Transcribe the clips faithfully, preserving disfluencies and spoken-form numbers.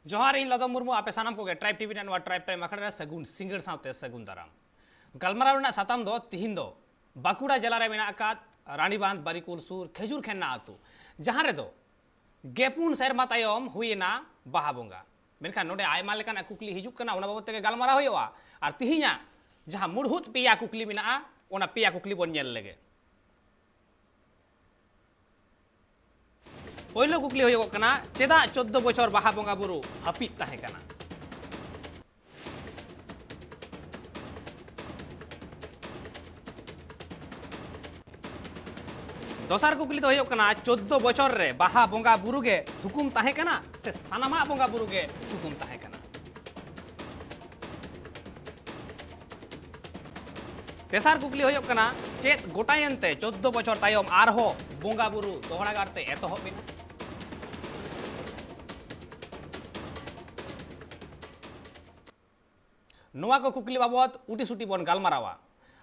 ᱡᱚᱦᱟᱨ, ᱤᱧ ᱞᱚᱫᱚᱢ ᱢᱩᱨᱢᱩ, ᱟᱯᱮ ᱥᱟᱱᱟᱢ ᱠᱚᱜᱮ ᱴᱨᱟᱭᱤᱵᱽ ᱴᱤᱵᱷᱤ ᱨᱮᱱᱟᱜ ᱱᱚᱣᱟ ᱴᱨᱟᱭᱤᱵᱽ ᱴᱟᱭᱤᱢ ᱟᱠᱷᱲᱟ ᱨᱮ ᱥᱟᱹᱜᱩᱱ ᱥᱤᱸᱜᱟᱹᱲ ᱥᱟᱶᱛᱮ ᱥᱟᱹᱜᱩᱱ ᱫᱟᱨᱟᱢ᱾ ᱜᱟᱞᱢᱟᱨᱟᱣ ᱨᱮᱱᱟᱜ ᱥᱟᱛᱟᱢ ᱫᱚ ᱛᱤᱦᱤᱧ ᱫᱚ ᱵᱟᱸᱠᱩᱲᱟ ᱡᱮᱞᱟ ᱨᱮ ᱢᱮᱱᱟᱜ ᱟᱠᱟᱫ ᱨᱟᱱᱤᱵᱟᱸᱫᱷ ᱵᱟᱨᱤᱠᱩᱞ ᱥᱩᱨ ᱠᱷᱮᱡᱩᱨ ᱠᱷᱮᱱᱱᱟ ᱟᱹᱛᱩ, ᱡᱟᱦᱟᱸ ᱨᱮᱫᱚ ᱜᱮᱯᱩᱱ ᱥᱮᱨᱢᱟ ᱛᱟᱭᱚᱢ ᱦᱩᱭᱮᱱᱟ ᱵᱟᱦᱟ ᱵᱚᱸᱜᱟ᱾ ᱢᱮᱱᱠᱷᱟᱱ ᱱᱚᱰᱮ ᱟᱭᱢᱟ ᱞᱮᱠᱟᱱᱟᱜ ᱠᱩᱠᱞᱤ ᱦᱤᱡᱩᱜ ᱠᱟᱱᱟ, ᱚᱱᱟ ᱵᱟᱵᱚᱫ ᱛᱮᱜᱮ ᱜᱟᱞᱢᱟᱨᱟᱣ ᱦᱩᱭᱩᱜᱼᱟ᱾ ᱟᱨ ᱛᱤᱦᱤᱧᱟᱜ ᱡᱟᱦᱟᱸ ᱢᱩᱲᱦᱩᱫ ᱯᱮᱭᱟ ᱠᱩᱠᱞᱤ ᱢᱮᱱᱟᱜᱼᱟ, ᱚᱱᱟ ᱯᱮᱭᱟ ᱠᱩᱠᱞᱤ ᱵᱚᱱ ᱧᱮᱞ ᱞᱮᱜᱮ᱾ ᱯᱳᱭᱞᱳ ᱠᱩᱠᱞᱤ ᱦᱩᱭᱩᱜᱚᱜ ᱠᱟᱱᱟ, ᱪᱮᱫᱟᱜ ᱪᱳᱫᱽᱫᱳ ᱵᱚᱪᱷᱚᱨ ᱵᱟᱦᱟ ᱵᱚᱸᱜᱟ ᱵᱩᱨᱩ ᱦᱟᱹᱯᱤᱫ ᱛᱟᱦᱮᱸ ᱠᱟᱱᱟ? ᱫᱚᱥᱟᱨ ᱠᱩᱠᱞᱤ ᱫᱚ ᱦᱩᱭᱩᱜ ᱠᱟᱱᱟ, ᱪᱳᱫᱽᱫᱳ ᱵᱚᱪᱷᱚᱨ ᱨᱮ ᱵᱟᱦᱟ ᱵᱚᱸᱜᱟ ᱵᱩᱨᱩ ᱜᱮ ᱛᱷᱩᱠᱩᱢ ᱛᱟᱦᱮᱸ ᱠᱟᱱᱟ ᱥᱮ ᱥᱟᱱᱟᱢᱟᱜ ᱵᱚᱸᱜᱟ ᱵᱩᱨᱩ ᱜᱮ ᱛᱷᱩᱠᱩᱢ ᱛᱟᱦᱮᱸ ᱠᱟᱱᱟ? ᱛᱮᱥᱟᱨ ᱠᱩᱠᱞᱤ ᱦᱩᱭᱩᱜ ᱠᱟᱱᱟ, ᱪᱮᱫ ᱜᱚᱴᱟᱭᱮᱱ ᱛᱮ ᱪᱳᱫᱽᱫᱳ ᱵᱚᱪᱷᱚᱨ ᱛᱟᱭᱚᱢ ᱟᱨᱦᱚᱸ ᱵᱚᱸᱜᱟ ᱵᱩᱨᱩ ᱫᱚᱦᱲᱟ ᱜᱟᱨᱛᱮ ᱮᱛᱚᱦᱚᱵ ᱮᱱᱟ? ᱱᱚᱣᱟ ᱠᱚ ᱠᱩᱠᱞᱤ ᱵᱟᱵᱚᱫ ᱩᱴᱤ ᱥᱩᱴᱤ ᱵᱚᱱ ᱜᱟᱞᱢᱟᱨᱟᱣᱟ᱾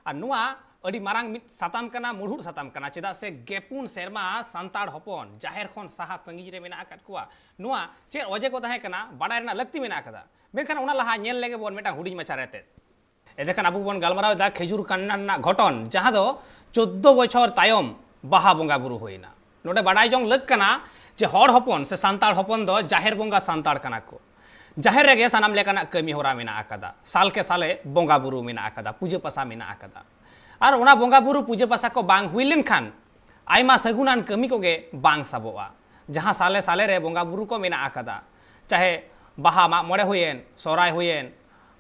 ᱟᱨ ᱱᱚᱣᱟ ᱟᱹᱰᱤ ᱢᱟᱨᱟᱝ ᱢᱤᱫ ᱥᱟᱛᱟᱢ ᱠᱟᱱᱟ, ᱢᱩᱲᱦᱩᱫ ᱥᱟᱛᱟᱢ ᱠᱟᱱᱟ, ᱪᱮᱫᱟᱜ ᱥᱮ ᱜᱮᱯᱩᱱ ᱥᱮᱨᱢᱟ ᱥᱟᱱᱛᱟᱲ ᱦᱚᱯᱚᱱ ᱡᱟᱦᱮᱨ ᱠᱷᱚᱱ ᱥᱟᱦᱟ ᱥᱟᱺᱜᱤᱧ ᱨᱮ ᱢᱮᱱᱟᱜ ᱟᱠᱟᱫ ᱠᱚᱣᱟ᱾ ᱱᱚᱣᱟ ᱪᱮᱫ ᱚᱡᱮ ᱠᱚ ᱛᱟᱦᱮᱸ ᱠᱟᱱᱟ, ᱵᱟᱰᱟᱭ ᱨᱮᱱᱟᱜ ᱞᱟᱹᱠᱛᱤ ᱢᱮᱱᱟᱜ ᱟᱠᱟᱫᱟ᱾ ᱢᱮᱱᱠᱷᱟᱱ ᱚᱱᱟ ᱞᱟᱦᱟ ᱧᱮᱞ ᱞᱮᱜᱮ ᱵᱚᱱ ᱢᱤᱫᱴᱟᱝ ᱦᱩᱰᱤᱧ ᱢᱟᱪᱷᱟ ᱨᱮᱛᱮᱫ᱾ ᱮᱸᱰᱮᱠᱷᱟᱱ ᱟᱵᱚ ᱵᱚᱱ ᱜᱟᱞᱢᱟᱨᱟᱣ ᱮᱫᱟ ᱠᱷᱮᱡᱩᱨ ᱠᱷᱮᱱᱱᱟ ᱨᱮᱱᱟᱜ ᱜᱷᱚᱴᱚᱱ, ᱡᱟᱦᱟᱸ ᱫᱚ ᱪᱳᱫᱽᱫᱳ ᱵᱚᱪᱷᱚᱨ ᱛᱟᱭᱚᱢ ᱵᱟᱦᱟ ᱵᱚᱸᱜᱟ ᱵᱩᱨᱩ ᱦᱩᱭᱱᱟ᱾ ᱱᱚᱰᱮ ᱵᱟᱰᱟᱭ ᱡᱚᱝ ᱞᱟᱹᱠ ᱠᱟᱱᱟ ᱡᱮ ᱦᱚᱲ ᱦᱚᱯᱚᱱ ᱥᱮ ᱥᱟᱱᱛᱟᱲ ᱦᱚᱯᱚᱱ ᱫᱚ ᱡᱟᱦᱮᱨ ᱵᱚᱸᱜᱟ ᱥᱟᱱᱛᱟᱲ ᱠᱟᱱᱟ ᱠᱚ᱾ ᱡᱟᱦᱮᱨ ᱨᱮᱜᱮ ᱥᱟᱱᱟᱢ ᱞᱮᱠᱟᱱᱟᱜ ᱠᱟᱹᱢᱤ ᱦᱚᱨᱟ ᱢᱮᱱᱟᱜ ᱟᱠᱟᱫᱟ, ᱥᱟᱞ ᱠᱮ ᱥᱟᱞᱮ ᱵᱚᱸᱜᱟ ᱵᱩᱨᱩ ᱢᱮᱱᱟᱜ ᱟᱠᱟᱫᱟ, ᱯᱩᱡᱟᱹ ᱯᱟᱥᱟ ᱢᱮᱱᱟᱜ ᱟᱠᱟᱫᱟ᱾ ᱟᱨ ᱚᱱᱟ ᱵᱚᱸᱜᱟ ᱵᱩᱨᱩ ᱯᱩᱡᱟᱹ ᱯᱟᱥᱟ ᱠᱚ ᱵᱟᱝ ᱦᱩᱭ ᱞᱮᱱᱠᱷᱟᱱ ᱟᱭᱢᱟ ᱥᱟᱹᱜᱩᱱᱟᱱ ᱠᱟᱹᱢᱤ ᱠᱚᱜᱮ ᱵᱟᱝ ᱥᱟᱵᱚᱜᱼᱟ᱾ ᱡᱟᱦᱟᱸ ᱥᱟᱞᱮ ᱥᱟᱞᱮ ᱨᱮ ᱵᱚᱸᱜᱟ ᱵᱩᱨᱩ ᱠᱚ ᱢᱮᱱᱟᱜ ᱟᱠᱟᱫᱟ, ᱪᱟᱦᱮ ᱵᱟᱦᱟ ᱢᱟᱜ ᱢᱚᱬᱮ ᱦᱩᱭᱮᱱ, ᱥᱚᱦᱨᱟᱭ ᱦᱩᱭᱮᱱ,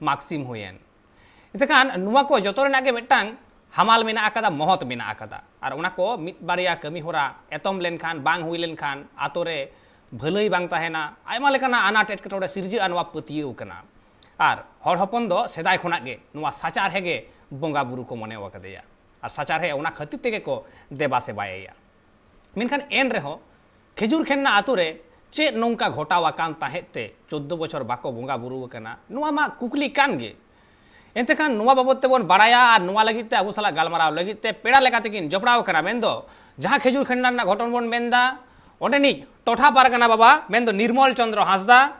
ᱢᱟᱜᱽ ᱥᱤᱢ ᱦᱩᱭᱮᱱ᱾ ᱮᱱᱛᱮᱠᱷᱟᱱ ᱱᱚᱣᱟ ᱠᱚ ᱡᱚᱛᱚ ᱨᱮᱱᱟᱜ ᱜᱮ ᱢᱤᱫᱴᱟᱝ ᱦᱟᱢᱟᱞ ᱢᱮᱱᱟᱜ ᱟᱠᱟᱫᱟ, ᱢᱚᱦᱚᱛ ᱢᱮᱱᱟᱜ ᱟᱠᱟᱫᱟ᱾ ᱟᱨ ᱚᱱᱟ ᱠᱚ ᱢᱤᱫ ᱵᱟᱨᱭᱟ ᱠᱟᱹᱢᱤ ᱦᱚᱨᱟ ᱮᱛᱚᱢ ᱞᱮᱱᱠᱷᱟᱱ, ᱵᱟᱝ ᱦᱩᱭ ᱞᱮᱱᱠᱷᱟᱱ ᱟᱛᱳ ᱨᱮ ᱵᱷᱟᱹᱞᱟᱹᱭ ᱵᱟᱝ ᱛᱟᱦᱮᱱᱟ, ᱟᱭᱢᱟ ᱞᱮᱠᱟᱱᱟᱜ ᱟᱱᱟᱴ ᱮᱴᱠᱮᱴᱚᱬᱮ ᱥᱤᱨᱡᱟᱹᱜᱼᱟ, ᱱᱚᱣᱟ ᱯᱟᱹᱛᱭᱟᱹᱣ ᱠᱟᱱᱟ᱾ ᱟᱨ ᱦᱚᱲ ᱦᱚᱯᱚᱱ ᱫᱚ ᱥᱮᱫᱟᱭ ᱠᱷᱚᱱᱟᱜ ᱜᱮ ᱱᱚᱣᱟ ᱥᱟᱪᱟᱨᱦᱮ ᱜᱮ ᱵᱚᱸᱜᱟ ᱵᱩᱨᱩ ᱠᱚ ᱢᱚᱱᱮᱣ ᱟᱠᱟᱫᱮᱭᱟ᱾ ᱟᱨ ᱥᱟᱪᱟᱨᱦᱮ ᱚᱱᱟ ᱠᱷᱟᱹᱛᱤᱨ ᱛᱮᱜᱮ ᱠᱚ ᱫᱮᱵᱟ ᱥᱮᱵᱟᱭᱮᱭᱟ᱾ ᱢᱮᱱᱠᱷᱟᱱ ᱮᱱ ᱨᱮᱦᱚᱸ ᱠᱷᱮᱡᱩᱨ ᱠᱷᱮᱱᱱᱟ ᱟᱛᱳ ᱨᱮ ᱪᱮᱫ ᱱᱚᱝᱠᱟ ᱜᱷᱚᱴᱟᱣ ᱟᱠᱟᱱ ᱛᱟᱦᱮᱸᱫ ᱛᱮ ᱪᱳᱫᱽᱫᱳ ᱵᱚᱪᱷᱚᱨ ᱵᱟᱠᱚ ᱵᱚᱸᱜᱟ ᱵᱩᱨᱩ ᱟᱠᱟᱱᱟ, ᱱᱚᱣᱟ ᱢᱟ ᱠᱩᱠᱞᱤ ᱠᱟᱱ ᱜᱮ᱾ ᱮᱱᱛᱮ ᱠᱷᱟᱱ ᱱᱚᱣᱟ ᱵᱟᱵᱚᱫ ᱛᱮᱵᱚᱱ ᱵᱟᱲᱟᱭᱟ ᱟᱨ ᱱᱚᱣᱟ ᱞᱟᱹᱜᱤᱫ ᱛᱮ ᱟᱵᱚ ᱥᱟᱞᱟᱜ ᱜᱟᱞᱢᱟᱨᱟᱣ ᱞᱟᱹᱜᱤᱫ ᱛᱮ ᱯᱮᱲᱟ ᱞᱮᱠᱟ ᱛᱮᱠᱤᱱ ᱡᱚᱯᱲᱟᱣ ᱟᱠᱟᱱᱟ, ᱢᱮᱱᱫᱚ ᱡᱟᱦᱟᱸ ᱠᱷᱮᱡᱩᱨ ᱠᱷᱮᱱᱱᱟ ᱨᱮᱱᱟᱜ ᱜᱷᱚᱴᱚᱱ ᱵᱚᱱ ᱢᱮᱱᱫᱟ, ᱚᱸᱰᱮᱱᱤᱡ ᱴᱚᱴᱷᱟ ᱯᱟᱨᱜᱟᱱᱟ ᱵᱟᱵᱟ, ᱢᱮᱱᱫᱚ ᱱᱤᱨᱢᱚᱞ ᱪᱚᱸᱫᱽᱨᱚ ᱦᱟᱸᱥᱫᱟ᱾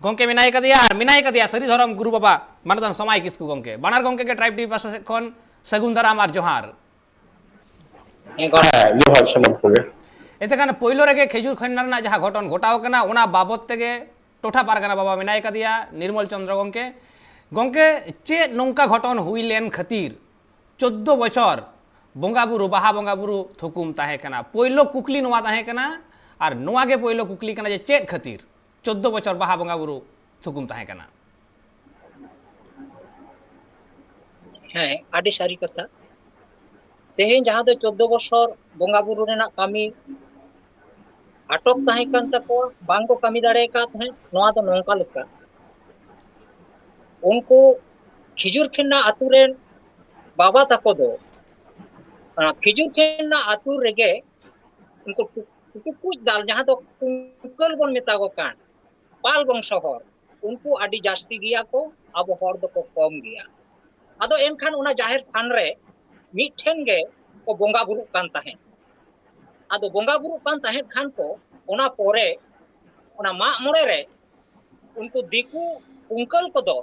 ᱜᱚᱝᱠᱮ ᱢᱮᱱᱟᱭ ᱠᱟᱫᱮᱭᱟ ᱟᱨ ᱢᱮᱱᱟᱭ ᱠᱟᱫᱮᱭᱟ ᱥᱟᱹᱨᱤ ᱫᱷᱚᱨᱚᱢ ᱜᱩᱨᱩ ᱵᱟᱵᱟ ᱢᱟᱱᱚᱛᱟᱱ ᱥᱚᱢᱟᱭ ᱠᱤᱥᱠᱩ ᱜᱚᱝᱠᱮ᱾ ᱵᱟᱱᱟᱨ ᱜᱚᱝᱠᱮ ᱜᱮ ᱴᱨᱟᱭᱤᱵᱽ ᱴᱤᱵᱷᱤ ᱯᱟᱥᱴᱟ ᱥᱮᱫ ᱠᱷᱚᱱ ᱥᱟᱹᱜᱩᱱ ᱫᱟᱨᱟᱢ ᱟᱨ ᱡᱚᱦᱟᱨ᱾ ᱦᱮᱸ, ᱜᱚᱝᱠᱮ᱾ ᱦᱮᱸ, ᱡᱚᱦᱟᱨ ᱥᱟᱱᱟᱢ ᱠᱚᱜᱮ᱾ ᱮᱱᱛᱮ ᱠᱷᱟᱱ ᱯᱳᱭᱞᱳ ᱨᱮᱜᱮ ᱠᱷᱮᱡᱩᱨ ᱠᱷᱟᱱᱟ ᱨᱮᱱᱟᱜ ᱡᱟᱦᱟᱸ ᱜᱷᱚᱴᱚᱱ ᱜᱷᱚᱴᱟᱣ ᱠᱟᱱᱟ, ᱚᱱᱟ ᱵᱟᱵᱚᱛ ᱛᱮᱜᱮ ᱴᱚᱴᱷᱟ ᱯᱟᱨᱜᱟᱱᱟ ᱵᱟᱵᱟ ᱢᱮᱱᱟᱭ ᱠᱟᱫᱮᱭᱟ ᱱᱤᱨᱢᱚᱞ ᱪᱚᱸᱫᱽᱨᱚ ᱜᱚᱝᱠᱮ᱾ ᱜᱚᱝᱠᱮ, ᱪᱮᱫ ᱱᱚᱝᱠᱟ ᱜᱷᱚᱴᱚᱱ ᱦᱩᱭ ᱞᱮᱱ ᱠᱷᱟᱹᱛᱤᱨ ᱪᱳᱫᱽᱫᱳ ᱵᱚᱪᱷᱚᱨ ᱵᱚᱸᱜᱟ ᱵᱩᱨᱩ, ᱵᱟᱦᱟ ᱵᱚᱸᱜᱟ ᱵᱩᱨᱩ ᱛᱷᱩᱠᱩᱢ ᱛᱟᱦᱮᱸ ᱠᱟᱱᱟ? ᱯᱳᱭᱞᱳ ᱠᱩᱠᱞᱤ ᱱᱚᱣᱟ ᱛᱟᱦᱮᱸ ᱠᱟᱱᱟ, ᱟᱨ ᱱᱚᱣᱟ ᱜᱮ ᱯᱳᱭᱞᱳ ᱠᱩᱠᱞᱤ ᱠᱟᱱᱟ ᱡᱮ ᱪᱮᱫ ᱠᱷᱟᱹᱛᱤᱨ ᱪᱳᱫᱽᱫᱳ ᱵᱚᱪᱷᱚᱨ ᱵᱟᱦᱟ ᱵᱚᱸᱜᱟ ᱵᱩᱨᱩ ᱛᱷᱩᱠᱩᱢ ᱛᱟᱦᱮᱸ ᱠᱟᱱᱟ? ᱦᱮᱸ, ᱟᱹᱰᱤ ᱥᱟᱹᱨᱤ ᱠᱟᱛᱷᱟ᱾ ᱛᱮᱦᱮᱧ ᱡᱟᱦᱟᱸ ᱫᱚ ᱪᱳᱫᱽᱫᱳ ᱵᱚᱪᱷᱚᱨ ᱵᱚᱸᱜᱟ ᱵᱩᱨᱩ ᱨᱮᱱᱟᱜ ᱠᱟᱹᱢᱤ ᱟᱴᱚᱠ ᱛᱟᱦᱮᱸ ᱠᱟᱱ ᱛᱟᱠᱚᱣᱟ, ᱵᱟᱝ ᱠᱚ ᱠᱟᱹᱢᱤ ᱫᱟᱲᱮ ᱟᱠᱟᱫ ᱛᱟᱦᱮᱸᱫ, ᱱᱚᱣᱟ ᱫᱚ ᱱᱚᱝᱠᱟ ᱞᱮᱠᱟ, ᱩᱱᱠᱩ ᱠᱷᱤᱡᱩᱨ ᱠᱷᱮᱱᱟ ᱟᱛᱳ ᱨᱮᱱ ᱵᱟᱵᱟ ᱛᱟᱠᱚ ᱫᱚ ᱚᱱᱟ ᱠᱷᱤᱡᱩᱨ ᱠᱷᱮᱱᱟ ᱟᱛᱳ ᱨᱮᱜᱮ ᱩᱱᱠᱩ ᱴᱩ-, ᱴᱩᱠᱩᱡ ᱫᱟᱞ, ᱡᱟᱦᱟᱸ ᱫᱚ ᱠᱩᱝᱠᱟᱹᱞ ᱵᱚᱱ ᱢᱮᱛᱟ ᱠᱚ ᱠᱟᱱ, ᱯᱟᱞ ᱵᱚᱝᱥᱚ ᱦᱚᱲ, ᱩᱱᱠᱩ ᱟᱹᱰᱤ ᱡᱟᱹᱥᱛᱤ ᱜᱮᱭᱟ ᱠᱚ, ᱟᱵᱚ ᱦᱚᱲ ᱫᱚᱠᱚ ᱠᱚᱢ ᱜᱮᱭᱟ᱾ ᱟᱫᱚ ᱮᱱᱠᱷᱟᱱ ᱚᱱᱟ ᱡᱟᱦᱮᱨ ᱛᱷᱟᱱ ᱨᱮ ᱢᱤᱫ ᱴᱷᱮᱱ ᱜᱮ ᱠᱚ ᱵᱚᱸᱜᱟ ᱵᱩᱨᱩᱜ ᱠᱟᱱ ᱛᱟᱦᱮᱸᱫ᱾ ᱟᱫᱚ ᱵᱚᱸᱜᱟ ᱵᱩᱨᱩᱜ ᱠᱟᱱ ᱛᱟᱦᱮᱸᱫ ᱠᱷᱟᱱ ᱠᱚ, ᱚᱱᱟ ᱯᱚᱨᱮ ᱚᱱᱟ ᱢᱟᱜ ᱢᱚᱬᱮ ᱨᱮ ᱩᱱᱠᱩ ᱫᱤᱠᱩ ᱠᱩᱝᱠᱟᱹᱞ ᱠᱚᱫᱚ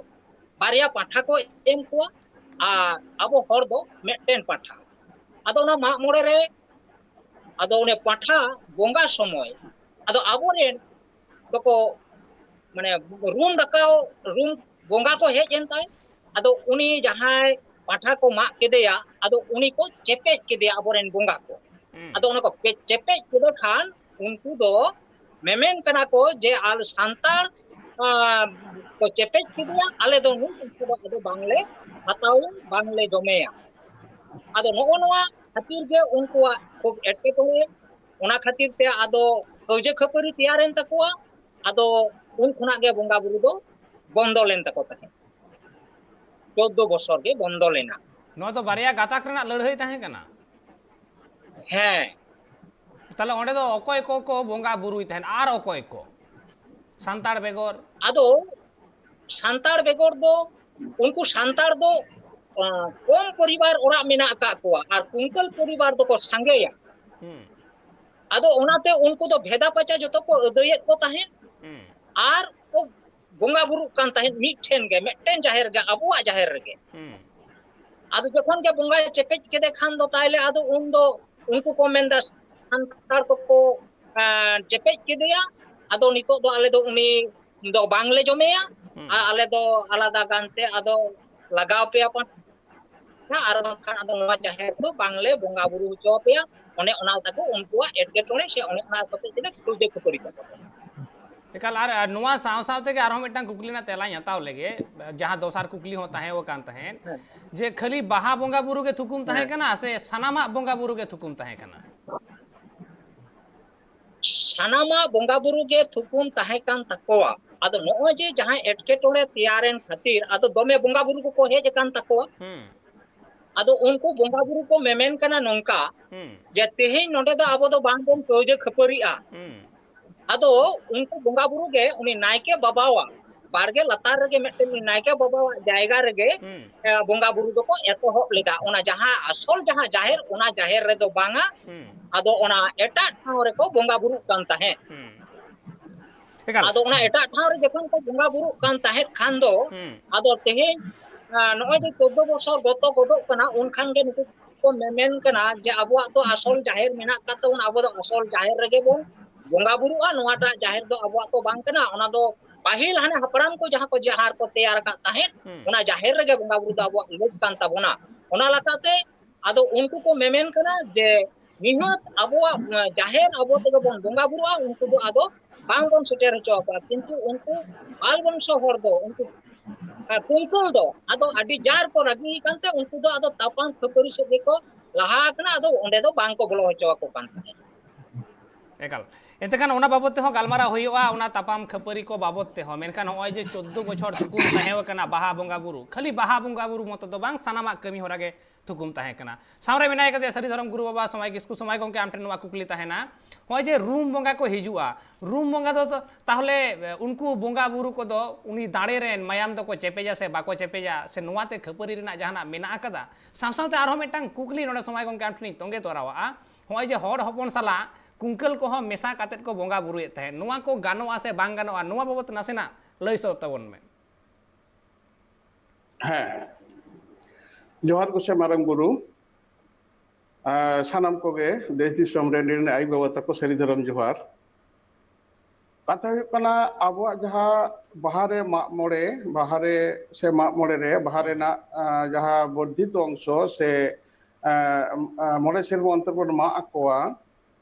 ᱵᱟᱨᱭᱟ ᱯᱟᱸᱴᱷᱟ ᱠᱚ ᱮᱢ ᱠᱚᱣᱟ, ᱟᱨ ᱟᱵᱚ ᱦᱚᱲ ᱫᱚ ᱢᱤᱫᱴᱮᱱ ᱯᱟᱸᱴᱷᱟ᱾ ᱟᱫᱚ ᱚᱱᱟ ᱢᱟᱜ ᱢᱚᱬᱮ ᱨᱮ ᱟᱫᱚ ᱚᱱᱮ ᱯᱟᱸᱴᱷᱟ ᱵᱚᱸᱜᱟ ᱥᱚᱢᱚᱭ ᱟᱫᱚ ᱟᱵᱚᱨᱮᱱ ᱫᱚᱠᱚ, ᱢᱟᱱᱮ, ᱨᱩᱢ ᱰᱟᱠᱟᱣ, ᱨᱩᱢ ᱵᱚᱸᱜᱟ ᱠᱚ ᱦᱮᱡ ᱮᱱ ᱛᱟᱭ᱾ ᱟᱫᱚ ᱩᱱᱤ ᱡᱟᱦᱟᱸᱭ ᱯᱟᱸᱴᱷᱟ ᱠᱚ ᱢᱟᱜ ᱠᱮᱫᱮᱭᱟ, ᱟᱫᱚ ᱩᱱᱤ ᱠᱚ ᱪᱮᱯᱮᱡ ᱠᱮᱫᱮᱭᱟ ᱟᱵᱚᱨᱮᱱ ᱵᱚᱸᱜᱟ ᱠᱚ᱾ ᱟᱫᱚ ᱚᱱᱟ ᱠᱚ ᱯᱮ-, ᱪᱮᱯᱮᱡ ᱠᱮᱫᱮ ᱠᱷᱟᱱ ᱩᱱᱠᱩ ᱫᱚ ᱢᱮᱢᱮᱱ ᱠᱟᱱᱟ ᱠᱚ ᱡᱮ ᱟᱞ-, ᱥᱟᱱᱛᱟᱲ, ᱟᱸ, ᱠᱚ ᱪᱮᱯᱮᱡ ᱠᱮᱫᱮᱭᱟ, ᱟᱞᱮ ᱫᱚ ᱱᱩᱭ ᱩᱱᱠᱩ ᱫᱚ ᱟᱫᱚ ᱵᱟᱝᱞᱮ ᱦᱟᱛᱟᱣᱟ, ᱵᱟᱝᱞᱮ ᱡᱚᱢᱮᱭᱟ᱾ ᱟᱫᱚ ᱱᱚᱜᱼᱚ ᱱᱚᱣᱟ ᱠᱷᱟᱹᱛᱤᱨ ᱜᱮ ᱩᱱᱠᱩᱣᱟᱜ ᱠᱷᱩᱵ ᱮᱴᱠᱮᱴᱚᱬᱮ᱾ ᱚᱱᱟ ᱠᱷᱟᱹᱛᱤᱨ ᱛᱮ ᱟᱫᱚ ᱠᱟᱹᱣᱡᱟᱹ ᱠᱷᱟᱹᱯᱟᱹᱨᱤ ᱛᱮᱭᱟᱨᱮᱱ ᱛᱟᱠᱚᱣᱟ᱾ ᱟᱫᱚ ᱩᱱ ᱠᱷᱚᱱᱟᱜ ᱜᱮ ᱵᱚᱸᱜᱟ ᱵᱩᱨᱩ ᱫᱚ ᱵᱚᱱᱫᱚ ᱞᱮᱱ ᱛᱟᱠᱚ ᱛᱟᱦᱮᱸᱫ᱾ ᱪᱳᱫᱽᱫᱳ ᱵᱚᱥᱚᱨ ᱜᱮ ᱵᱚᱱᱫᱚ ᱞᱮᱱᱟ᱾ ᱱᱚᱣᱟ ᱫᱚ ᱵᱟᱨᱭᱟ ᱜᱟᱛᱟᱠ ᱨᱮᱱᱟᱜ ᱞᱟᱹᱲᱦᱟᱹᱭ ᱛᱟᱦᱮᱸ ᱠᱟᱱᱟ᱾ ᱦᱮᱸ᱾ ᱛᱟᱦᱞᱮ ᱚᱸᱰᱮ ᱫᱚ ᱚᱠᱚᱭ ᱠᱚᱠᱚ ᱵᱚᱸᱜᱟ ᱵᱩᱨᱩᱭ ᱛᱟᱦᱮᱸᱫ ᱟᱨ ᱚᱠᱚᱭ ᱠᱚ ᱥᱟᱱᱛᱟᱲ ᱵᱮᱜᱚᱨ? ᱟᱫᱚ ᱥᱟᱱᱛᱟᱲ ᱵᱮᱜᱚᱨ ᱫᱚ ᱩᱱᱠᱩ ᱥᱟᱱᱛᱟᱲ ᱫᱚ, ᱟᱸ, ᱠᱚᱢ ᱯᱚᱨᱤᱵᱟᱨ ᱚᱲᱟᱜ ᱢᱮᱱᱟᱜ ᱟᱠᱟᱫ ᱠᱚᱣᱟ ᱟᱨ ᱠᱩᱝᱠᱟᱹᱞ ᱯᱚᱨᱤᱵᱟᱨ ᱫᱚᱠᱚ ᱥᱟᱸᱜᱮᱭᱟ᱾ ᱦᱩᱸ, ᱟᱫᱚ ᱚᱱᱟᱛᱮ ᱩᱱᱠᱩ ᱫᱚ ᱵᱷᱮᱫᱟ ᱯᱟᱪᱟ ᱡᱚᱛᱚ ᱠᱚ ᱟᱹᱫᱟᱹᱭᱮᱫ ᱠᱚ ᱛᱟᱦᱮᱸᱫ ᱦᱩᱸ, ᱟᱨ ᱠᱚ ᱵᱚᱸᱜᱟ ᱵᱩᱨᱩᱜ ᱠᱟᱱ ᱛᱟᱦᱮᱸᱫ ᱢᱤᱫᱴᱷᱮᱱ ᱜᱮ, ᱢᱤᱫᱴᱮᱱ ᱡᱟᱦᱮᱨ ᱜᱮ, ᱟᱵᱚᱣᱟᱜ ᱡᱟᱦᱮᱨ ᱨᱮᱜᱮ᱾ ᱦᱩᱸ᱾ ᱟᱫᱚ ᱡᱚᱠᱷᱚᱱ ᱜᱮ ᱵᱚᱸᱜᱟᱭ ᱪᱮᱯᱮᱡ ᱠᱮᱫᱮ ᱠᱷᱟᱱ ᱫᱚ, ᱛᱟᱦᱞᱮ ᱟᱫᱚ ᱩᱱ ᱫᱚ ᱩᱱᱠᱩ ᱠᱚ ᱢᱮᱱᱫᱟ, ᱥᱟᱱᱛᱟᱲ ᱠᱚᱠᱚ, ᱟᱸ, ᱪᱮᱯᱮᱡ ᱠᱮᱫᱮᱭᱟ, ᱟᱫᱚ ᱱᱤᱛᱚᱜ ᱫᱚ ᱟᱞᱮ ᱫᱚ ᱩᱱᱤ ᱫᱚ ᱵᱟᱝᱞᱮ ᱡᱚᱢᱮᱭᱟ, ᱦᱩᱸ᱾ ᱟᱨ ᱟᱞᱮ ᱫᱚ ᱟᱞᱟᱫᱟ ᱜᱟᱱᱛᱮ ᱟᱫᱚ ᱞᱟᱜᱟᱣ ᱯᱮᱭᱟ ᱯᱟᱱᱛᱷᱟ, ᱟᱨ ᱵᱟᱝᱠᱷᱟᱱ ᱟᱫᱚ ᱱᱚᱣᱟ ᱡᱟᱦᱮᱨ ᱫᱚ ᱵᱟᱝᱞᱮ ᱵᱚᱸᱜᱟ ᱵᱩᱨᱩ ᱦᱚᱪᱚ ᱟᱯᱮᱭᱟ᱾ ᱚᱱᱮ ᱚᱱᱟ ᱛᱟᱠᱚ ᱩᱱᱠᱩᱣᱟᱜ ᱮᱴᱠᱮᱴᱚᱬᱮ ᱥᱮ ᱚᱱᱮ ᱚᱱᱟ ᱦᱚᱛᱮᱡ ᱛᱮᱜᱮ ᱠᱟᱹᱣᱡᱟᱹ ᱠᱷᱟᱹᱯᱟᱹᱨᱤ ᱛᱟᱠᱚ᱾ ᱮᱠᱟᱞ, ᱟᱨ, ᱟᱨ ᱱᱚᱣᱟ ᱥᱟᱶ ᱥᱟᱶ ᱛᱮᱜᱮ ᱟᱨᱦᱚᱸ ᱢᱤᱫᱴᱟᱝ ᱠᱩᱠᱞᱤ ᱨᱮᱱᱟᱜ ᱛᱮᱞᱟᱧ ᱦᱟᱛᱟᱣ ᱞᱮᱜᱮ, ᱡᱟᱦᱟᱸ ᱫᱚᱥᱟᱨ ᱠᱩᱠᱞᱤ ᱦᱚᱸ ᱛᱟᱦᱮᱸ ᱟᱠᱟᱱ ᱛᱟᱦᱮᱸᱫ, ᱦᱮᱸ᱾ ᱡᱮ ᱠᱷᱟᱹᱞᱤ ᱵᱟᱦᱟ ᱵᱚᱸᱜᱟ ᱵᱩᱨᱩ ᱜᱮ ᱛᱷᱩᱠᱩᱢ ᱛᱟᱦᱮᱸ ᱦᱮᱸ᱾ ᱠᱟᱱᱟ ᱥᱮ ᱥᱟᱱᱟᱢᱟᱜ ᱵᱚᱸᱜᱟ ᱵᱩᱨᱩ ᱜᱮ ᱛᱷᱩᱠᱩᱢ ᱛᱟᱦᱮᱸ ᱠᱟᱱᱟ? ᱥᱟᱱᱟᱢᱟᱜ ᱵᱚᱸᱜᱟ ᱵᱩᱨᱩ ᱜᱮ ᱛᱷᱩᱠᱩᱢ ᱛᱟᱦᱮᱸ ᱠᱟᱱ ᱛᱟᱠᱚᱣᱟ᱾ ᱟᱫᱚ ᱱᱚᱜᱼᱚᱭ ᱡᱮ ᱡᱟᱦᱟᱸ ᱮᱴᱠᱮᱴᱚᱬᱮ ᱛᱮᱭᱟᱨᱮᱱ ᱠᱷᱟᱹᱛᱤᱨ ᱟᱫᱚ ᱫᱚᱢᱮ ᱵᱚᱸᱜᱟ ᱵᱩᱨᱩ ᱠᱚᱠᱚ ᱦᱮᱡ ᱟᱠᱟᱱ ᱛᱟᱠᱚᱣᱟ᱾ ᱦᱩᱸ᱾ ᱟᱫᱚ ᱩᱱᱠᱩ ᱵᱚᱸᱜᱟ ᱵᱩᱨᱩ ᱠᱚ ᱢᱮᱢᱮᱱ ᱠᱟᱱᱟ ᱱᱚᱝᱠᱟ, ᱦᱩᱸ᱾ ᱡᱮ ᱛᱮᱦᱮᱧ ᱱᱚᱰᱮ ᱫᱚ ᱟᱵᱚ ᱫᱚ ᱵᱟᱝ ᱵᱚᱱ ᱠᱟᱹᱣᱡᱟᱹ ᱠᱷᱟᱹᱯᱟᱹᱨᱤᱜᱼᱟ᱾ ᱦᱩᱸ᱾ ᱟᱫᱚ ᱩᱱᱠᱩ ᱵᱚᱸᱜᱟ ᱵᱩᱨᱩ ᱜᱮ ᱩᱱᱤ ᱱᱟᱭᱠᱮ ᱵᱟᱵᱟᱣᱟᱜ ᱵᱟᱲᱜᱮ ᱞᱟᱛᱟᱨ ᱨᱮᱜᱮ ᱢᱤᱫᱴᱮᱱ ᱱᱟᱭᱠᱮ ᱵᱟᱵᱟᱣᱟᱜ ᱡᱟᱭᱜᱟ ᱨᱮᱜᱮ, ᱦᱩᱸ᱾ ᱮ, ᱵᱚᱸᱜᱟ ᱵᱩᱨᱩ ᱫᱚᱠᱚ ᱮᱛᱚᱦᱚᱵ ᱞᱮᱫᱟ᱾ ᱚᱱᱟ ᱡᱟᱦᱟᱸ ᱟᱥᱚᱞ ᱡᱟᱦᱟᱸ ᱡᱟᱦᱮᱨ, ᱚᱱᱟ ᱡᱟᱦᱮᱨ ᱨᱮᱫᱚ ᱵᱟᱝᱟ᱾ ᱦᱩᱸ᱾ ᱟᱫᱚ ᱚᱱᱟ ᱮᱴᱟᱜ ᱴᱷᱟᱶ ᱨᱮᱠᱚ ᱵᱚᱸᱜᱟ ᱵᱩᱨᱩᱜ ᱠᱟᱱ ᱛᱟᱦᱮᱸᱫ᱾ ᱦᱩᱸ᱾ ᱮᱠᱟᱞ᱾ ᱟᱫᱚ ᱚᱱᱟ ᱮᱴᱟᱜ ᱴᱷᱟᱶ ᱨᱮ ᱡᱚᱠᱷᱚᱱ ᱠᱚ ᱵᱚᱸᱜᱟ ᱵᱩᱨᱩᱜ ᱠᱟᱱ ᱛᱟᱦᱮᱸᱫ ᱠᱷᱟᱱ ᱫᱚ, ᱦᱩᱸ᱾ ᱟᱫᱚ ᱛᱮᱦᱮᱧ, ᱟ, ᱱᱚᱜᱼᱚᱭ ᱡᱮ ᱪᱳᱫᱽᱫᱳ ᱵᱚᱪᱷᱚᱨ ᱜᱚᱛᱚ ᱜᱚᱫᱚᱜ ᱠᱟᱱᱟ, ᱩᱱᱠᱷᱟᱱ ᱜᱮ ᱱᱩᱠᱩ ᱠᱚ ᱢᱮᱢᱮᱱ ᱠᱟᱱᱟ ᱡᱮ ᱟᱵᱚᱣᱟᱜ ᱫᱚ ᱟᱥᱚᱞ ᱡᱟᱦᱮᱨ ᱢᱮᱱᱟᱜ ᱟᱠᱟᱫ ᱛᱟᱵᱚᱱᱟ, ᱟᱵᱚ ᱫᱚ ᱟᱥᱚᱞ ᱡᱟᱦᱮᱨ ᱨᱮᱜᱮ ᱵᱚᱱ ᱵᱚᱸᱜᱟ ᱵᱩᱨᱩᱜᱼᱟ, ᱱᱚᱣᱟᱴᱟᱜ ᱡᱟᱦᱮᱨ ᱫᱚ ᱟᱵᱚᱣᱟᱜ ᱫᱚ ᱵᱟᱝ ᱠᱟᱱᱟ, ᱚᱱᱟ ᱫᱚ ᱯᱟᱹᱦᱤᱞ ᱦᱟᱱᱮ ᱦᱟᱯᱲᱟᱢ ᱠᱚ ᱡᱟᱦᱟᱸ ᱠᱚ, ᱡᱟᱦᱟᱸ ᱠᱚ ᱛᱮᱭᱟᱨ ᱟᱠᱟᱫ ᱛᱟᱦᱮᱸᱫ, ᱦᱩᱸ᱾ ᱚᱱᱟ ᱡᱟᱦᱮᱨ ᱨᱮᱜᱮ ᱵᱚᱸᱜᱟ ᱵᱩᱨᱩ ᱫᱚ ᱟᱵᱚᱣᱟᱜ ᱞᱮᱠ ᱠᱟᱱ ᱛᱟᱵᱚᱱᱟ᱾ ᱚᱱᱟ ᱞᱮᱠᱟᱛᱮ ᱟᱫᱚ ᱩᱱᱠᱩ ᱠᱚ ᱢᱮᱢᱮᱱ ᱠᱟᱱᱟ ᱡᱮ ᱱᱤᱦᱟᱹᱛ ᱟᱵᱚᱣᱟᱜ, ᱮ, ᱡᱟᱦᱮᱨ ᱟᱵᱚ ᱛᱮᱜᱮ ᱵᱚᱱ ᱵᱚᱸᱜᱟ ᱵᱩᱨᱩᱜᱼᱟ, ᱩᱱᱠᱩ ᱫᱚ ᱟᱫᱚ ᱵᱟᱝ ᱵᱚᱱ ᱥᱮᱴᱮᱨ ᱦᱚᱪᱚ ᱟᱠᱚᱣᱟ᱾ ᱠᱤᱱᱛᱩ ᱩᱱᱠᱩ ᱯᱟᱞ ᱵᱚᱝᱥᱚ ᱦᱚᱲ ᱫᱚ, ᱩᱱᱠᱩ, ᱮ, ᱠᱩᱝᱠᱟᱹᱞ ᱫᱚ ᱟᱫᱚ ᱟᱹᱰᱤ ᱡᱟᱨ ᱠᱚ ᱨᱟᱹᱜᱤ ᱟᱠᱟᱱ ᱛᱮ ᱩᱱᱠᱩ ᱫᱚ ᱟᱫᱚ ᱛᱟᱯᱟᱢ ᱠᱷᱟᱹᱯᱟᱹᱨᱤ ᱥᱮᱫ ᱜᱮᱠᱚ ᱞᱟᱦᱟ ᱟᱠᱟᱱᱟ, ᱟᱫᱚ ᱚᱸᱰᱮ ᱫᱚ ᱵᱟᱝ ᱠᱚ ᱵᱚᱞᱚ ᱦᱚᱪᱚ ᱟᱠᱚ ᱠᱟᱱ ᱛᱟᱦᱮᱸᱫ᱾ ᱮᱠᱟᱞ᱾ ᱮᱱᱛᱮ ᱠᱷᱟᱱ ᱚᱱᱟ ᱵᱟᱵᱚᱫ ᱛᱮᱦᱚᱸ ᱜᱟᱞᱢᱟᱨᱟᱣ ᱦᱩᱭᱩᱜᱼᱟ, ᱚᱱᱟ ᱛᱟᱯᱟᱢ ᱠᱷᱟᱹᱯᱟᱹᱨᱤ ᱠᱚ ᱵᱟᱵᱚᱫ ᱛᱮᱦᱚᱸ᱾ ᱢᱮᱱᱠᱷᱟᱱ ᱱᱚᱜᱼᱚᱭ ᱡᱮ ᱪᱳᱫᱽᱫᱳ ᱵᱚᱪᱷᱚᱨ ᱛᱷᱩᱠᱩᱢ ᱛᱟᱦᱮᱸ ᱠᱟᱱᱟ ᱵᱟᱦᱟ ᱵᱚᱸᱜᱟ ᱵᱩᱨᱩ, ᱠᱷᱟᱹᱞᱤ ᱵᱟᱦᱟ ᱵᱚᱸᱜᱟ ᱵᱩᱨᱩ ᱢᱚᱛᱚ ᱫᱚ ᱵᱟᱝ, ᱥᱟᱱᱟᱢᱟᱜ ᱠᱟᱹᱢᱤ ᱦᱚᱨᱟ ᱜᱮ ᱛᱷᱩᱠᱩᱢ ᱛᱟᱦᱮᱸ ᱠᱟᱱᱟ᱾ ᱥᱟᱶᱨᱮ ᱢᱮᱱᱟᱭ ᱠᱟᱫᱮᱭᱟ ᱥᱟᱹᱨᱤ ᱫᱷᱚᱨᱚᱢ ᱜᱩᱨᱩ ᱵᱟᱵᱟ ᱥᱚᱢᱟᱭ ᱠᱤᱥᱠᱩ᱾ ᱥᱚᱢᱟᱭ ᱜᱚᱢᱠᱮ, ᱟᱢ ᱴᱷᱮᱱ ᱱᱚᱣᱟ ᱠᱩᱠᱞᱤ ᱛᱟᱦᱮᱱᱟ, ᱱᱚᱜᱼᱚᱭ ᱡᱮ ᱨᱩᱢ ᱵᱚᱸᱜᱟ ᱠᱚ ᱦᱤᱡᱩᱜᱼᱟ, ᱨᱩᱢ ᱵᱚᱸᱜᱟ ᱫᱚ ᱛᱚ-, ᱛᱟᱦᱚᱞᱮ, ᱮ, ᱩᱱᱠᱩ ᱵᱚᱸᱜᱟ ᱵᱩᱨᱩ ᱠᱚᱫᱚ ᱩᱱᱤ ᱫᱟᱲᱮ ᱨᱮᱱ ᱢᱟᱭᱟᱢ ᱫᱚᱠᱚ ᱪᱮᱯᱮᱡᱟ ᱥᱮ ᱵᱟᱠᱚ ᱪᱮᱯᱮᱡᱟ, ᱥᱮ ᱱᱚᱣᱟᱛᱮ ᱠᱷᱟᱹᱯᱟᱹᱨᱤ ᱨᱮᱱᱟᱜ ᱡᱟᱦᱟᱱᱟᱜ ᱢᱮᱱᱟᱜ ᱟᱠᱟᱫᱟ? ᱥᱟᱶ ᱥᱟᱶᱛᱮ ᱟᱨᱦᱚᱸ ᱢᱤᱫᱴᱟᱝ ᱠᱩᱠᱞᱤ ᱱᱚᱰᱮ ᱥᱚᱢᱟᱭ ᱜᱚᱢᱠᱮ ᱟᱢ ᱴᱷᱮᱱᱤᱧ ᱛᱚᱸᱜᱮ ᱛᱚᱨᱟᱣᱟᱜᱼᱟ, ᱱᱚᱜᱼᱚᱭ ᱡᱮ ᱦᱚᱲ ᱦᱚᱯᱚᱱ ᱥᱟᱞᱟᱜ ᱠᱩᱝᱠᱟᱹᱞ ᱠᱚᱦᱚᱸ ᱢᱮᱥᱟ ᱠᱟᱛᱮᱫ ᱠᱚ ᱵᱚᱸᱜᱟ ᱵᱩᱨᱩᱭᱮᱫ ᱛᱟᱦᱮᱸᱫ᱾ ᱱᱚᱣᱟ ᱠᱚ ᱜᱟᱱᱚᱜᱼᱟ ᱥᱮ ᱵᱟᱝ ᱜᱟᱱᱚᱜᱼᱟ, ᱱᱚᱣᱟ ᱵᱟᱵᱚᱛ ᱱᱟᱥᱮᱱᱟᱜ ᱞᱟᱹᱭ ᱥᱚᱫᱚᱨ ᱛᱟᱵᱚᱱ ᱢᱮ᱾ ᱦᱮᱸ, ᱡᱚᱦᱟᱨ ᱜᱚᱸᱥᱟᱭ ᱢᱟᱨᱟᱝ ᱵᱩᱨᱩ, ᱟᱨ ᱥᱟᱱᱟᱢ ᱠᱚᱜᱮ ᱫᱮᱥ ᱫᱤᱥᱚᱢ ᱨᱮᱱ ᱟᱭᱳ ᱵᱟᱵᱟ ᱛᱟᱠᱚ, ᱥᱟᱹᱨᱤ ᱫᱷᱚᱨᱚᱢ ᱡᱚᱦᱟᱨ᱾ ᱠᱟᱛᱷᱟ ᱦᱩᱭᱩᱜ ᱠᱟᱱᱟ, ᱟᱵᱚᱣᱟᱜ ᱡᱟᱦᱟᱸ ᱵᱟᱦᱟ ᱨᱮ ᱢᱟᱜ ᱢᱚᱬᱮ, ᱵᱟᱦᱟ ᱨᱮ ᱥᱮ ᱢᱟᱜ ᱢᱚᱬᱮ ᱨᱮ ᱵᱟᱦᱟ ᱨᱮᱱᱟᱜ, ᱟᱸ, ᱡᱟᱦᱟᱸ ᱵᱚᱨᱫᱷᱤᱛᱚ ᱚᱝᱥᱚ ᱥᱮ, ᱟᱸ, ᱟᱸ, ᱢᱚᱬᱮ ᱥᱮᱨᱢᱟ ᱚᱱᱛᱚᱨ ᱵᱚᱱ ᱢᱟᱜ ᱟᱠᱚᱣᱟ,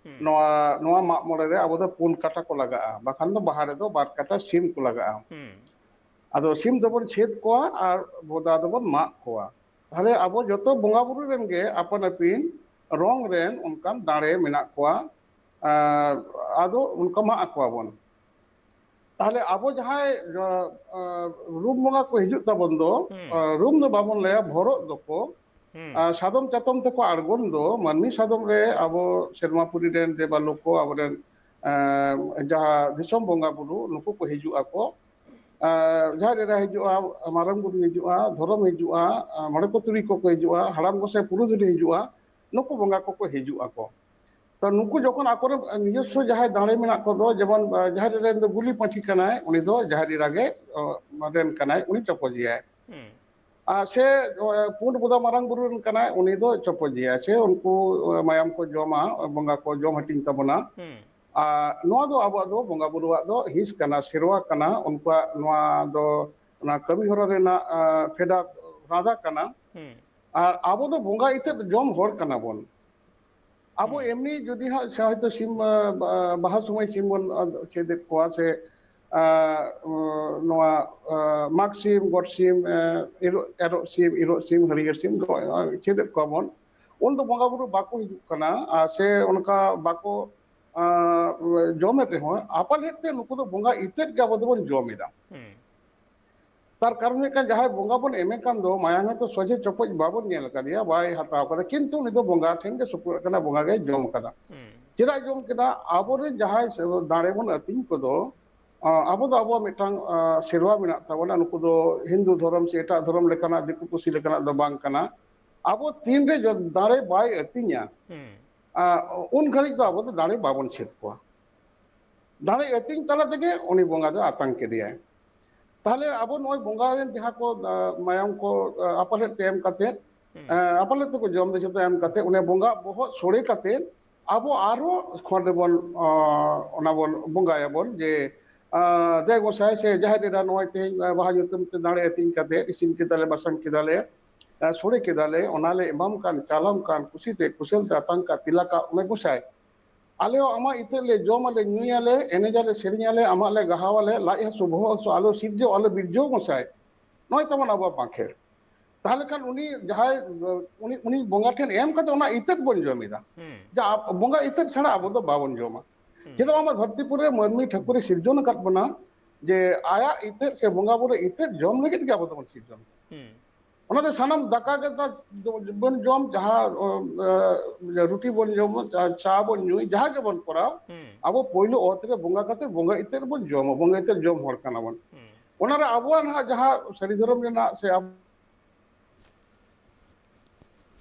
ᱦᱩᱸ᱾ ᱱᱚᱣᱟ, ᱱᱚᱣᱟ ᱢᱟᱜ ᱢᱚᱬᱮ ᱨᱮ ᱟᱵᱚ ᱫᱚ ᱯᱩᱱ ᱠᱟᱴᱟ ᱠᱚ ᱞᱟᱜᱟᱜᱼᱟ, ᱵᱟᱠᱷᱟᱱ ᱫᱚ ᱵᱟᱦᱟ ᱨᱮᱫᱚ ᱵᱟᱨ ᱠᱟᱴᱟ ᱥᱤᱢ ᱠᱚ ᱞᱟᱜᱟᱜᱼᱟ᱾ ᱦᱩᱸ᱾ ᱟᱫᱚ ᱥᱤᱢ ᱫᱚᱵᱚᱱ ᱪᱷᱮᱫ ᱠᱚᱣᱟ ᱟᱨ ᱵᱚᱫᱟ ᱫᱚᱵᱚᱱ ᱢᱟᱜ ᱠᱚᱣᱟ᱾ ᱛᱟᱦᱞᱮ ᱟᱵᱚ ᱡᱚᱛᱚ ᱵᱚᱸᱜᱟ ᱵᱩᱨᱩ ᱨᱮᱱ ᱜᱮ ᱟᱯᱟᱱ ᱟᱹᱯᱤᱱ ᱨᱚᱝ ᱨᱮᱱ ᱚᱱᱠᱟᱱ ᱫᱟᱲᱮ ᱢᱮᱱᱟᱜ ᱠᱚᱣᱟ᱾ ᱟᱨ ᱟᱫᱚ ᱚᱱᱠᱟ ᱢᱟᱜ ᱟᱠᱚᱣᱟ ᱵᱚᱱ᱾ ᱛᱟᱦᱞᱮ ᱟᱵᱚ ᱡᱟᱦᱟᱸᱭ, ᱟᱸ, ᱟᱸ, ᱨᱩᱢ ᱵᱚᱸᱜᱟ ᱠᱚ ᱦᱤᱡᱩᱜ ᱛᱟᱵᱚᱱ ᱫᱚ, ᱦᱩᱸ᱾ ᱟᱸ, ᱨᱩᱢ ᱫᱚ ᱵᱟᱵᱚᱱ ᱞᱟᱹᱭᱟ, ᱵᱷᱚᱨᱚᱜ ᱫᱚᱠᱚ, ᱦᱩᱸ᱾ ᱟᱸ, ᱥᱟᱫᱚᱢ ᱪᱟᱛᱚᱢ ᱛᱮᱠᱚ ᱟᱬᱜᱚᱱ ᱫᱚ, ᱢᱟᱹᱱᱢᱤ ᱥᱟᱫᱚᱢ ᱨᱮ ᱟᱵᱚ ᱥᱮᱨᱢᱟᱯᱩᱨᱤ ᱨᱮᱱ ᱫᱮᱵᱟᱞᱳᱠ ᱠᱚ, ᱟᱵᱚᱨᱮᱱ, ᱟᱸ, ᱡᱟᱦᱟᱸ ᱫᱤᱥᱚᱢ ᱵᱚᱸᱜᱟ ᱵᱩᱨᱩ, ᱱᱩᱠᱩ ᱠᱚ ᱦᱤᱡᱩᱜ ᱟᱠᱚ᱾ ᱟᱸ, ᱡᱟᱦᱮᱨ ᱮᱨᱟ ᱦᱤᱡᱩᱜᱼᱟ, ᱢᱟᱨᱟᱝ ᱵᱩᱨᱩ ᱦᱤᱡᱩᱜᱼᱟ, ᱫᱷᱚᱨᱚᱢ ᱦᱤᱡᱩᱜᱼᱟ, ᱟᱸ, ᱢᱚᱬᱮ ᱠᱚ ᱛᱩᱨᱩᱭ ᱠᱚᱠᱚ ᱦᱤᱡᱩᱜᱼᱟ, ᱦᱟᱲᱟᱢ ᱜᱚᱸᱥᱟᱭ ᱯᱩᱨᱩᱫᱷᱩᱞᱤ ᱦᱤᱡᱩᱜᱼᱟ, ᱱᱩᱠᱩ ᱵᱚᱸᱜᱟ ᱠᱚᱠᱚ ᱦᱤᱡᱩᱜ ᱟᱠᱚ᱾ ᱛᱚ ᱱᱩᱠᱩ ᱡᱚᱠᱷᱚᱱ ᱟᱠᱚᱨᱮᱱ ᱱᱤᱡᱚᱥᱥᱚ ᱡᱟᱦᱟᱸᱭ ᱫᱟᱲᱮ ᱢᱮᱱᱟᱜ ᱠᱚᱫᱚ, ᱡᱮᱢᱚᱱ, ᱟᱸ, ᱡᱟᱦᱮᱨ ᱮᱨᱟ ᱨᱮᱱ ᱫᱚ ᱜᱩᱞᱤ ᱯᱟᱹᱴᱷᱤ ᱠᱟᱱᱟᱭ, ᱩᱱᱤ ᱫᱚ ᱡᱟᱦᱮᱨ ᱮᱨᱟ ᱜᱮ, ᱚ, ᱨᱮᱱ ᱠᱟᱱᱟᱭ, ᱩᱱᱤ ᱪᱚᱯᱚᱡᱮᱭᱟᱭ᱾ ᱦᱩᱸ᱾ ᱟᱨ ᱥᱮ, ᱚ, ᱯᱩᱸᱰ ᱵᱚᱫᱟ ᱢᱟᱨᱟᱝ ᱵᱩᱨᱩ ᱨᱮᱱ ᱠᱟᱱᱟᱭ, ᱩᱱᱤ ᱫᱚ ᱪᱚᱯᱚᱡᱮᱭᱟᱭ᱾ ᱥᱮ ᱩᱱᱠᱩ, ᱚ, ᱢᱟᱭᱟᱢ ᱠᱚ ᱡᱚᱢᱟ, ᱵᱚᱸᱜᱟ ᱠᱚ ᱡᱚᱢ ᱦᱟᱹᱴᱤᱧ ᱛᱟᱵᱚᱱᱟ᱾ ᱦᱩᱸ᱾ ᱟᱨ ᱱᱚᱣᱟ ᱫᱚ ᱟᱵᱚᱣᱟᱜ ᱫᱚ ᱵᱚᱸᱜᱟ ᱵᱩᱨᱩᱣᱟᱜ ᱫᱚ ᱦᱤᱸᱥ ᱠᱟᱱᱟ, ᱥᱮᱨᱣᱟ ᱠᱟᱱᱟ, ᱩᱱᱠᱩᱣᱟᱜ ᱱᱚᱣᱟ ᱫᱚ ᱚᱱᱟ ᱠᱟᱹᱢᱤ ᱦᱚᱨᱟ ᱨᱮᱱᱟᱜ, ᱟᱸ, ᱯᱷᱮᱰᱟᱛ ᱨᱟᱸᱫᱟ ᱠᱟᱱᱟ᱾ ᱦᱩᱸ᱾ ᱟᱨ ᱟᱵᱚ ᱫᱚ ᱵᱚᱸᱜᱟ ᱤᱛᱟᱹᱫ ᱡᱚᱢ ᱦᱚᱲ ᱠᱟᱱᱟ ᱵᱚᱱ᱾ ᱟᱵᱚ ᱦᱩᱸ᱾ ᱮᱢᱱᱤ ᱡᱩᱫᱤ ᱦᱟᱸᱜ ᱥᱮ ᱦᱚᱭᱛᱳ ᱥᱤᱢ, ᱟᱸ, ᱵᱟ-, ᱵᱟᱦᱟ ᱥᱚᱢᱚᱭ ᱥᱤᱢ ᱵᱚᱱ, ᱟᱸ, ᱪᱷᱮᱫᱮᱫ ᱠᱚᱣᱟ ᱥᱮ, ᱟᱸ, ᱱᱚᱣᱟ, ᱟᱸ, ᱢᱟᱜᱽ ᱥᱤᱢ, ᱜᱚᱴ ᱥᱤᱢ, ᱟᱸ, ᱮᱨᱚᱜ, ᱮᱨᱚᱜ ᱥᱤᱢ, ᱤᱨᱚᱜ ᱥᱤᱢ, ᱦᱟᱹᱨᱭᱟᱹᱲ ᱥᱤᱢ ᱫᱚ, ᱟᱸ, ᱪᱷᱮᱫᱮᱫ ᱠᱚᱣᱟ ᱵᱚᱱ, ᱩᱱ ᱫᱚ ᱵᱚᱸᱜᱟ ᱵᱩᱨᱩ ᱵᱟᱠᱚ ᱦᱤᱡᱩᱜ ᱠᱟᱱᱟ᱾ ᱟᱨ ᱥᱮ ᱚᱱᱠᱟ ᱵᱟᱠᱚ, ᱟᱸ, ᱡᱚᱢᱮᱫ ᱨᱮᱦᱚᱸ, ᱟᱯᱟᱞᱮᱫ ᱛᱮ ᱱᱩᱠᱩ ᱫᱚ ᱵᱚᱸᱜᱟ ᱤᱛᱟᱹᱫ ᱜᱮ ᱟᱵᱚ ᱫᱚᱵᱚᱱ ᱡᱚᱢ ᱮᱫᱟ᱾ ᱦᱩᱸ᱾ ᱛᱟᱨ ᱠᱟᱨᱚᱱ ᱦᱩᱭᱩᱜ ᱠᱟᱱᱟ, ᱡᱟᱦᱟᱸᱭ ᱵᱚᱸᱜᱟ ᱵᱚᱱ ᱮᱢᱮ ᱠᱟᱱ ᱫᱚ, ᱢᱟᱭᱟᱝ ᱦᱚᱸᱛᱚ ᱥᱚᱡᱷᱮ ᱪᱚᱯᱚᱡ ᱵᱟᱵᱚᱱ ᱧᱮᱞ ᱟᱠᱟᱫᱮᱭᱟ, ᱵᱟᱭ ᱦᱟᱛᱟᱣ ᱠᱟᱫᱟ, ᱠᱤᱱᱛᱩ ᱩᱱᱤ ᱫᱚ ᱵᱚᱸᱜᱟ ᱴᱷᱮᱱ ᱜᱮ ᱥᱩᱯᱩᱨ ᱟᱠᱟᱱᱟ, ᱵᱚᱸᱜᱟ ᱜᱮᱭ ᱡᱚᱢ ᱠᱟᱫᱟ᱾ ᱦᱩᱸ᱾ ᱪᱮᱫᱟᱜ ᱡᱚᱢ ᱠᱮᱫᱟ? ᱟᱵᱚᱨᱮᱱ ᱡᱟᱦᱟᱸᱭ ᱥᱮ ᱫᱟᱲᱮ ᱵᱚᱱ ᱟᱹᱛᱤᱧ ᱠᱚᱫᱚ, ᱟᱸ, ᱟᱵᱚ ᱫᱚ ᱟᱵᱚᱣᱟᱜ ᱢᱤᱫᱴᱟᱝ, ᱟᱸ, ᱥᱮᱨᱣᱟ ᱢᱮᱱᱟᱜ ᱛᱟᱵᱚᱱᱟ᱾ ᱱᱩᱠᱩ ᱫᱚ ᱦᱤᱱᱫᱩ ᱫᱷᱚᱨᱚᱢ ᱥᱮ ᱮᱴᱟᱜ ᱫᱷᱚᱨᱚᱢ ᱞᱮᱠᱟᱱᱟᱜ, ᱫᱤᱠᱩ ᱯᱩᱥᱤ ᱞᱮᱠᱟᱱᱟᱜ ᱫᱚ ᱵᱟᱝ ᱠᱟᱱᱟ᱾ ᱟᱵᱚ ᱛᱤᱱᱨᱮ ᱡᱚ-, ᱫᱟᱲᱮ ᱵᱟᱭ ᱟᱹᱛᱤᱧᱟ, ᱦᱩᱸ᱾ ᱟᱸ, ᱩᱱ ᱜᱷᱟᱹᱲᱤᱡ ᱫᱚ ᱟᱵᱚ ᱫᱚ ᱫᱟᱲᱮ ᱵᱟᱵᱚᱱ ᱪᱷᱮᱫ ᱠᱚᱣᱟ᱾ ᱫᱟᱲᱮ ᱟᱹᱛᱤᱧ ᱛᱟᱞᱟ ᱛᱮᱜᱮ ᱩᱱᱤ ᱵᱚᱸᱜᱟ ᱫᱚ ᱟᱛᱟᱝ ᱠᱮᱫᱮᱭᱟᱭ᱾ ᱛᱟᱦᱞᱮ ᱟᱵᱚ ᱱᱚᱜᱼᱚᱭ ᱵᱚᱸᱜᱟ ᱨᱮᱱ ᱡᱟᱦᱟᱸ ᱠᱚ, ᱟᱸ, ᱢᱟᱭᱟᱢ ᱠᱚ, ᱟᱸ, ᱟᱯᱟᱞᱮᱫ ᱛᱮ ᱮᱢ ᱠᱟᱛᱮ, ᱦᱩᱸ᱾ ᱟᱸ, ᱟᱯᱟᱞᱮᱫ ᱛᱮᱠᱚ ᱡᱚᱢ ᱫᱚ ᱡᱚᱛᱚ ᱮᱢ ᱠᱟᱛᱮ, ᱩᱱᱤ ᱵᱚᱸᱜᱟ ᱵᱚᱦᱚᱜ ᱥᱚᱲᱮ ᱠᱟᱛᱮ ᱟᱵᱚ ᱟᱨᱦᱚᱸ ᱠᱷᱚᱸᱰ ᱨᱮᱵᱚᱱ, ᱟᱸ, ᱚᱱᱟ ᱵᱚᱱ ᱵᱚᱸᱜᱟᱭᱟᱵᱚᱱ ᱡᱮ, ᱟᱸ, ᱫᱮ ᱜᱚᱸᱥᱟᱭ ᱥᱮ ᱡᱟᱦᱮᱨ ᱮᱨᱟ, ᱱᱚᱜᱼᱚᱭ ᱛᱮᱦᱮᱧ, ᱟᱸ, ᱵᱟᱦᱟ ᱧᱩᱛᱩᱢ ᱛᱮ ᱫᱟᱲᱮ ᱟᱹᱛᱤᱧ ᱠᱟᱛᱮ, ᱤᱥᱤᱱ ᱠᱮᱫᱟᱞᱮ, ᱵᱟᱥᱟᱝ ᱠᱮᱫᱟᱞᱮ, ᱟᱸ, ᱥᱚᱲᱮ ᱠᱮᱫᱟᱞᱮ, ᱚᱱᱟ ᱞᱮ ᱮᱢᱟᱢ ᱠᱟᱱ, ᱪᱟᱞᱟᱢ ᱠᱟᱱ, ᱠᱩᱥᱤᱛᱮ ᱠᱩᱥᱟᱹᱞ ᱛᱮ ᱟᱛᱟᱝ ᱠᱟᱜ ᱛᱤᱞᱟ ᱠᱟᱜ ᱢᱮ ᱜᱚᱸᱥᱟᱭ᱾ ᱟᱞᱮ ᱦᱚᱸ ᱟᱢᱟᱜ ᱤᱛᱟᱹᱫ ᱞᱮ ᱡᱚᱢ ᱟᱞᱮ, ᱧᱩᱭᱟᱞᱮ, ᱮᱱᱮᱡ ᱟᱞᱮ, ᱥᱮᱨᱮᱧ ᱟᱞᱮ, ᱟᱢᱟᱜ ᱞᱮ ᱜᱟᱦᱟᱣ ᱟᱞᱮ, ᱞᱟᱡ ᱦᱟᱹᱥᱩ, ᱵᱚᱦᱚᱜ ᱦᱟᱹᱥᱩ ᱟᱞᱚ ᱥᱤᱨᱡᱟᱹᱣ, ᱟᱞᱚ ᱵᱤᱨᱡᱟᱹᱣ ᱜᱚᱸᱥᱟᱭ᱾ ᱱᱚᱜᱼᱚᱭ ᱛᱟᱵᱚᱱ ᱟᱵᱚᱣᱟᱜ ᱵᱟᱸᱠᱷᱮᱲ᱾ ᱛᱟᱦᱞᱮ ᱠᱷᱟᱱ ᱩᱱᱤ ᱡᱟᱦᱟᱸᱭ, ᱩᱱᱤ, ᱩᱱᱤ ᱵᱚᱸᱜᱟ ᱴᱷᱮᱱ ᱮᱢ ᱠᱟᱛᱮ ᱚᱱᱟ ᱤᱛᱟᱹᱫ ᱵᱚᱱ ᱡᱚᱢ ᱮᱫᱟ᱾ ᱦᱩᱸ᱾ ᱡᱟ ᱟᱵ-, ᱵᱚᱸᱜᱟ ᱤᱛᱟᱹᱫ ᱪᱷᱟᱲᱟ ᱟᱵᱚ ᱫᱚ ᱵᱟᱵᱚᱱ ᱡᱚᱢᱟ᱾ ᱦᱩᱸ᱾ ᱪᱮᱫᱟᱜ ᱵᱟᱝᱢᱟ ᱫᱷᱟᱹᱨᱛᱤ ᱯᱩᱨᱤ ᱨᱮ ᱢᱟᱹᱱᱢᱤ ᱴᱷᱟᱹᱠᱩᱨᱮ ᱥᱤᱨᱡᱚᱱ ᱟᱠᱟᱫ ᱵᱚᱱᱟ, ᱡᱮ ᱟᱭᱟᱜ ᱤᱛᱟᱹᱫ ᱥᱮ ᱵᱚᱸᱜᱟ ᱵᱩᱨᱩ ᱤᱛᱟᱹᱫ ᱡᱚᱢ ᱞᱟᱹᱜᱤᱫ ᱜᱮ ᱟᱵᱚ ᱫᱚᱵᱚᱱ ᱥᱤᱨᱡᱚᱱ᱾ ᱦᱩᱸ᱾ ᱚᱱᱟ ᱫᱚ ᱥᱟᱱᱟᱢ ᱫᱟᱠᱟ ᱜᱮ ᱫᱟ-, ᱵᱚᱱ ᱡᱚᱢ, ᱡᱟᱦᱟᱸ, ᱚ, ᱮ, ᱨᱩᱴᱤ ᱵᱚᱱ ᱡᱚᱢ, ᱪᱟ, ᱪᱟ ᱵᱚᱱ ᱧᱩᱭ, ᱡᱟᱦᱟᱸ ᱜᱮᱵᱚᱱ ᱠᱚᱨᱟᱣ, ᱦᱩᱸ᱾ ᱟᱵᱚ ᱯᱳᱭᱞᱳ ᱚᱛ ᱨᱮ ᱵᱚᱸᱜᱟ ᱠᱟᱛᱮ ᱵᱚᱸᱜᱟ ᱤᱛᱟᱹᱫ ᱵᱚᱱ ᱡᱚᱢᱟ, ᱵᱚᱸᱜᱟ ᱤᱛᱟᱹᱫ ᱡᱚᱢ ᱦᱚᱲ ᱠᱟᱱᱟ ᱵᱚᱱ᱾ ᱦᱩᱸ᱾ ᱚᱱᱟᱨᱮ ᱟᱵᱚᱣᱟᱜ ᱱᱟᱦᱟᱜ ᱡᱟᱦᱟᱸ ᱥᱟᱹᱨᱤ ᱫᱷᱚᱨᱚᱢ ᱨᱮᱱᱟᱜ ᱥᱮ ᱟᱵᱚ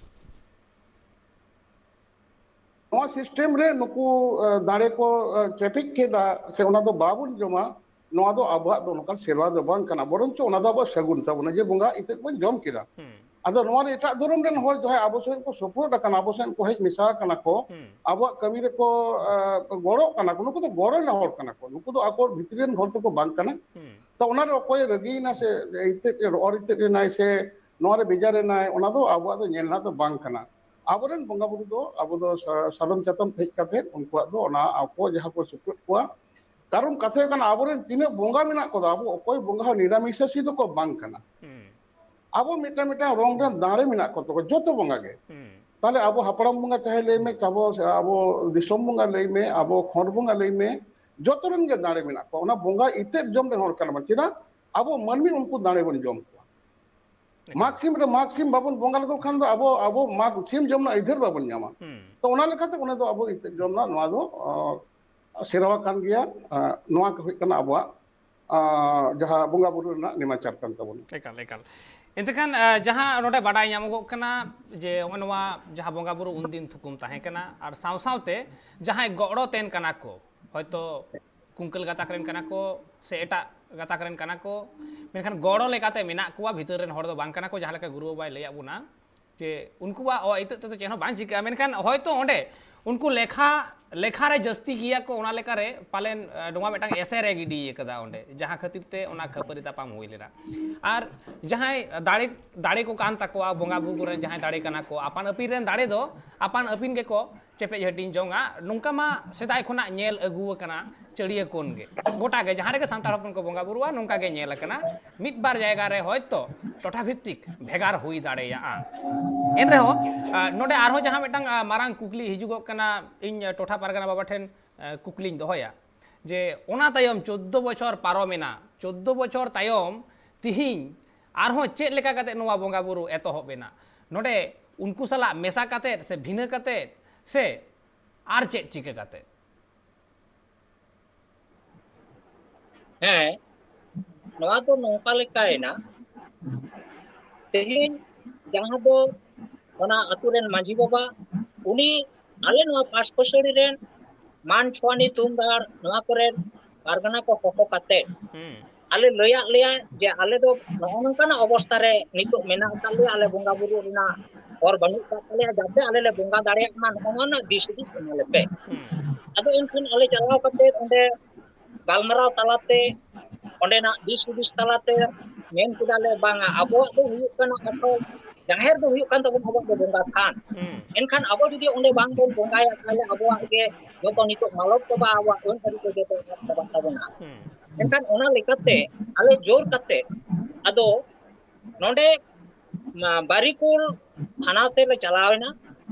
ᱱᱚᱣᱟ system ᱨᱮ ᱱᱩᱠᱩ, ᱮ, ᱫᱟᱲᱮ ᱠᱚ, ᱮ, ᱪᱮᱯᱮᱡ ᱠᱮᱫᱟ, ᱥᱮ ᱚᱱᱟ ᱫᱚ ᱵᱟᱵᱚᱱ ᱡᱚᱢᱟ, ᱱᱚᱣᱟ ᱫᱚ ᱟᱵᱚᱣᱟᱜ ᱫᱚ ᱱᱚᱝᱠᱟᱱ ᱥᱮᱨᱣᱟ ᱫᱚ ᱵᱟᱝ ᱠᱟᱱᱟ, ᱵᱚᱨᱚᱝ ᱪᱚ ᱚᱱᱟ ᱫᱚ ᱟᱵᱚᱣᱟᱜ ᱥᱟᱹᱜᱩᱱ ᱛᱟᱵᱚᱱᱟ ᱡᱮ ᱵᱚᱸᱜᱟ ᱤᱛᱟᱹᱫ ᱵᱚᱱ ᱡᱚᱢ ᱠᱮᱫᱟ᱾ ᱦᱩᱸ᱾ ᱟᱫᱚ ᱱᱚᱣᱟ ᱨᱮ ᱮᱴᱟᱜ ᱫᱷᱚᱨᱚᱢ ᱨᱮᱱ ᱦᱚᱲ ᱡᱟᱦᱟᱸᱭ ᱟᱵᱚ ᱥᱮᱫ ᱠᱚ ᱥᱚᱯᱚᱦᱚᱫ ᱟᱠᱟᱱᱟ, ᱟᱵᱚ ᱥᱮᱫ ᱠᱚ ᱦᱮᱡ ᱢᱮᱥᱟ ᱟᱠᱟᱱᱟ ᱠᱚ, ᱦᱩᱸ᱾ ᱟᱵᱚᱣᱟᱜ ᱠᱟᱹᱢᱤ ᱨᱮᱠᱚ, ᱮ, ᱜᱚᱲᱚᱜ ᱠᱟᱱᱟ ᱠᱚ, ᱱᱩᱠᱩ ᱫᱚ ᱜᱚᱲᱚ ᱨᱮᱱ ᱦᱚᱲ ᱠᱟᱱᱟ ᱠᱚ, ᱱᱩᱠᱩ ᱫᱚ ᱟᱠᱚ ᱵᱷᱤᱛᱨᱤ ᱨᱮᱱ ᱦᱚᱲ ᱫᱚᱠᱚ ᱵᱟᱝ ᱠᱟᱱᱟ᱾ ᱦᱩᱸ᱾ ᱛᱚ ᱚᱱᱟ ᱨᱮ ᱚᱠᱚᱭᱮ ᱨᱟᱹᱜᱤᱭᱮᱱᱟ ᱥᱮ ᱤᱛᱟᱹᱫ, ᱨᱚᱲ ᱤᱛᱟᱹᱫ ᱮᱱᱟᱭ ᱥᱮ ᱱᱚᱣᱟ ᱨᱮ ᱵᱮᱡᱟᱨ ᱮᱱᱟᱭ, ᱚᱱᱟ ᱫᱚ ᱟᱵᱚᱣᱟᱜ ᱫᱚ ᱧᱮᱞ ᱨᱮᱱᱟᱜ ᱫᱚ ᱵᱟᱝ ᱠᱟᱱᱟ᱾ ᱟᱵᱚᱨᱮᱱ ᱵᱚᱸᱜᱟ ᱵᱩᱨᱩ ᱫᱚ ᱟᱵᱚ ᱫᱚ ᱥᱟ-, ᱥᱟᱫᱚᱢ ᱪᱟᱛᱚᱢ ᱛᱮ ᱦᱮᱡ ᱠᱟᱛᱮ ᱩᱱᱠᱩᱣᱟᱜ ᱫᱚ ᱚᱱᱟ ᱟᱠᱚ ᱡᱟᱦᱟᱸ ᱠᱚ ᱥᱩᱯᱨᱩᱫ ᱠᱚᱣᱟ, ᱠᱟᱨᱚᱱ ᱠᱟᱛᱷᱟ ᱦᱩᱭᱩᱜ ᱠᱟᱱᱟ, ᱟᱵᱚᱨᱮᱱ ᱛᱤᱱᱟᱹᱜ ᱵᱚᱸᱜᱟ ᱢᱮᱱᱟᱜ ᱠᱚᱫᱚ, ᱟᱵᱚ ᱚᱠᱚᱭ ᱵᱚᱸᱜᱟ ᱦᱚᱸ ᱱᱤᱨᱟᱢᱤᱥᱟᱥᱤ ᱫᱚᱠᱚ ᱵᱟᱝ ᱠᱟᱱᱟ᱾ ᱦᱩᱸ᱾ ᱟᱵᱚ ᱢᱤᱫᱴᱟᱝ ᱢᱤᱫᱴᱟᱝ ᱨᱚᱝ ᱨᱮᱱ ᱫᱟᱲᱮ ᱢᱮᱱᱟᱜ ᱠᱚ ᱛᱟᱵᱚ, ᱡᱚᱛᱚ ᱵᱚᱸᱜᱟ ᱜᱮ᱾ ᱦᱩᱸ᱾ ᱛᱟᱦᱞᱮ ᱟᱵᱚ ᱦᱟᱯᱲᱟᱢ ᱵᱚᱸᱜᱟ ᱪᱟᱦᱮ ᱞᱟᱹᱭ ᱢᱮ, ᱟᱵᱚ, ᱟᱵᱚ ᱫᱤᱥᱚᱢ ᱵᱚᱸᱜᱟ ᱞᱟᱹᱭ ᱢᱮ, ᱟᱵᱚ ᱠᱷᱚᱸᱰ ᱵᱚᱸᱜᱟ ᱞᱟᱹᱭ ᱢᱮ, ᱡᱚᱛᱚ ᱨᱮᱱ ᱜᱮ ᱫᱟᱲᱮ ᱢᱮᱱᱟᱜ ᱠᱚᱣᱟ᱾ ᱚᱱᱟ ᱵᱚᱸᱜᱟ ᱤᱛᱟᱹᱫ ᱡᱚᱢ ᱨᱮᱱ ᱦᱚᱲ ᱠᱟᱱᱟ ᱵᱚᱱ᱾ ᱪᱮᱫᱟᱜ? ᱟᱵᱚ ᱢᱟᱹᱱᱢᱤ ᱩᱱᱠᱩ ᱫᱟᱲᱮ ᱵᱚᱱ ᱡᱚᱢ ᱠᱚᱣᱟ᱾ ᱮᱠᱟᱞ᱾ ᱢᱟᱜᱽ ᱥᱤᱢ ᱨᱮ ᱢᱟᱜᱽ ᱥᱤᱢ ᱵᱟᱵᱚᱱ ᱵᱚᱸᱜᱟ ᱞᱮᱠᱚ ᱠᱷᱟᱱ ᱫᱚ ᱟᱵᱚ, ᱟᱵᱚ ᱢᱟᱜᱽ ᱥᱤᱢ ᱡᱚᱢ ᱨᱮᱱᱟᱜ ᱟᱹᱭᱫᱟᱹᱨ ᱵᱟᱵᱚᱱ ᱧᱟᱢᱟ᱾ ᱦᱩᱸ᱾ ᱛᱚ ᱚᱱᱟ ᱞᱮᱠᱟᱛᱮ ᱚᱱᱟ ᱫᱚ ᱟᱵᱚ ᱤᱛᱟᱹᱫ ᱡᱚᱢ ᱨᱮᱱᱟᱜ ᱱᱚᱣᱟ ᱫᱚ, ᱚ, ᱥᱮᱨᱣᱟ ᱠᱟᱱ ᱜᱮᱭᱟ᱾ ᱟ, ᱱᱚᱣᱟ ᱠᱚ ᱦᱩᱭᱩᱜ ᱠᱟᱱᱟ ᱟᱵᱚᱣᱟᱜ, ᱟ, ᱡᱟᱦᱟᱸ ᱵᱚᱸᱜᱟ ᱵᱩᱨᱩ ᱨᱮᱱᱟᱜ ᱱᱮᱢᱟᱪᱟᱨ ᱠᱟᱱ ᱛᱟᱵᱚᱱᱟ᱾ ᱮᱠᱟᱞ, ᱮᱠᱟᱞ᱾ ᱮᱱᱛᱮ ᱠᱷᱟᱱ ᱡᱟᱦᱟᱸ ᱱᱚᱰᱮ ᱵᱟᱰᱟᱭ ᱧᱟᱢᱚᱜᱚᱜ ᱠᱟᱱᱟ ᱡᱮ ᱱᱚᱜᱼᱚᱭ ᱱᱚᱣᱟ ᱡᱟᱦᱟᱸ ᱵᱚᱸᱜᱟ ᱵᱩᱨᱩ ᱩᱱᱫᱤᱱ ᱛᱷᱩᱠᱩᱢ ᱛᱟᱦᱮᱸ ᱠᱟᱱᱟ, ᱟᱨ ᱥᱟᱶ ᱥᱟᱶᱛᱮ ᱡᱟᱦᱟᱸᱭ ᱜᱚᱲᱚ ᱛᱮᱱ ᱠᱟᱱᱟ ᱠᱚ, ᱦᱚᱭᱛᱳ ᱠᱩᱝᱠᱟᱹᱞ ᱜᱟᱛᱟᱠ ᱨᱮᱱ ᱠᱟᱱᱟ ᱠᱚ ᱥᱮ ᱮᱴᱟᱜ ᱜᱟᱛᱟᱠ ᱨᱮᱱ ᱠᱟᱱᱟ ᱠᱚ, ᱢᱮᱱᱠᱷᱟᱱ ᱜᱚᱲᱚ ᱞᱮᱠᱟᱛᱮ ᱢᱮᱱᱟᱜ ᱠᱚᱣᱟ, ᱵᱷᱤᱛᱟᱹᱨ ᱨᱮᱱ ᱦᱚᱲ ᱫᱚ ᱵᱟᱝ ᱠᱟᱱᱟ ᱠᱚ, ᱡᱟᱦᱟᱸ ᱞᱮᱠᱟ ᱜᱩᱨᱩ ᱵᱟᱵᱟᱭ ᱞᱟᱹᱭᱟᱫ ᱵᱚᱱᱟ ᱡᱮ ᱩᱱᱠᱩᱣᱟᱜ ᱚ ᱤᱛᱟᱹᱜ ᱛᱮᱫᱚ ᱪᱮᱫ ᱦᱚᱸ ᱵᱟᱝ ᱪᱤᱠᱟᱹᱜᱼᱟ᱾ ᱢᱮᱱᱠᱷᱟᱱ ᱦᱚᱭᱛᱳ ᱚᱸᱰᱮ ᱩᱱᱠᱩ ᱞᱮᱠᱷᱟ, ᱞᱮᱠᱷᱟ ᱨᱮ ᱡᱟᱹᱥᱛᱤ ᱜᱮᱭᱟ ᱠᱚ, ᱚᱱᱟ ᱞᱮᱠᱟᱨᱮ ᱯᱟᱞᱮᱱ ᱱᱚᱣᱟ ᱢᱤᱫᱴᱟᱝ ᱮᱥᱮᱨ ᱮ ᱜᱤᱰᱤ ᱟᱠᱟᱫᱟ ᱚᱸᱰᱮ, ᱡᱟᱦᱟᱸ ᱠᱷᱟᱹᱛᱤᱨ ᱛᱮ ᱚᱱᱟ ᱠᱷᱟᱹᱯᱟᱹᱨᱤ ᱛᱟᱯᱟᱢ ᱦᱩᱭ ᱞᱮᱱᱟ᱾ ᱟᱨ ᱡᱟᱦᱟᱸᱭ ᱫᱟᱲᱮ, ᱫᱟᱲᱮ ᱠᱚ ᱠᱟᱱ ᱛᱟᱠᱚᱣᱟ, ᱵᱚᱸᱜᱟ ᱵᱩᱨᱩ ᱠᱚᱨᱮᱱ ᱡᱟᱦᱟᱸᱭ ᱫᱟᱲᱮ ᱠᱟᱱᱟ ᱠᱚ, ᱟᱯᱟᱱ ᱟᱹᱯᱤᱱ ᱨᱮᱱ ᱫᱟᱲᱮ ᱫᱚ ᱟᱯᱟᱱ ᱟᱹᱯᱤᱱ ᱜᱮᱠᱚ ᱪᱮᱯᱮᱡ ᱦᱟᱹᱴᱤᱧ ᱡᱚᱝᱟ᱾ ᱱᱚᱝᱠᱟ ᱢᱟ ᱥᱮᱫᱟᱭ ᱠᱷᱚᱱᱟᱜ ᱧᱮᱞ ᱟᱹᱜᱩ ᱟᱠᱟᱱᱟ ᱪᱟᱹᱲᱤᱭᱟᱹ ᱠᱚᱱ ᱜᱮ, ᱜᱚᱴᱟ ᱜᱮ ᱡᱟᱦᱟᱸ ᱨᱮᱜᱮ ᱥᱟᱱᱛᱟᱲ ᱦᱚᱯᱚᱱ ᱠᱚ ᱵᱚᱸᱜᱟ ᱵᱩᱨᱩᱜᱼᱟ, ᱱᱚᱝᱠᱟ ᱜᱮ ᱧᱮᱞ ᱟᱠᱟᱱᱟ᱾ ᱢᱤᱫ ᱵᱟᱨ ᱡᱟᱭᱜᱟ ᱨᱮ ᱦᱚᱭᱛᱚ ᱴᱚᱴᱷᱟ ᱵᱷᱤᱛᱛᱤᱠ ᱵᱷᱮᱜᱟᱨ ᱦᱩᱭ ᱫᱟᱲᱮᱭᱟᱜᱼᱟ᱾ ᱮᱱ ᱨᱮᱦᱚᱸ ᱱᱚᱰᱮ ᱟᱨᱦᱚᱸ ᱡᱟᱦᱟᱸ ᱢᱤᱫᱴᱟᱝ ᱢᱟᱨᱟᱝ ᱠᱩᱠᱞᱤ ᱦᱤᱡᱩᱜᱚᱜ ᱠᱟᱱᱟ, ᱤᱧ ᱴᱚᱴᱷᱟ ᱯᱟᱨᱜᱟᱱᱟ ᱵᱟᱵᱟ ᱴᱷᱮᱱ ᱠᱩᱠᱞᱤᱧ ᱫᱚᱦᱚᱭᱟ ᱡᱮ ᱚᱱᱟ ᱛᱟᱭᱚᱢ ᱪᱳᱫᱽᱫᱳ ᱵᱚᱪᱷᱚᱨ ᱯᱟᱨᱚᱢᱮᱱᱟ, ᱪᱳᱫᱽᱫᱳ ᱵᱚᱪᱷᱚᱨ ᱛᱟᱭᱚᱢ ᱛᱤᱦᱤᱧ ᱟᱨᱦᱚᱸ ᱪᱮᱫ ᱞᱮᱠᱟ ᱠᱟᱛᱮ ᱱᱚᱣᱟ ᱵᱚᱸᱜᱟ ᱵᱩᱨᱩ ᱮᱛᱚᱦᱚᱵ ᱮᱱᱟ? ᱱᱚᱰᱮ ᱩᱱᱠᱩ ᱥᱟᱞᱟᱜ ᱢᱮᱥᱟ ᱠᱟᱛᱮ ᱥᱮ ᱵᱷᱤᱱᱟᱹ ᱠᱟᱛᱮ ᱥᱮ ᱟᱨ ᱪᱮᱫ ᱪᱤᱠᱟᱹ ᱠᱟᱛᱮ? ᱦᱮᱸ, ᱱᱚᱣᱟ ᱫᱚ ᱱᱚᱝᱠᱟ ᱞᱮᱠᱟᱭᱮᱱᱟ, ᱛᱮᱦᱮᱧ ᱡᱟᱦᱟᱸ ᱫᱚ ᱚᱱᱟ ᱟᱛᱳ ᱨᱮᱱ ᱢᱟᱹᱡᱷᱤ ᱵᱟᱵᱟ, ᱩᱱᱤ ᱟᱞᱮ ᱱᱚᱣᱟ ᱯᱟᱸᱪ ᱯᱟᱹᱥᱟᱹᱲᱤ ᱨᱮᱱ ᱢᱟᱱ ᱪᱷᱩᱣᱟᱱᱤ ᱛᱩᱢᱫᱟᱲ ᱱᱚᱣᱟ ᱠᱚᱨᱮ ᱯᱟᱨᱜᱟᱱᱟ ᱠᱚ ᱦᱚᱦᱚ ᱠᱟᱛᱮ ᱟᱞᱮ ᱞᱟᱹᱭᱟᱫ ᱞᱮᱭᱟ ᱡᱮ ᱟᱞᱮ ᱫᱚ ᱱᱚᱜᱼᱚ ᱱᱚᱝᱠᱟᱱᱟᱜ ᱚᱵᱚᱥᱛᱷᱟ ᱨᱮ ᱱᱤᱛᱚᱜ ᱢᱮᱱᱟᱜ ᱟᱠᱟᱫ ᱞᱮᱭᱟ, ᱟᱞᱮ ᱵᱚᱸᱜᱟ ᱵᱩᱨᱩ ᱨᱮᱱᱟᱜ ᱦᱚᱨ ᱵᱟᱹᱱᱩᱜ ᱟᱠᱟᱫ ᱛᱟᱞᱮᱭᱟ, ᱡᱟᱛᱮ ᱟᱞᱮ ᱞᱮ ᱵᱚᱸᱜᱟ ᱫᱟᱲᱮᱭᱟᱜ ᱢᱟ, ᱱᱚᱜᱼᱚ ᱱᱚᱣᱟ ᱨᱮᱱᱟᱜ ᱫᱤᱥ ᱦᱩᱫᱤᱥ ᱮᱢᱟ ᱞᱮᱯᱮ᱾ ᱟᱫᱚ ᱮᱱᱠᱷᱟᱱ ᱟᱞᱮ ᱪᱟᱞᱟᱣ ᱠᱟᱛᱮ ᱚᱸᱰᱮ ᱜᱟᱞᱢᱟᱨᱟᱣ ᱛᱟᱞᱟᱛᱮ, ᱚᱸᱰᱮᱱᱟᱜ ᱫᱤᱥ ᱦᱩᱫᱤᱥ ᱛᱟᱞᱟᱛᱮ ᱢᱮᱱ ᱠᱮᱫᱟᱞᱮ, ᱵᱟᱝᱟ, ᱟᱵᱚᱣᱟᱜ ᱫᱚ ᱦᱩᱭᱩᱜ ᱠᱟᱱᱟ ᱟᱥᱚᱞ ᱡᱟᱦᱮᱨ ᱫᱚ ᱦᱩᱭᱩᱜ ᱠᱟᱱ ᱛᱟᱵᱚᱱᱟ ᱟᱵᱚᱣᱟᱜ ᱫᱚ ᱵᱚᱸᱜᱟ ᱛᱷᱟᱱ᱾ ᱮᱱᱠᱷᱟᱱ ᱟᱵᱚ ᱡᱩᱫᱤ ᱚᱸᱰᱮ ᱵᱟᱝ ᱵᱚᱱ ᱵᱚᱸᱜᱟᱭᱟ, ᱛᱟᱦᱚᱞᱮ ᱟᱵᱚᱣᱟᱜ ᱜᱮ ᱡᱚᱛᱚ ᱱᱤᱛᱚᱜ ᱢᱟᱞᱚᱴ ᱪᱟᱵᱟᱜᱼᱟ, ᱟᱵᱚᱣᱟᱜ ᱟᱹᱱ ᱟᱹᱨᱤ ᱠᱚ ᱡᱚᱛᱚ ᱟᱫ ᱪᱟᱵᱟᱜ ᱛᱟᱵᱚᱱᱟ᱾ ᱮᱱᱠᱷᱟᱱ ᱚᱱᱟ ᱞᱮᱠᱟᱛᱮ ᱟᱞᱮ ᱡᱳᱨ ᱠᱟᱛᱮ ᱟᱫᱚ ᱱᱚᱰᱮ ᱵᱟᱨᱤᱠᱩᱞ ᱛᱷᱟᱱᱟ ᱛᱮᱞᱮ ᱪᱟᱞᱟᱣ ᱮᱱᱟ᱾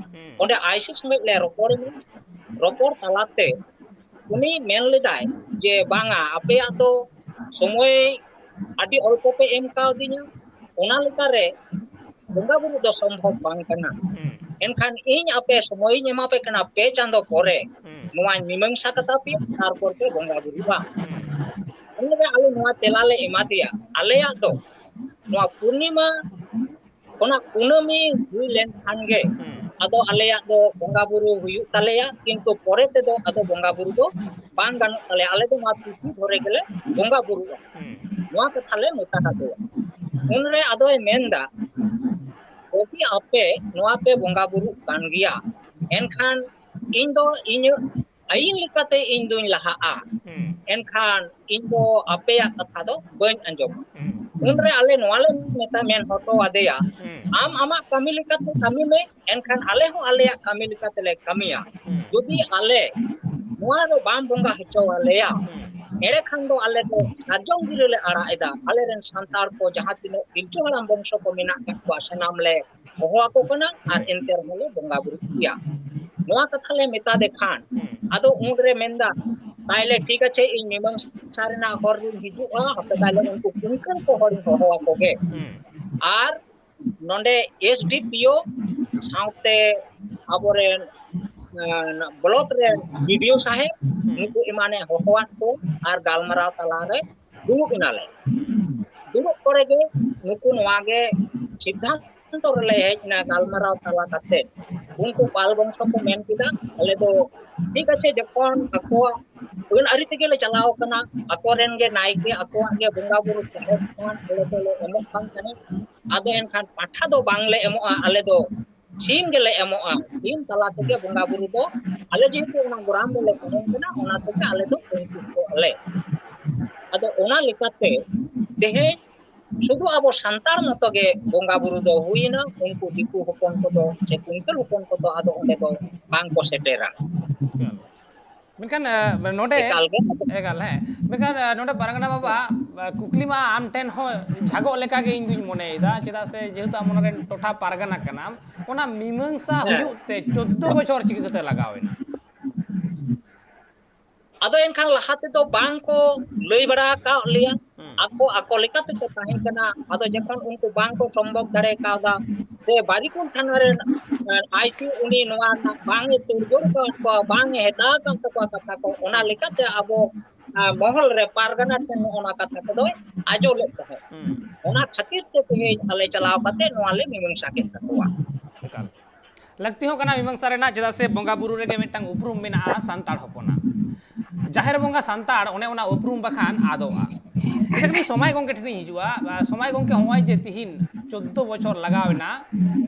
ᱚᱸᱰᱮ ᱟᱭᱥᱤ ᱥᱚᱸᱜᱮ ᱞᱮ ᱨᱚᱯᱚᱲ ᱮᱱᱟ᱾ ᱨᱚᱯᱚᱲ ᱛᱟᱞᱟᱛᱮ ᱩᱱᱤ ᱢᱮᱱ ᱞᱮᱫᱟᱭ ᱡᱮ, ᱵᱟᱝᱟ, ᱟᱯᱮᱭᱟᱜ ᱫᱚ ᱥᱚᱢᱚᱭ ᱟᱹᱰᱤ ᱚᱞᱯᱚ ᱯᱮ ᱮᱢ ᱠᱟᱣᱫᱤᱧᱟ, ᱚᱱᱟ ᱞᱮᱠᱟᱨᱮ ᱵᱚᱸᱜᱟ ᱵᱩᱨᱩ ᱫᱚ ᱥᱚᱢᱵᱷᱚᱵ ᱵᱟᱝ ᱠᱟᱱᱟ᱾ ᱮᱱᱠᱷᱟᱱ ᱤᱧ ᱟᱯᱮ ᱥᱚᱢᱚᱭᱤᱧ ᱮᱢᱟ ᱯᱮ ᱠᱟᱱᱟ, ᱯᱮ ᱪᱟᱸᱫᱚ ᱯᱚᱨᱮ ᱱᱚᱣᱟ ᱢᱤᱢᱟᱹᱝᱥᱟ ᱠᱟᱛᱟ ᱯᱮ, ᱛᱟᱨᱯᱚᱨ ᱯᱮ ᱵᱚᱸᱜᱟ ᱵᱩᱨᱩᱜᱼᱟ᱾ ᱚᱱᱟᱨᱮ ᱟᱞᱮ ᱱᱚᱣᱟ ᱛᱮᱞᱟ ᱞᱮ ᱮᱢᱟ ᱫᱮᱭᱟ, ᱟᱞᱮᱭᱟᱜ ᱫᱚ ᱱᱚᱣᱟ ᱯᱩᱨᱱᱤᱢᱟ ᱠᱷᱚᱱᱟᱜ ᱠᱩᱱᱟᱹᱢᱤ ᱦᱩᱭ ᱞᱮᱱᱠᱷᱟᱱ ᱜᱮ ᱟᱫᱚ ᱟᱞᱮᱭᱟᱜ ᱫᱚ ᱵᱚᱸᱜᱟ ᱵᱩᱨᱩ ᱦᱩᱭᱩᱜ ᱛᱟᱞᱮᱭᱟ, ᱠᱤᱱᱛᱩ ᱯᱚᱨᱮ ᱛᱮᱫᱚ ᱟᱫᱚ ᱵᱚᱸᱜᱟ ᱵᱩᱨᱩ ᱫᱚ ᱵᱟᱝ ᱜᱟᱱᱚᱜ ᱛᱟᱞᱮᱭᱟ, ᱟᱞᱮ ᱫᱚ ᱱᱚᱣᱟ ᱛᱤᱛᱷᱤ ᱫᱷᱚᱨᱮ ᱜᱮᱞᱮ ᱵᱚᱸᱜᱟ ᱵᱩᱨᱩᱜᱼᱟ᱾ ᱱᱚᱣᱟ ᱠᱟᱛᱷᱟ ᱞᱮ ᱢᱮᱛᱟ ᱟᱫᱮᱭᱟ᱾ ᱩᱱᱨᱮ ᱟᱫᱚᱭ ᱢᱮᱱᱫᱟ, ᱡᱩᱫᱤ ᱟᱯᱮ ᱱᱚᱣᱟ ᱯᱮ ᱵᱚᱸᱜᱟ ᱵᱩᱨᱩᱜ ᱠᱟᱱ ᱜᱮᱭᱟ, ᱮᱱᱠᱷᱟᱱ ᱤᱧ ᱫᱚ ᱤᱧᱟᱹᱜ ᱟᱹᱭᱤᱱ ᱞᱮᱠᱟᱛᱮ ᱤᱧ ᱫᱩᱧ ᱞᱟᱦᱟᱜᱼᱟ, ᱮᱱᱠᱷᱟᱱ ᱤᱧ ᱫᱚ ᱟᱯᱮᱭᱟᱜ ᱠᱟᱛᱷᱟ ᱫᱚ ᱵᱟᱹᱧ ᱟᱸᱡᱚᱢᱟ᱾ ᱩᱱᱨᱮ ᱟᱞᱮ ᱱᱚᱣᱟ ᱞᱮ ᱢᱮᱛᱟ ᱢᱮᱱ ᱦᱚᱴᱚ ᱟᱫᱮᱭᱟ, ᱟᱢ ᱟᱢᱟᱜ ᱠᱟᱹᱢᱤ ᱞᱮᱠᱟᱛᱮ ᱠᱟᱹᱢᱤ ᱢᱮ, ᱮᱱᱠᱷᱟᱱ ᱟᱞᱮ ᱦᱚᱸ ᱟᱞᱮᱭᱟᱜ ᱠᱟᱹᱢᱤ ᱞᱮᱠᱟᱛᱮ ᱞᱮ ᱠᱟᱹᱢᱤᱭᱟ᱾ ᱡᱩᱫᱤ ᱟᱞᱮ ᱱᱚᱣᱟ ᱨᱮ ᱵᱟᱢ ᱵᱚᱸᱜᱟ ᱦᱚᱪᱚ ᱟᱞᱮᱭᱟ, ᱮᱸᱰᱮ ᱠᱷᱟᱱ ᱫᱚ ᱟᱞᱮ ᱫᱚ ᱥᱟᱨᱡᱚᱢ ᱜᱤᱨᱟᱹ ᱞᱮ ᱟᱲᱟᱜ ᱮᱫᱟ᱾ ᱟᱞᱮᱨᱮᱱ ᱥᱟᱱᱛᱟᱲ ᱠᱚ ᱡᱟᱦᱟᱸ ᱛᱤᱱᱟᱹᱜ ᱯᱤᱞᱪᱩ ᱦᱟᱲᱟᱢ ᱵᱚᱝᱥᱚ ᱠᱚ ᱢᱮᱱᱟᱜ ᱠᱟᱜ ᱠᱚᱣᱟ, ᱥᱟᱱᱟᱢ ᱞᱮ ᱦᱚᱦᱚ ᱟᱠᱚ ᱠᱟᱱᱟ ᱟᱨ ᱮᱱᱛᱮ ᱨᱮᱦᱚᱸ ᱞᱮ ᱵᱚᱸᱜᱟ ᱵᱩᱨᱩᱜ ᱜᱮᱭᱟ᱾ ᱱᱚᱣᱟ ᱠᱟᱛᱷᱟ ᱞᱮ ᱢᱮᱛᱟ ᱫᱮ ᱠᱷᱟᱱ ᱟᱫᱚ ᱩᱱᱨᱮ ᱢᱮᱱᱫᱟ, ᱛᱟᱭᱞᱮ ᱴᱷᱤᱠ ᱟᱪᱷᱮ, ᱤᱧ ᱢᱤᱢᱟᱹᱝᱥᱟ ᱨᱮᱱᱟᱜ ᱦᱚᱨ ᱨᱤᱧ ᱦᱤᱡᱩᱜᱼᱟ, ᱦᱟᱯᱮ ᱛᱟᱭᱞᱮ ᱩᱱᱠᱩ ᱠᱩᱝᱠᱟᱹᱞ ᱠᱚ ᱦᱚᱲᱤᱧ ᱦᱚᱦᱚ ᱟᱠᱚ ᱜᱮ᱾ ᱟᱨ ᱱᱚᱰᱮ ᱮᱥ ᱰᱤ ᱯᱤ ᱳ ᱥᱟᱶᱛᱮ ᱟᱵᱚᱨᱮᱱ, ᱮᱸ, ᱵᱞᱚᱠ ᱨᱮᱱ ᱵᱤ ᱰᱤ ᱳ ᱥᱟᱦᱮᱵ, ᱱᱩᱠᱩ ᱮᱢᱟᱱᱮ ᱦᱚᱦᱚᱣᱟᱫ ᱠᱚ ᱟᱨ ᱜᱟᱞᱢᱟᱨᱟᱣ ᱛᱟᱞᱟᱨᱮ ᱫᱩᱲᱩᱵ ᱮᱱᱟᱞᱮ᱾ ᱫᱩᱲᱩᱵ ᱯᱚᱨᱮ ᱜᱮ ᱱᱩᱠᱩ ᱱᱚᱣᱟ ᱜᱮ ᱥᱤᱫᱽᱫᱷᱟᱱᱛᱚ ᱨᱮᱞᱮ ᱦᱮᱡ ᱮᱱᱟ, ᱜᱟᱞᱢᱟᱨᱟᱣ ᱛᱟᱞᱟ ᱠᱟᱛᱮ ᱩᱱᱠᱩ ᱯᱟᱞ ᱵᱚᱝᱥᱚ ᱠᱚ ᱢᱮᱱ ᱠᱮᱫᱟ, ᱟᱞᱮ ᱫᱚ ᱴᱷᱤᱠ ᱟᱪᱷᱮ, ᱡᱚᱠᱷᱚᱱ ᱟᱠᱚᱣᱟᱜ ᱟᱹᱱ ᱟᱹᱨᱤ ᱛᱮᱜᱮ ᱞᱮ ᱪᱟᱞᱟᱣ ᱠᱟᱱᱟ, ᱟᱠᱚᱨᱮᱱ ᱜᱮ ᱱᱟᱭᱠᱮ ᱟᱠᱚᱣᱟᱜ ᱜᱮ ᱵᱚᱸᱜᱟ ᱵᱩᱨᱩ ᱛᱟᱦᱮᱸ ᱠᱟᱱᱟ, ᱟᱞᱮ ᱫᱚᱞᱮ ᱮᱢᱚᱜ ᱠᱟᱱ ᱛᱟᱦᱮᱸᱫ᱾ ᱟᱫᱚ ᱮᱱᱠᱷᱟᱱ ᱯᱟᱴᱷᱟ ᱫᱚ ᱵᱟᱝᱞᱮ ᱮᱢᱚᱜᱼᱟ, ᱟᱞᱮ ᱫᱚ ᱥᱤᱢ ᱜᱮᱞᱮ ᱮᱢᱚᱜᱼᱟ᱾ ᱥᱤᱢ ᱛᱟᱞᱟ ᱛᱮᱜᱮ ᱵᱚᱸᱜᱟ ᱵᱩᱨᱩ ᱫᱚ, ᱟᱞᱮ ᱡᱮᱦᱮᱛᱩ ᱚᱱᱟ ᱜᱨᱟᱢ ᱨᱮᱞᱮ ᱛᱟᱦᱮᱱ ᱠᱟᱱᱟ, ᱚᱱᱟ ᱛᱮᱜᱮ ᱟᱞᱮ ᱫᱚ ᱥᱚᱱᱛᱩᱥᱴᱚᱜ ᱟᱞᱮ᱾ ᱟᱫᱚ ᱚᱱᱟ ᱞᱮᱠᱟᱛᱮ ᱛᱮᱦᱮᱧ ᱥᱩᱫᱷᱩ ᱟᱵᱚ ᱥᱟᱱᱛᱟᱲ ᱢᱚᱛᱚ ᱜᱮ ᱵᱚᱸᱜᱟ ᱵᱩᱨᱩ ᱫᱚ ᱦᱩᱭᱮᱱᱟ, ᱩᱱᱠᱩ ᱫᱤᱠᱩ ᱦᱚᱯᱚᱱ ᱠᱚᱫᱚ ᱥᱮ ᱠᱩᱝᱠᱟᱹᱞ ᱦᱚᱯᱚᱱ ᱠᱚᱫᱚ ᱟᱫᱚ ᱚᱸᱰᱮ ᱫᱚ ᱵᱟᱝ ᱠᱚ ᱥᱮᱴᱮᱨᱟ᱾ ᱢᱮᱱᱠᱷᱟᱱ, ᱮ, ᱱᱚᱰᱮ ᱮᱠᱟᱞ ᱜᱮ᱾ ᱮᱠᱟᱞ, ᱦᱮᱸ᱾ ᱢᱮᱱᱠᱷᱟᱱ, ᱮ, ᱱᱚᱰᱮ ᱯᱟᱨᱜᱟᱱᱟ ᱵᱟᱵᱟ, ᱮ, ᱠᱩᱠᱞᱤ ᱢᱟ ᱟᱢ ᱴᱷᱮᱱ ᱦᱚᱸ ᱡᱷᱟᱜᱚᱜ ᱞᱮᱠᱟ ᱜᱮ ᱤᱧ ᱫᱩᱧ ᱢᱚᱱᱮᱭᱮᱫᱟ, ᱪᱮᱫᱟᱜ ᱥᱮ ᱡᱮᱦᱮᱛᱩ ᱟᱢ ᱚᱱᱟ ᱨᱮᱱ ᱴᱚᱴᱷᱟ ᱯᱟᱨᱜᱟᱱᱟ ᱠᱟᱱᱟᱢ, ᱚᱱᱟ ᱢᱤᱢᱟᱹᱝᱥᱟ ᱦᱮᱸ᱾ ᱦᱩᱭᱩᱜ ᱛᱮ ᱪᱳᱫᱽᱫᱳ ᱵᱚᱪᱷᱚᱨ ᱪᱤᱠᱟᱹ ᱠᱟᱛᱮ ᱞᱟᱜᱟᱣ ᱮᱱᱟ? ᱟᱫᱚ ᱮᱱᱠᱷᱟᱱ ᱞᱟᱦᱟ ᱛᱮᱫᱚ ᱵᱟᱝ ᱠᱚ ᱞᱟᱹᱭ ᱵᱟᱲᱟ ᱟᱠᱟᱫ ᱞᱮᱭᱟ, ᱦᱩᱸ᱾ ᱟᱠᱚ, ᱟᱠᱚ ᱞᱮᱠᱟ ᱛᱮᱠᱚ ᱛᱟᱦᱮᱸ ᱠᱟᱱᱟ᱾ ᱟᱫᱚ ᱡᱚᱠᱷᱚᱱ ᱩᱱᱠᱩ ᱵᱟᱝ ᱠᱚ ᱥᱚᱢᱵᱷᱚᱵ ᱫᱟᱲᱮ ᱠᱟᱣᱫᱟ, ᱥᱮ ᱵᱟᱨᱤᱠᱩᱞ ᱛᱷᱟᱱᱟ ᱨᱮᱱ, ᱮ, ᱟᱭ ᱥᱤ ᱩᱱᱤ ᱱᱚᱣᱟ ᱨᱮᱱᱟᱜ ᱵᱟᱝ ᱮ ᱛᱩᱲᱡᱳᱲ ᱟᱠᱟᱫ ᱠᱚᱣᱟ, ᱵᱟᱝ ᱮ ᱦᱮᱛᱟ ᱟᱠᱟᱫ ᱛᱟᱠᱚᱣᱟ ᱠᱟᱛᱷᱟ ᱠᱚ, ᱚᱱᱟ ᱦᱩᱸ᱾ ᱞᱮᱠᱟᱛᱮ ᱟᱵᱚ, ᱟ, ᱢᱚᱦᱚᱞ ᱨᱮ ᱯᱟᱨᱜᱟᱱᱟ ᱴᱷᱮᱱ ᱱᱚᱜᱼᱚ ᱱᱟ ᱠᱟᱛᱷᱟ ᱠᱚᱫᱚᱭ ᱟᱡᱚ ᱞᱮᱫ ᱛᱟᱦᱮᱸᱫ᱾ ᱦᱩᱸ᱾ ᱚᱱᱟ ᱠᱷᱟᱹᱛᱤᱨ ᱛᱮ ᱛᱮᱦᱮᱧ ᱟᱞᱮ ᱪᱟᱞᱟᱣ ᱠᱟᱛᱮ ᱱᱚᱣᱟ ᱞᱮ ᱢᱤᱢᱟᱝᱥᱟ ᱠᱮᱫ ᱛᱟᱠᱚᱣᱟ᱾ ᱮᱠᱟᱞ᱾ ᱞᱟᱹᱠᱛᱤ ᱦᱚᱸ ᱠᱟᱱᱟ ᱢᱤᱢᱟᱝᱥᱟ ᱨᱮᱱᱟᱜ, ᱪᱮᱫᱟᱜ ᱥᱮ ᱵᱚᱸᱜᱟ ᱵᱩᱨᱩ ᱨᱮᱜᱮ ᱢᱤᱫᱴᱟᱝ ᱩᱯᱨᱩᱢ ᱢᱮᱱᱟᱜᱼᱟ ᱥᱟᱱᱛᱟᱲ ᱦᱚᱯᱚᱱᱟᱜ᱾ ᱡᱟᱦᱮᱨ ᱵᱚᱸᱜᱟ ᱥᱟᱱᱛᱟᱲ, ᱚᱱᱮ ᱚᱱᱟ ᱩᱯᱨᱩᱢ ᱵᱟᱠᱷᱟᱱ ᱟᱫᱚᱜᱼᱟ᱾ ᱮᱱᱠᱷᱟᱱ ᱤᱧ ᱥᱚᱢᱟᱭ ᱜᱚᱢᱠᱮ ᱴᱷᱮᱱᱤᱧ ᱦᱤᱡᱩᱜᱼᱟ᱾ ᱥᱚᱢᱟᱭ ᱜᱚᱢᱠᱮ, ᱦᱚᱸᱜᱼᱚᱭ ᱡᱮ ᱛᱤᱦᱤᱧ ᱪᱳᱫᱽᱫᱳ ᱵᱚᱪᱷᱚᱨ ᱞᱟᱜᱟᱣ ᱮᱱᱟ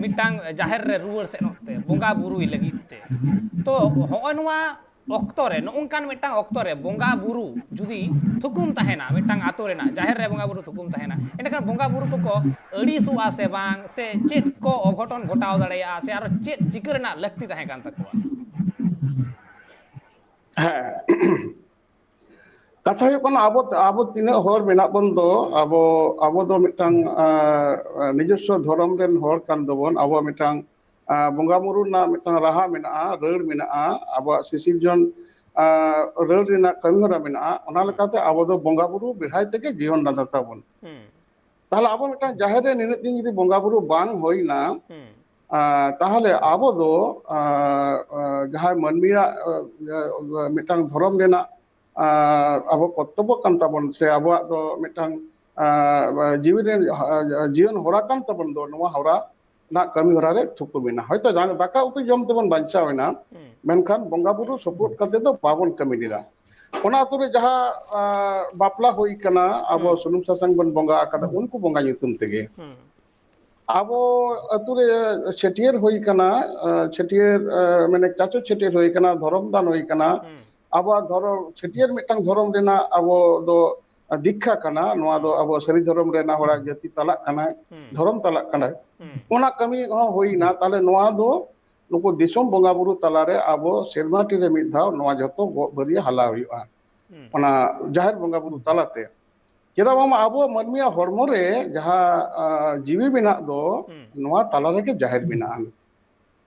ᱢᱤᱫᱴᱟᱝ ᱡᱟᱦᱮᱨ ᱨᱮ ᱨᱩᱣᱟᱹᱲ ᱥᱮᱱᱚᱜ ᱛᱮ, ᱵᱚᱸᱜᱟ ᱵᱩᱨᱩᱭ ᱞᱟᱹᱜᱤᱫ ᱛᱮ, ᱛᱚ ᱦᱚᱸᱜᱼᱚᱭ ᱱᱚᱣᱟ ᱚᱠᱛᱚ ᱨᱮ, ᱱᱚᱜᱼᱚ ᱱᱚᱝᱠᱟᱱ ᱢᱤᱫᱴᱟᱝ ᱚᱠᱛᱚ ᱨᱮ ᱵᱚᱸᱜᱟ ᱵᱩᱨᱩ ᱡᱩᱫᱤ ᱛᱷᱩᱠᱩᱢ ᱛᱟᱦᱮᱱᱟ, ᱢᱤᱫᱴᱟᱝ ᱟᱛᱳ ᱨᱮᱱᱟᱜ ᱡᱟᱦᱮᱨ ᱨᱮ ᱵᱚᱸᱜᱟ ᱵᱩᱨᱩ ᱛᱷᱩᱠᱩᱢ ᱛᱟᱦᱮᱱᱟ, ᱮᱸᱰᱮᱠᱷᱟᱱ ᱵᱚᱸᱜᱟ ᱵᱩᱨᱩ ᱠᱚᱠᱚ ᱟᱹᱲᱤᱥᱚᱜᱼᱟ ᱥᱮ ᱵᱟᱝ, ᱥᱮ ᱪᱮᱫ ᱠᱚ ᱚᱜᱷᱚᱴᱚᱱ ᱜᱷᱚᱴᱟᱣ ᱫᱟᱲᱮᱭᱟᱜᱼᱟ, ᱥᱮ ᱟᱨᱚ ᱪᱮᱫ ᱪᱤᱠᱟᱹ ᱨᱮᱱᱟᱜ ᱞᱟᱹᱠᱛᱤ ᱛᱟᱦᱮᱸ ᱠᱟᱱ ᱛᱟᱠᱚᱣᱟ? ᱦᱮᱸ, ᱠᱟᱛᱷᱟ ᱦᱩᱭᱩᱜ ᱠᱟᱱᱟ, ᱟᱵᱚ ᱟᱵᱚ ᱛᱤᱱᱟᱹᱜ ᱦᱚᱲ ᱢᱮᱱᱟᱜ ᱵᱚᱱ ᱫᱚ, ᱟᱵᱚ ᱟᱵᱚ ᱫᱚ ᱢᱤᱫᱴᱟᱝ ᱟᱸ, ᱱᱤᱡᱚᱥᱥᱚ ᱫᱷᱚᱨᱚᱢ ᱨᱮᱱ ᱦᱚᱲ ᱠᱟᱱ ᱫᱚᱵᱚᱱ᱾ ᱟᱵᱚᱣᱟᱜ ᱢᱤᱫᱴᱟᱝ ᱟᱸ, ᱵᱚᱸᱜᱟ ᱵᱩᱨᱩ ᱨᱮᱱᱟᱜ ᱢᱤᱫᱴᱟᱝ ᱨᱟᱦᱟ ᱢᱮᱱᱟᱜᱼᱟ, ᱨᱟᱹᱲ ᱢᱮᱱᱟᱜᱼᱟ, ᱟᱵᱚᱣᱟᱜ ᱥᱤᱥᱤᱨᱡᱚᱱ ᱟᱸ, ᱨᱟᱹᱲ ᱨᱮᱱᱟᱜ ᱠᱟᱹᱢᱤ ᱦᱚᱨᱟ ᱢᱮᱱᱟᱜᱼᱟ᱾ ᱚᱱᱟ ᱞᱮᱠᱟᱛᱮ ᱟᱵᱚ ᱫᱚ ᱵᱚᱸᱜᱟ ᱵᱩᱨᱩ ᱵᱮᱲᱦᱟᱭ ᱛᱮᱜᱮ ᱡᱤᱭᱚᱱ ᱰᱟᱸᱰᱟ ᱛᱟᱵᱚᱱ᱾ ᱦᱩᱸ᱾ ᱛᱟᱦᱚᱞᱮ ᱟᱵᱚ ᱢᱤᱫᱴᱟᱝ ᱡᱟᱦᱮᱨ ᱨᱮ ᱱᱤᱱᱟᱹᱜ ᱫᱤᱱ ᱡᱩᱫᱤ ᱵᱚᱸᱜᱟ ᱵᱩᱨᱩ ᱵᱟᱝ ᱦᱩᱭᱱᱟ, ᱦᱩᱸ᱾ ᱟᱸ, ᱛᱟᱦᱚᱞᱮ ᱟᱵᱚ ᱫᱚ ᱟᱸ, ᱟᱸ, ᱡᱟᱦᱟᱸᱭ ᱢᱟᱹᱱᱢᱤᱭᱟᱜ ᱟᱸ, ᱢᱤᱫᱴᱟᱝ ᱫᱷᱚᱨᱚᱢ ᱨᱮᱱᱟᱜ ᱟᱸ, ᱟᱵᱚ ᱠᱚᱨᱛᱚᱵᱵᱚ ᱠᱟᱱ ᱛᱟᱵᱚᱱ, ᱥᱮ ᱟᱵᱚᱣᱟᱜ ᱫᱚ ᱢᱤᱫᱴᱟᱝ ᱟᱸ, ᱡᱤᱣᱤ ᱨᱮᱱ ᱟᱸ, ᱡᱤᱭᱚᱱ ᱦᱚᱨᱟ ᱠᱟᱱ ᱛᱟᱵᱚᱱ ᱫᱚ, ᱱᱚᱣᱟ ᱦᱚᱨᱟ ᱨᱮᱱᱟᱜ ᱠᱟᱹᱢᱤ ᱦᱚᱨᱟ ᱨᱮ ᱛᱷᱩᱠᱩᱢ ᱮᱱᱟ᱾ ᱦᱚᱭᱛᱚ ᱡᱟᱦᱟᱸ ᱫᱟᱠᱟ ᱩᱛᱩ ᱡᱚᱢ ᱛᱮᱵᱚᱱ ᱵᱟᱧᱪᱟᱣ ᱮᱱᱟ, ᱦᱩᱸ᱾ ᱢᱮᱱᱠᱷᱟᱱ ᱵᱚᱸᱜᱟ ᱵᱩᱨᱩ ᱥᱚᱯᱚᱦᱚᱫ ᱠᱟᱛᱮ ᱫᱚ ᱵᱟᱵᱚᱱ ᱠᱟᱹᱢᱤ ᱞᱮᱫᱟ᱾ ᱚᱱᱟ ᱟᱛᱳ ᱨᱮ ᱡᱟᱦᱟᱸ ᱟᱸ, ᱵᱟᱯᱞᱟ ᱦᱩᱭ ᱠᱟᱱᱟ, ᱟᱵᱚ ᱦᱩᱸ᱾ ᱥᱩᱱᱩᱢ ᱥᱟᱥᱟᱝ ᱵᱚᱱ ᱵᱚᱸᱜᱟ ᱟᱠᱟᱫᱟ, ᱩᱱᱠᱩ ᱵᱚᱸᱜᱟ ᱧᱩᱛᱩᱢ ᱛᱮᱜᱮ᱾ ᱦᱩᱸ᱾ ᱟᱵᱚ ᱟᱛᱳ ᱨᱮ ᱪᱷᱟᱹᱴᱭᱟᱹᱨ ᱦᱩᱭ ᱠᱟᱱᱟ, ᱟᱸ, ᱪᱷᱟᱹᱴᱭᱟᱹᱨ ᱟᱸ, ᱢᱟᱱᱮ ᱪᱟᱪᱚ ᱪᱷᱟᱹᱴᱭᱟᱹᱨ ᱦᱩᱭ ᱠᱟᱱᱟ, ᱫᱷᱚᱨᱚᱢ ᱫᱟᱱ ᱦᱩᱭ ᱠᱟᱱᱟ, ᱦᱩᱸ᱾ ᱟᱵᱚᱣᱟᱜ ᱫᱷᱚᱨᱚᱢ ᱪᱷᱟᱹᱴᱭᱟᱹᱨ ᱢᱤᱫᱴᱟᱝ ᱫᱷᱚᱨᱚᱢ ᱨᱮᱱᱟᱜ ᱟᱵᱚ ᱫᱚ ᱫᱤᱠᱠᱷᱟ ᱠᱟᱱᱟ᱾ ᱱᱚᱣᱟ ᱫᱚ ᱟᱵᱚ ᱥᱟᱹᱨᱤ ᱫᱷᱚᱨᱚᱢ ᱨᱮᱱᱟᱜ ᱦᱚᱲᱟᱜ ᱡᱟᱹᱛᱤ ᱛᱟᱞᱟᱜ ᱠᱟᱱᱟᱭ, ᱦᱩᱸ᱾ ᱫᱷᱚᱨᱚᱢ ᱛᱟᱞᱟᱜ ᱠᱟᱱᱟᱭ᱾ ᱦᱩᱸ᱾ ᱚᱱᱟ ᱠᱟᱹᱢᱤ ᱦᱚᱸ ᱦᱩᱭᱱᱟ᱾ ᱛᱟᱦᱞᱮ ᱱᱚᱣᱟ ᱫᱚ ᱱᱩᱠᱩ ᱫᱤᱥᱚᱢ ᱵᱚᱸᱜᱟ ᱵᱩᱨᱩ ᱛᱟᱞᱟᱨᱮ ᱟᱵᱚ ᱥᱮᱨᱢᱟ ᱴᱤ ᱨᱮ ᱢᱤᱫ ᱫᱷᱟᱣ ᱱᱚᱣᱟ ᱡᱷᱚᱛᱚ ᱜᱚᱜ ᱵᱷᱟᱹᱨᱭᱟᱹ ᱦᱟᱞᱟ ᱦᱩᱭᱩᱜᱼᱟ, ᱦᱩᱸ᱾ ᱚᱱᱟ ᱡᱟᱦᱮᱨ ᱵᱚᱸᱜᱟ ᱵᱩᱨᱩ ᱛᱟᱞᱟᱛᱮ᱾ ᱪᱮᱫᱟᱜ ᱵᱟᱝᱢᱟ ᱟᱵᱚᱣᱟᱜ ᱢᱟᱹᱱᱢᱤᱭᱟᱜ ᱦᱚᱲᱢᱚ ᱨᱮ ᱡᱟᱦᱟᱸ ᱟᱸ, ᱡᱤᱣᱤ ᱢᱮᱱᱟᱜ ᱫᱚ, ᱦᱩᱸ᱾ ᱱᱚᱣᱟ ᱛᱟᱞᱟ ᱨᱮᱜᱮ ᱡᱟᱦᱮᱨ ᱢᱮᱱᱟᱜᱼᱟ᱾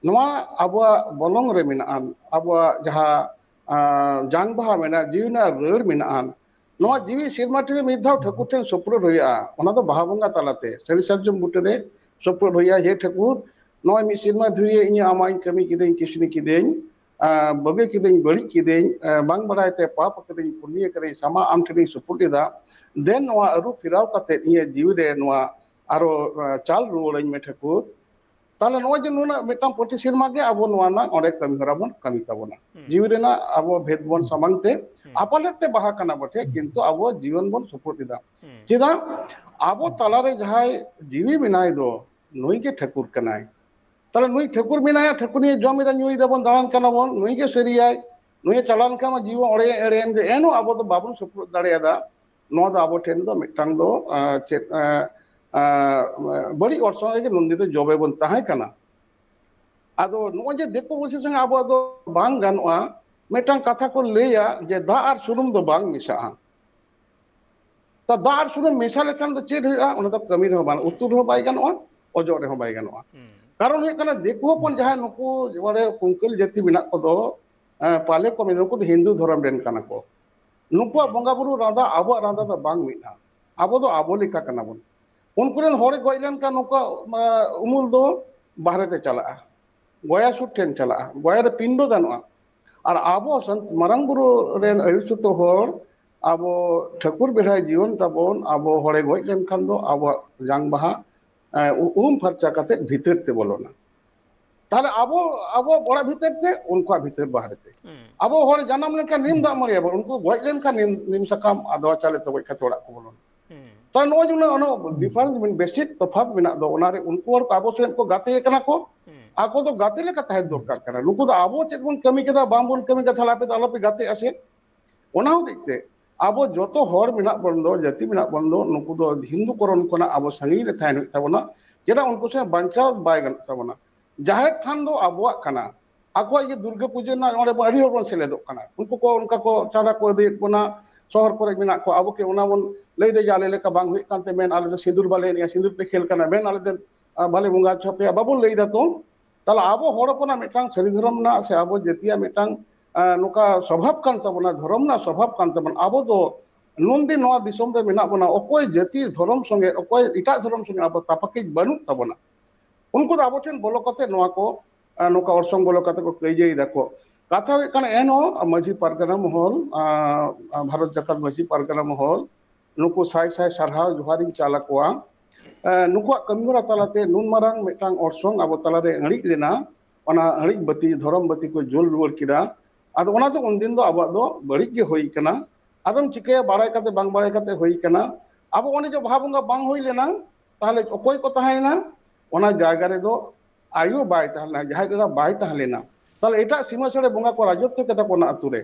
ᱱᱚᱣᱟ ᱟᱵᱚᱣᱟᱜ ᱵᱚᱞᱚᱝ ᱨᱮ ᱢᱮᱱᱟᱜᱼᱟ, ᱟᱵᱚᱣᱟᱜ ᱡᱟᱦᱟᱸ ᱟᱸ, ᱡᱟᱝ ᱵᱟᱦᱟ ᱢᱮᱱᱟᱜᱼᱟ, ᱡᱤᱣᱤ ᱨᱮᱱᱟᱜ ᱨᱟᱹᱲ ᱢᱮᱱᱟᱜᱼᱟ᱾ ᱱᱚᱣᱟ ᱡᱤᱣᱤ ᱥᱮᱨᱢᱟ ᱴᱤ ᱨᱮ ᱢᱤᱫ ᱫᱷᱟᱣ ᱴᱷᱟᱹᱠᱩᱨ ᱴᱷᱮᱱ ᱥᱳᱯᱨᱳᱫ ᱦᱩᱭᱩᱜᱼᱟ, ᱚᱱᱟ ᱫᱚ ᱵᱟᱦᱟ ᱵᱚᱸᱜᱟ ᱛᱟᱞᱟᱛᱮ ᱥᱟᱹᱨᱤ ᱥᱟᱨᱡᱚᱢ ᱵᱩᱴᱟᱹ ᱨᱮ ᱥᱳᱯᱨᱳᱫ ᱦᱩᱭᱩᱜᱼᱟ᱾ ᱦᱮ ᱴᱷᱟᱹᱠᱩᱨ, ᱱᱚᱜᱼᱚᱭ ᱢᱤᱫ ᱥᱮᱨᱢᱟ ᱫᱷᱩᱨᱤᱭᱟᱹ ᱤᱧ ᱟᱢᱟᱜ ᱤᱧ ᱠᱟᱹᱢᱤ ᱠᱤᱫᱟᱹᱧ, ᱠᱤᱥᱱᱤ ᱠᱤᱫᱟᱹᱧ, ᱟᱸ, ᱵᱩᱜᱤ ᱠᱤᱫᱟᱹᱧ, ᱵᱟᱹᱲᱤᱡ ᱠᱤᱫᱟᱹᱧ, ᱟᱸ, ᱵᱟᱝ ᱵᱟᱲᱟᱭ ᱛᱮ ᱯᱟᱯ ᱠᱟᱹᱫᱟᱹᱧ, ᱯᱩᱱᱭᱟᱹ ᱠᱟᱹᱫᱟᱹᱧ, ᱥᱟᱢᱟ ᱟᱢ ᱴᱷᱮᱱᱤᱧ ᱥᱩᱯᱩᱨ ᱮᱫᱟ, ᱫᱮᱱ ᱱᱚᱣᱟ ᱟᱹᱨᱩ ᱯᱷᱮᱨᱟᱣ ᱠᱟᱛᱮ ᱤᱧᱟᱹᱜ ᱡᱤᱣᱤ ᱨᱮ ᱱᱚᱣᱟ ᱟᱨᱚ ᱪᱟᱞ ᱨᱩᱣᱟᱹᱲᱟᱹᱧ ᱢᱮ ᱴᱷᱟᱹᱠᱩᱨ᱾ ᱛᱟᱦᱞᱮ ᱱᱚᱜᱼᱚᱭ ᱡᱮ ᱱᱩᱱᱟᱹᱜ ᱢᱤᱫᱴᱟᱝ ᱯᱨᱚᱛᱤ ᱥᱮᱨᱢᱟ ᱜᱮ ᱟᱵᱚ ᱱᱚᱣᱟ ᱨᱮᱱᱟᱜ ᱚᱸᱰᱮ ᱠᱟᱹᱢᱤ ᱦᱚᱨᱟ ᱵᱚᱱ ᱠᱟᱹᱢᱤ ᱛᱟᱵᱚᱱᱟ᱾ ᱡᱤᱣᱤ ᱨᱮᱱᱟᱜ ᱟᱵᱚ ᱵᱷᱮᱫ ᱵᱚᱱ ᱥᱟᱢᱟᱝ ᱛᱮ ᱟᱯᱟᱞᱮᱫ ᱛᱮ ᱵᱟᱦᱟ ᱠᱟᱱᱟ ᱵᱚᱴᱷᱮ, ᱠᱤᱱᱛᱩ ᱟᱵᱚ ᱡᱤᱭᱚᱱ ᱵᱚᱱ ᱥᱩᱯᱩᱫ ᱮᱫᱟ᱾ ᱪᱮᱫᱟᱜ? ᱟᱵᱚ ᱛᱟᱞᱟᱨᱮ ᱡᱟᱦᱟᱸᱭ ᱡᱤᱣᱤ ᱢᱮᱱᱟᱭ ᱫᱚ, ᱱᱩᱭ ᱜᱮ ᱴᱷᱟᱹᱠᱩᱨ ᱠᱟᱱᱟᱭ᱾ ᱛᱟᱦᱞᱮ ᱱᱩᱭ ᱴᱷᱟᱹᱠᱩᱨ ᱢᱮᱱᱟᱭᱟ, ᱴᱷᱟᱹᱠᱩᱨ ᱱᱤᱭᱮ ᱡᱚᱢ ᱮᱫᱟ, ᱧᱩᱭ ᱫᱟᱵᱚᱱ, ᱫᱟᱬᱟᱱ ᱠᱟᱱᱟ ᱵᱚᱱ, ᱱᱩᱭ ᱜᱮ ᱥᱟᱹᱨᱤᱭᱟᱭ, ᱱᱩᱭᱮ ᱪᱟᱞᱟᱣ ᱞᱮᱱᱠᱷᱟᱱ ᱢᱟ ᱡᱤᱣᱤ ᱮᱲᱮ ᱮᱲᱮᱭᱮᱱ ᱜᱮ, ᱮᱱᱦᱚᱸ ᱟᱵᱚ ᱫᱚ ᱵᱟᱵᱚᱱ ᱥᱩᱯᱨᱩᱫ ᱫᱟᱲᱮᱭᱟᱫᱟ᱾ ᱱᱚᱣᱟ ᱫᱚ ᱟᱵᱚ ᱴᱷᱮᱱ ᱫᱚ ᱢᱤᱫᱴᱟᱝ ᱫᱚ, ᱟᱸ, ᱪᱮᱫ, ᱟᱸ, ᱟᱸ, ᱵᱟᱹᱲᱤᱡ ᱚᱨᱥᱚᱝ ᱨᱮᱜᱮ ᱱᱚᱱᱫᱤᱛᱚ ᱡᱚᱵᱮ ᱵᱚᱱ ᱛᱟᱦᱮᱸ ᱠᱟᱱᱟ᱾ ᱟᱫᱚ ᱱᱚᱜᱼᱚᱭ ᱡᱮ ᱫᱤᱠᱩ ᱯᱩᱥᱤ ᱥᱚᱸᱜᱮ ᱟᱵᱚᱣᱟᱜ ᱫᱚ ᱵᱟᱝ ᱜᱟᱱᱚᱜᱼᱟ, ᱢᱤᱫᱴᱟᱝ ᱠᱟᱛᱷᱟ ᱠᱚ ᱞᱟᱹᱭᱟ ᱡᱮ ᱫᱟᱜ ᱟᱨ ᱥᱩᱱᱩᱢ ᱫᱚ ᱵᱟᱝ ᱢᱮᱥᱟᱜᱼᱟ᱾ ᱛᱚ ᱫᱟᱜ ᱟᱨ ᱥᱩᱱᱩᱢ ᱢᱮᱥᱟ ᱞᱮᱠᱷᱟᱱ ᱫᱚ ᱪᱮᱫ ᱦᱩᱭᱩᱜᱼᱟ? ᱚᱱᱟ ᱫᱚ ᱠᱟᱹᱢᱤ ᱨᱮᱦᱚᱸ ᱵᱟᱝ, ᱩᱛᱩ ᱨᱮᱦᱚᱸ ᱵᱟᱭ ᱜᱟᱱᱚᱜᱼᱟ, ᱚᱡᱚᱜ ᱨᱮᱦᱚᱸ ᱵᱟᱭ ᱜᱟᱱᱚᱜᱼᱟ᱾ ᱠᱟᱨᱚᱱ ᱦᱩᱭᱩᱜ ᱠᱟᱱᱟ, ᱫᱤᱠᱩ ᱦᱚᱯᱚᱱ ᱡᱟᱦᱟᱸᱭ ᱱᱩᱠᱩ ᱢᱟᱱᱮ ᱠᱩᱝᱠᱟᱹᱞ ᱡᱟᱹᱛᱤ ᱢᱮᱱᱟᱜ ᱠᱚᱫᱚ, ᱮᱸ, ᱯᱟᱞᱮ ᱠᱚ ᱢᱮᱱᱟ, ᱱᱩᱠᱩ ᱫᱚ ᱦᱤᱱᱫᱩ ᱫᱷᱚᱨᱚᱢ ᱨᱮᱱ ᱠᱟᱱᱟ ᱠᱚ᱾ ᱱᱩᱠᱩᱣᱟᱜ ᱵᱚᱸᱜᱟ ᱵᱩᱨᱩ ᱨᱟᱸᱫᱟ ᱟᱵᱚᱣᱟᱜ ᱨᱟᱸᱫᱟ ᱫᱚ ᱵᱟᱝ ᱢᱤᱫᱼᱟ᱾ ᱟᱵᱚ ᱫᱚ ᱟᱵᱚ ᱞᱮᱠᱟ ᱠᱟᱱᱟ ᱵᱚᱱ᱾ ᱩᱱᱠᱩ ᱨᱮᱱ ᱦᱚᱲᱮ ᱜᱚᱡ ᱞᱮᱱᱠᱷᱟᱱ ᱱᱩᱠᱩᱣᱟᱜ, ᱮᱸ, ᱩᱢᱩᱞ ᱫᱚ ᱵᱟᱦᱨᱮ ᱛᱮ ᱪᱟᱞᱟᱜᱼᱟ, ᱜᱚᱭᱟ ᱥᱩᱨ ᱴᱷᱮᱱ ᱪᱟᱞᱟᱜᱼᱟ, ᱜᱚᱭᱟ ᱨᱮ ᱯᱤᱱᱰᱚ ᱫᱟᱱᱚᱜᱼᱟ᱾ ᱟᱨ ᱟᱵᱚ ᱥᱟᱱᱛ-, ᱢᱟᱨᱟᱝ ᱵᱩᱨᱩ ᱨᱮᱱ ᱟᱹᱭᱩᱨ ᱥᱩᱛᱩᱜ ᱦᱚᱲ, ᱟᱵᱚ ᱴᱷᱟᱹᱠᱩᱨ ᱵᱮᱲᱦᱟᱭ ᱡᱤᱭᱚᱱ ᱛᱟᱵᱚᱱ, ᱟᱵᱚ ᱦᱚᱲᱮ ᱜᱚᱡ ᱞᱮᱱᱠᱷᱟᱱ ᱫᱚ ᱟᱵᱚᱣᱟᱜ ᱡᱟᱝ ᱵᱟᱦᱟ, ᱮ, ᱩ-, ᱩᱢ ᱯᱷᱟᱨᱪᱟ ᱠᱟᱛᱮ ᱵᱷᱤᱛᱟᱹᱨ ᱛᱮ ᱵᱚᱞᱚᱱᱟ᱾ ᱛᱟᱦᱞᱮ ᱟᱵᱚ, ᱟᱵᱚᱣᱟᱜ ᱚᱲᱟᱜ ᱵᱷᱤᱛᱟᱹᱨ ᱛᱮ, ᱩᱱᱠᱩᱣᱟᱜ ᱵᱷᱤᱛᱟᱹᱨ ᱵᱟᱦᱨᱮ ᱛᱮ᱾ ᱟᱵᱚ ᱦᱚᱲ ᱡᱟᱱᱟᱢ ᱞᱮᱱᱠᱷᱟᱱ ᱱᱤᱢ ᱫᱟᱜ ᱢᱟᱹᱲᱤ ᱟᱵᱚᱱ, ᱩᱱᱠᱩ ᱜᱚᱡ ᱞᱮᱱᱠᱷᱟᱱ ᱱᱤᱢ, ᱱᱤᱢ ᱥᱟᱠᱟᱢ ᱟᱫᱣᱟ ᱪᱟᱣᱞᱮ ᱛᱮ ᱜᱚᱡ ᱠᱟᱛᱮ ᱚᱲᱟᱜ ᱠᱚ ᱵᱚᱞᱚᱱᱟ᱾ ᱛᱟᱦᱞᱮ ᱱᱚᱜᱼᱚᱭ ᱡᱮ ᱚᱱᱟ, ᱚᱱᱟ difference, ᱵᱮᱥᱤᱠ ᱛᱚᱯᱷᱟᱛ ᱢᱮᱱᱟᱜ ᱫᱚ, ᱚᱱᱟᱨᱮ ᱩᱱᱠᱩ ᱦᱚᱲ ᱠᱚ ᱟᱵᱚ ᱥᱮᱫ ᱠᱚ ᱜᱟᱛᱮ ᱠᱟᱱᱟ ᱠᱚ, ᱟᱠᱚ ᱫᱚ ᱜᱟᱛᱮ ᱞᱮᱠᱟ ᱛᱟᱦᱮᱸ ᱫᱚᱨᱠᱟᱨ ᱠᱟᱱᱟ᱾ ᱱᱩᱠᱩ ᱫᱚ ᱟᱵᱚ ᱪᱮᱫ ᱵᱚᱱ ᱠᱟᱹᱢᱤ ᱠᱮᱫᱟ, ᱵᱟᱝ ᱵᱚᱱ ᱠᱟᱹᱢᱤ ᱠᱮᱫᱟ, ᱛᱟᱦᱞᱮ ᱟᱯᱮ ᱫᱚ ᱟᱞᱚᱯᱮ ᱜᱟᱛᱮᱜᱼᱟ ᱥᱮ᱾ ᱚᱱᱟ ᱦᱚᱛᱮᱡ ᱛᱮ ᱟᱵᱚ ᱡᱚᱛᱚ ᱦᱚᱲ ᱢᱮᱱᱟᱜ ᱵᱚᱱ ᱫᱚ, ᱡᱟᱹᱛᱤ ᱢᱮᱱᱟᱜ ᱵᱚᱱ ᱫᱚ, ᱱᱩᱠᱩ ᱫᱚ ᱦᱤᱱᱫᱩ ᱠᱚᱨᱚᱱ ᱠᱷᱚᱱᱟᱜ ᱟᱵᱚ ᱥᱟᱺᱜᱤᱧ ᱨᱮ ᱛᱟᱦᱮᱱ ᱦᱩᱭᱩᱜ ᱛᱟᱵᱚᱱᱟ᱾ ᱪᱮᱫᱟᱜ? ᱩᱱᱠᱩ ᱥᱟᱶ ᱵᱟᱧᱪᱟᱣ ᱵᱟᱭ ᱜᱟᱱᱚᱜ ᱛᱟᱵᱚᱱᱟ᱾ ᱡᱟᱦᱮᱨ ᱛᱷᱟᱱ ᱫᱚ ᱟᱵᱚᱣᱟᱜ ᱠᱟᱱᱟ᱾ ᱟᱠᱚᱣᱟᱜ ᱡᱮ ᱫᱩᱨᱜᱟᱹ ᱯᱩᱡᱟᱹ ᱨᱮᱱᱟᱜ ᱚᱸᱰᱮ ᱵᱚᱱ ᱟᱹᱰᱤ ᱦᱚᱲ ᱵᱚᱱ ᱥᱮᱞᱮᱫᱚᱜ ᱠᱟᱱᱟ᱾ ᱩᱱᱠᱩ ᱠᱚ ᱚᱱᱠᱟ ᱠᱚ ᱪᱟᱸᱫᱟ ᱠᱚ ᱟᱹᱫᱟᱹᱭᱮᱫ ᱵᱚᱱᱟ, ᱥᱚᱦᱚᱨ ᱠᱚᱨᱮ ᱢᱮᱱᱟᱜ ᱠᱚᱣᱟ, ᱟᱵᱚ ᱠᱤ ᱚᱱᱟ ᱵᱚᱱ ᱞᱟᱹᱭ ᱮᱫᱟ ᱡᱮ ᱟᱞᱮ ᱞᱮᱠᱟ ᱵᱟᱝ ᱦᱩᱭᱩᱜ ᱠᱟᱱ ᱛᱮ ᱢᱮᱱ, ᱟᱞᱮ ᱫᱚ ᱥᱤᱸᱫᱩᱨ ᱵᱟᱞᱮ ᱮᱱᱮᱡᱼᱟ, ᱥᱤᱸᱫᱩᱨ ᱯᱮ ᱠᱷᱮᱞ ᱠᱟᱱᱟ ᱢᱮᱱ, ᱟᱞᱮ ᱫᱚ, ᱟ, ᱵᱟᱞᱮ ᱵᱚᱸᱜᱟ ᱦᱚᱪᱚ ᱯᱮᱭᱟ, ᱵᱟᱵᱚᱱ ᱞᱟᱹᱭ ᱮᱫᱟ ᱛᱚ? ᱛᱟᱦᱞᱮ ᱟᱵᱚ ᱦᱚᱲ ᱦᱚᱯᱚᱱᱟᱜ ᱢᱤᱫᱴᱟᱝ ᱥᱟᱹᱨᱤ ᱫᱷᱚᱨᱚᱢ ᱨᱮᱱᱟᱜ ᱥᱮ ᱟᱵᱚ ᱡᱟᱹᱛᱤᱭᱟᱜ ᱢᱤᱫᱴᱟᱝ, ᱟ, ᱱᱚᱝᱠᱟ ᱥᱚᱵᱷᱟᱵ ᱠᱟᱱ ᱛᱟᱵᱚᱱᱟ, ᱫᱷᱚᱨᱚᱢ ᱨᱮᱱᱟᱜ ᱥᱚᱵᱷᱟᱵ ᱠᱟᱱ ᱛᱟᱵᱚᱱᱟ᱾ ᱟᱵᱚ ᱫᱚ ᱱᱩᱱᱫᱤᱱ ᱱᱚᱣᱟ ᱫᱤᱥᱚᱢ ᱨᱮ ᱢᱮᱱᱟᱜ ᱵᱚᱱᱟ, ᱚᱠᱚᱭ ᱡᱟᱹᱛᱤ ᱫᱷᱚᱨᱚᱢ ᱥᱚᱸᱜᱮ, ᱚᱠᱚᱭ ᱮᱴᱟᱜ ᱫᱷᱚᱨᱚᱢ ᱥᱚᱸᱜᱮ ᱟᱵᱚ ᱛᱟᱯᱟᱠᱤᱡ ᱵᱟᱹᱱᱩᱜ ᱛᱟᱵᱚᱱᱟ᱾ ᱩᱱᱠᱩ ᱫᱚ ᱟᱵᱚ ᱴᱷᱮᱱ ᱵᱚᱞᱚ ᱠᱟᱛᱮ ᱱᱚᱣᱟ ᱠᱚ, ᱟ, ᱱᱚᱝᱠᱟ ᱚᱨᱥᱚᱝ ᱵᱚᱞᱚ ᱠᱟᱛᱮ ᱠᱚ ᱠᱟᱹᱭᱡᱟᱹᱭ ᱫᱟᱠᱚ᱾ ᱠᱟᱛᱷᱟ ᱦᱩᱭᱩᱜ ᱠᱟᱱᱟ, ᱮᱱᱦᱚᱸ ᱢᱟᱹᱡᱷᱤ ᱯᱟᱨᱜᱟᱱᱟ ᱢᱚᱦᱚᱞ, ᱟ, ᱟ, ᱵᱷᱟᱨᱚᱛ ᱡᱟᱠᱟᱛ ᱢᱟᱹᱡᱷᱤ ᱯᱟᱨᱜᱟᱱᱟ ᱢᱚᱦᱚᱞ, ᱱᱩᱠᱩ ᱥᱟᱭ ᱥᱟᱭ ᱥᱟᱨᱦᱟᱣ ᱡᱚᱦᱟᱨᱤᱧ ᱪᱟᱞ ᱟᱠᱚᱣᱟ᱾ ᱮ, ᱱᱩᱠᱩᱣᱟᱜ ᱠᱟᱹᱢᱤ ᱦᱚᱨᱟ ᱛᱟᱞᱟᱛᱮ ᱱᱩᱱ ᱢᱟᱨᱟᱝ ᱢᱤᱫᱴᱟᱝ ᱚᱨᱥᱚᱝ ᱟᱵᱚ ᱛᱟᱞᱟᱨᱮ ᱟᱹᱬᱤᱡ ᱞᱮᱱᱟ, ᱚᱱᱟ ᱟᱹᱬᱤᱡ ᱵᱟᱹᱛᱤ, ᱫᱷᱚᱨᱚᱢ ᱵᱟᱹᱛᱤ ᱠᱚ ᱡᱩᱞ ᱨᱩᱣᱟᱹᱲ ᱠᱮᱫᱟ᱾ ᱟᱫᱚ ᱚᱱᱟᱛᱮ ᱩᱱᱫᱤᱱ ᱫᱚ ᱟᱵᱚᱣᱟᱜ ᱫᱚ ᱵᱟᱹᱲᱤᱡ ᱜᱮ ᱦᱩᱭ ᱠᱟᱱᱟ᱾ ᱟᱫᱚᱢ ᱪᱤᱠᱟᱹᱭᱟ, ᱵᱟᱲᱟᱭ ᱠᱟᱛᱮ ᱵᱟᱝ ᱵᱟᱲᱟᱭ ᱠᱟᱛᱮ ᱦᱩᱭ ᱠᱟᱱᱟ᱾ ᱟᱵᱚ ᱚᱱᱮ ᱡᱮ ᱵᱟᱦᱟ ᱵᱚᱸᱜᱟ ᱵᱟᱝ ᱦᱩᱭ ᱞᱮᱱᱟ, ᱛᱟᱦᱚᱞᱮ ᱚᱠᱚᱭ ᱠᱚ ᱛᱟᱦᱮᱸᱭᱮᱱᱟ? ᱚᱱᱟ ᱡᱟᱭᱜᱟ ᱨᱮᱫᱚ ᱟᱭᱳ ᱵᱟᱭ ᱛᱟᱦᱮᱸ ᱞᱮᱱᱟ, ᱡᱟᱦᱮᱨ ᱮᱨᱟ ᱵᱟᱭ ᱛᱟᱦᱮᱸ ᱞᱮᱱᱟ᱾ ᱛᱟᱦᱚᱞᱮ ᱮᱴᱟᱜ ᱥᱤᱢᱟᱹ ᱥᱟᱹᱲᱮ ᱵᱚᱸᱜᱟ ᱠᱚ ᱨᱟᱡᱚᱛᱛᱚ ᱠᱮᱫᱟ ᱠᱚ ᱚᱱᱟ ᱟᱹᱛᱩ ᱨᱮ᱾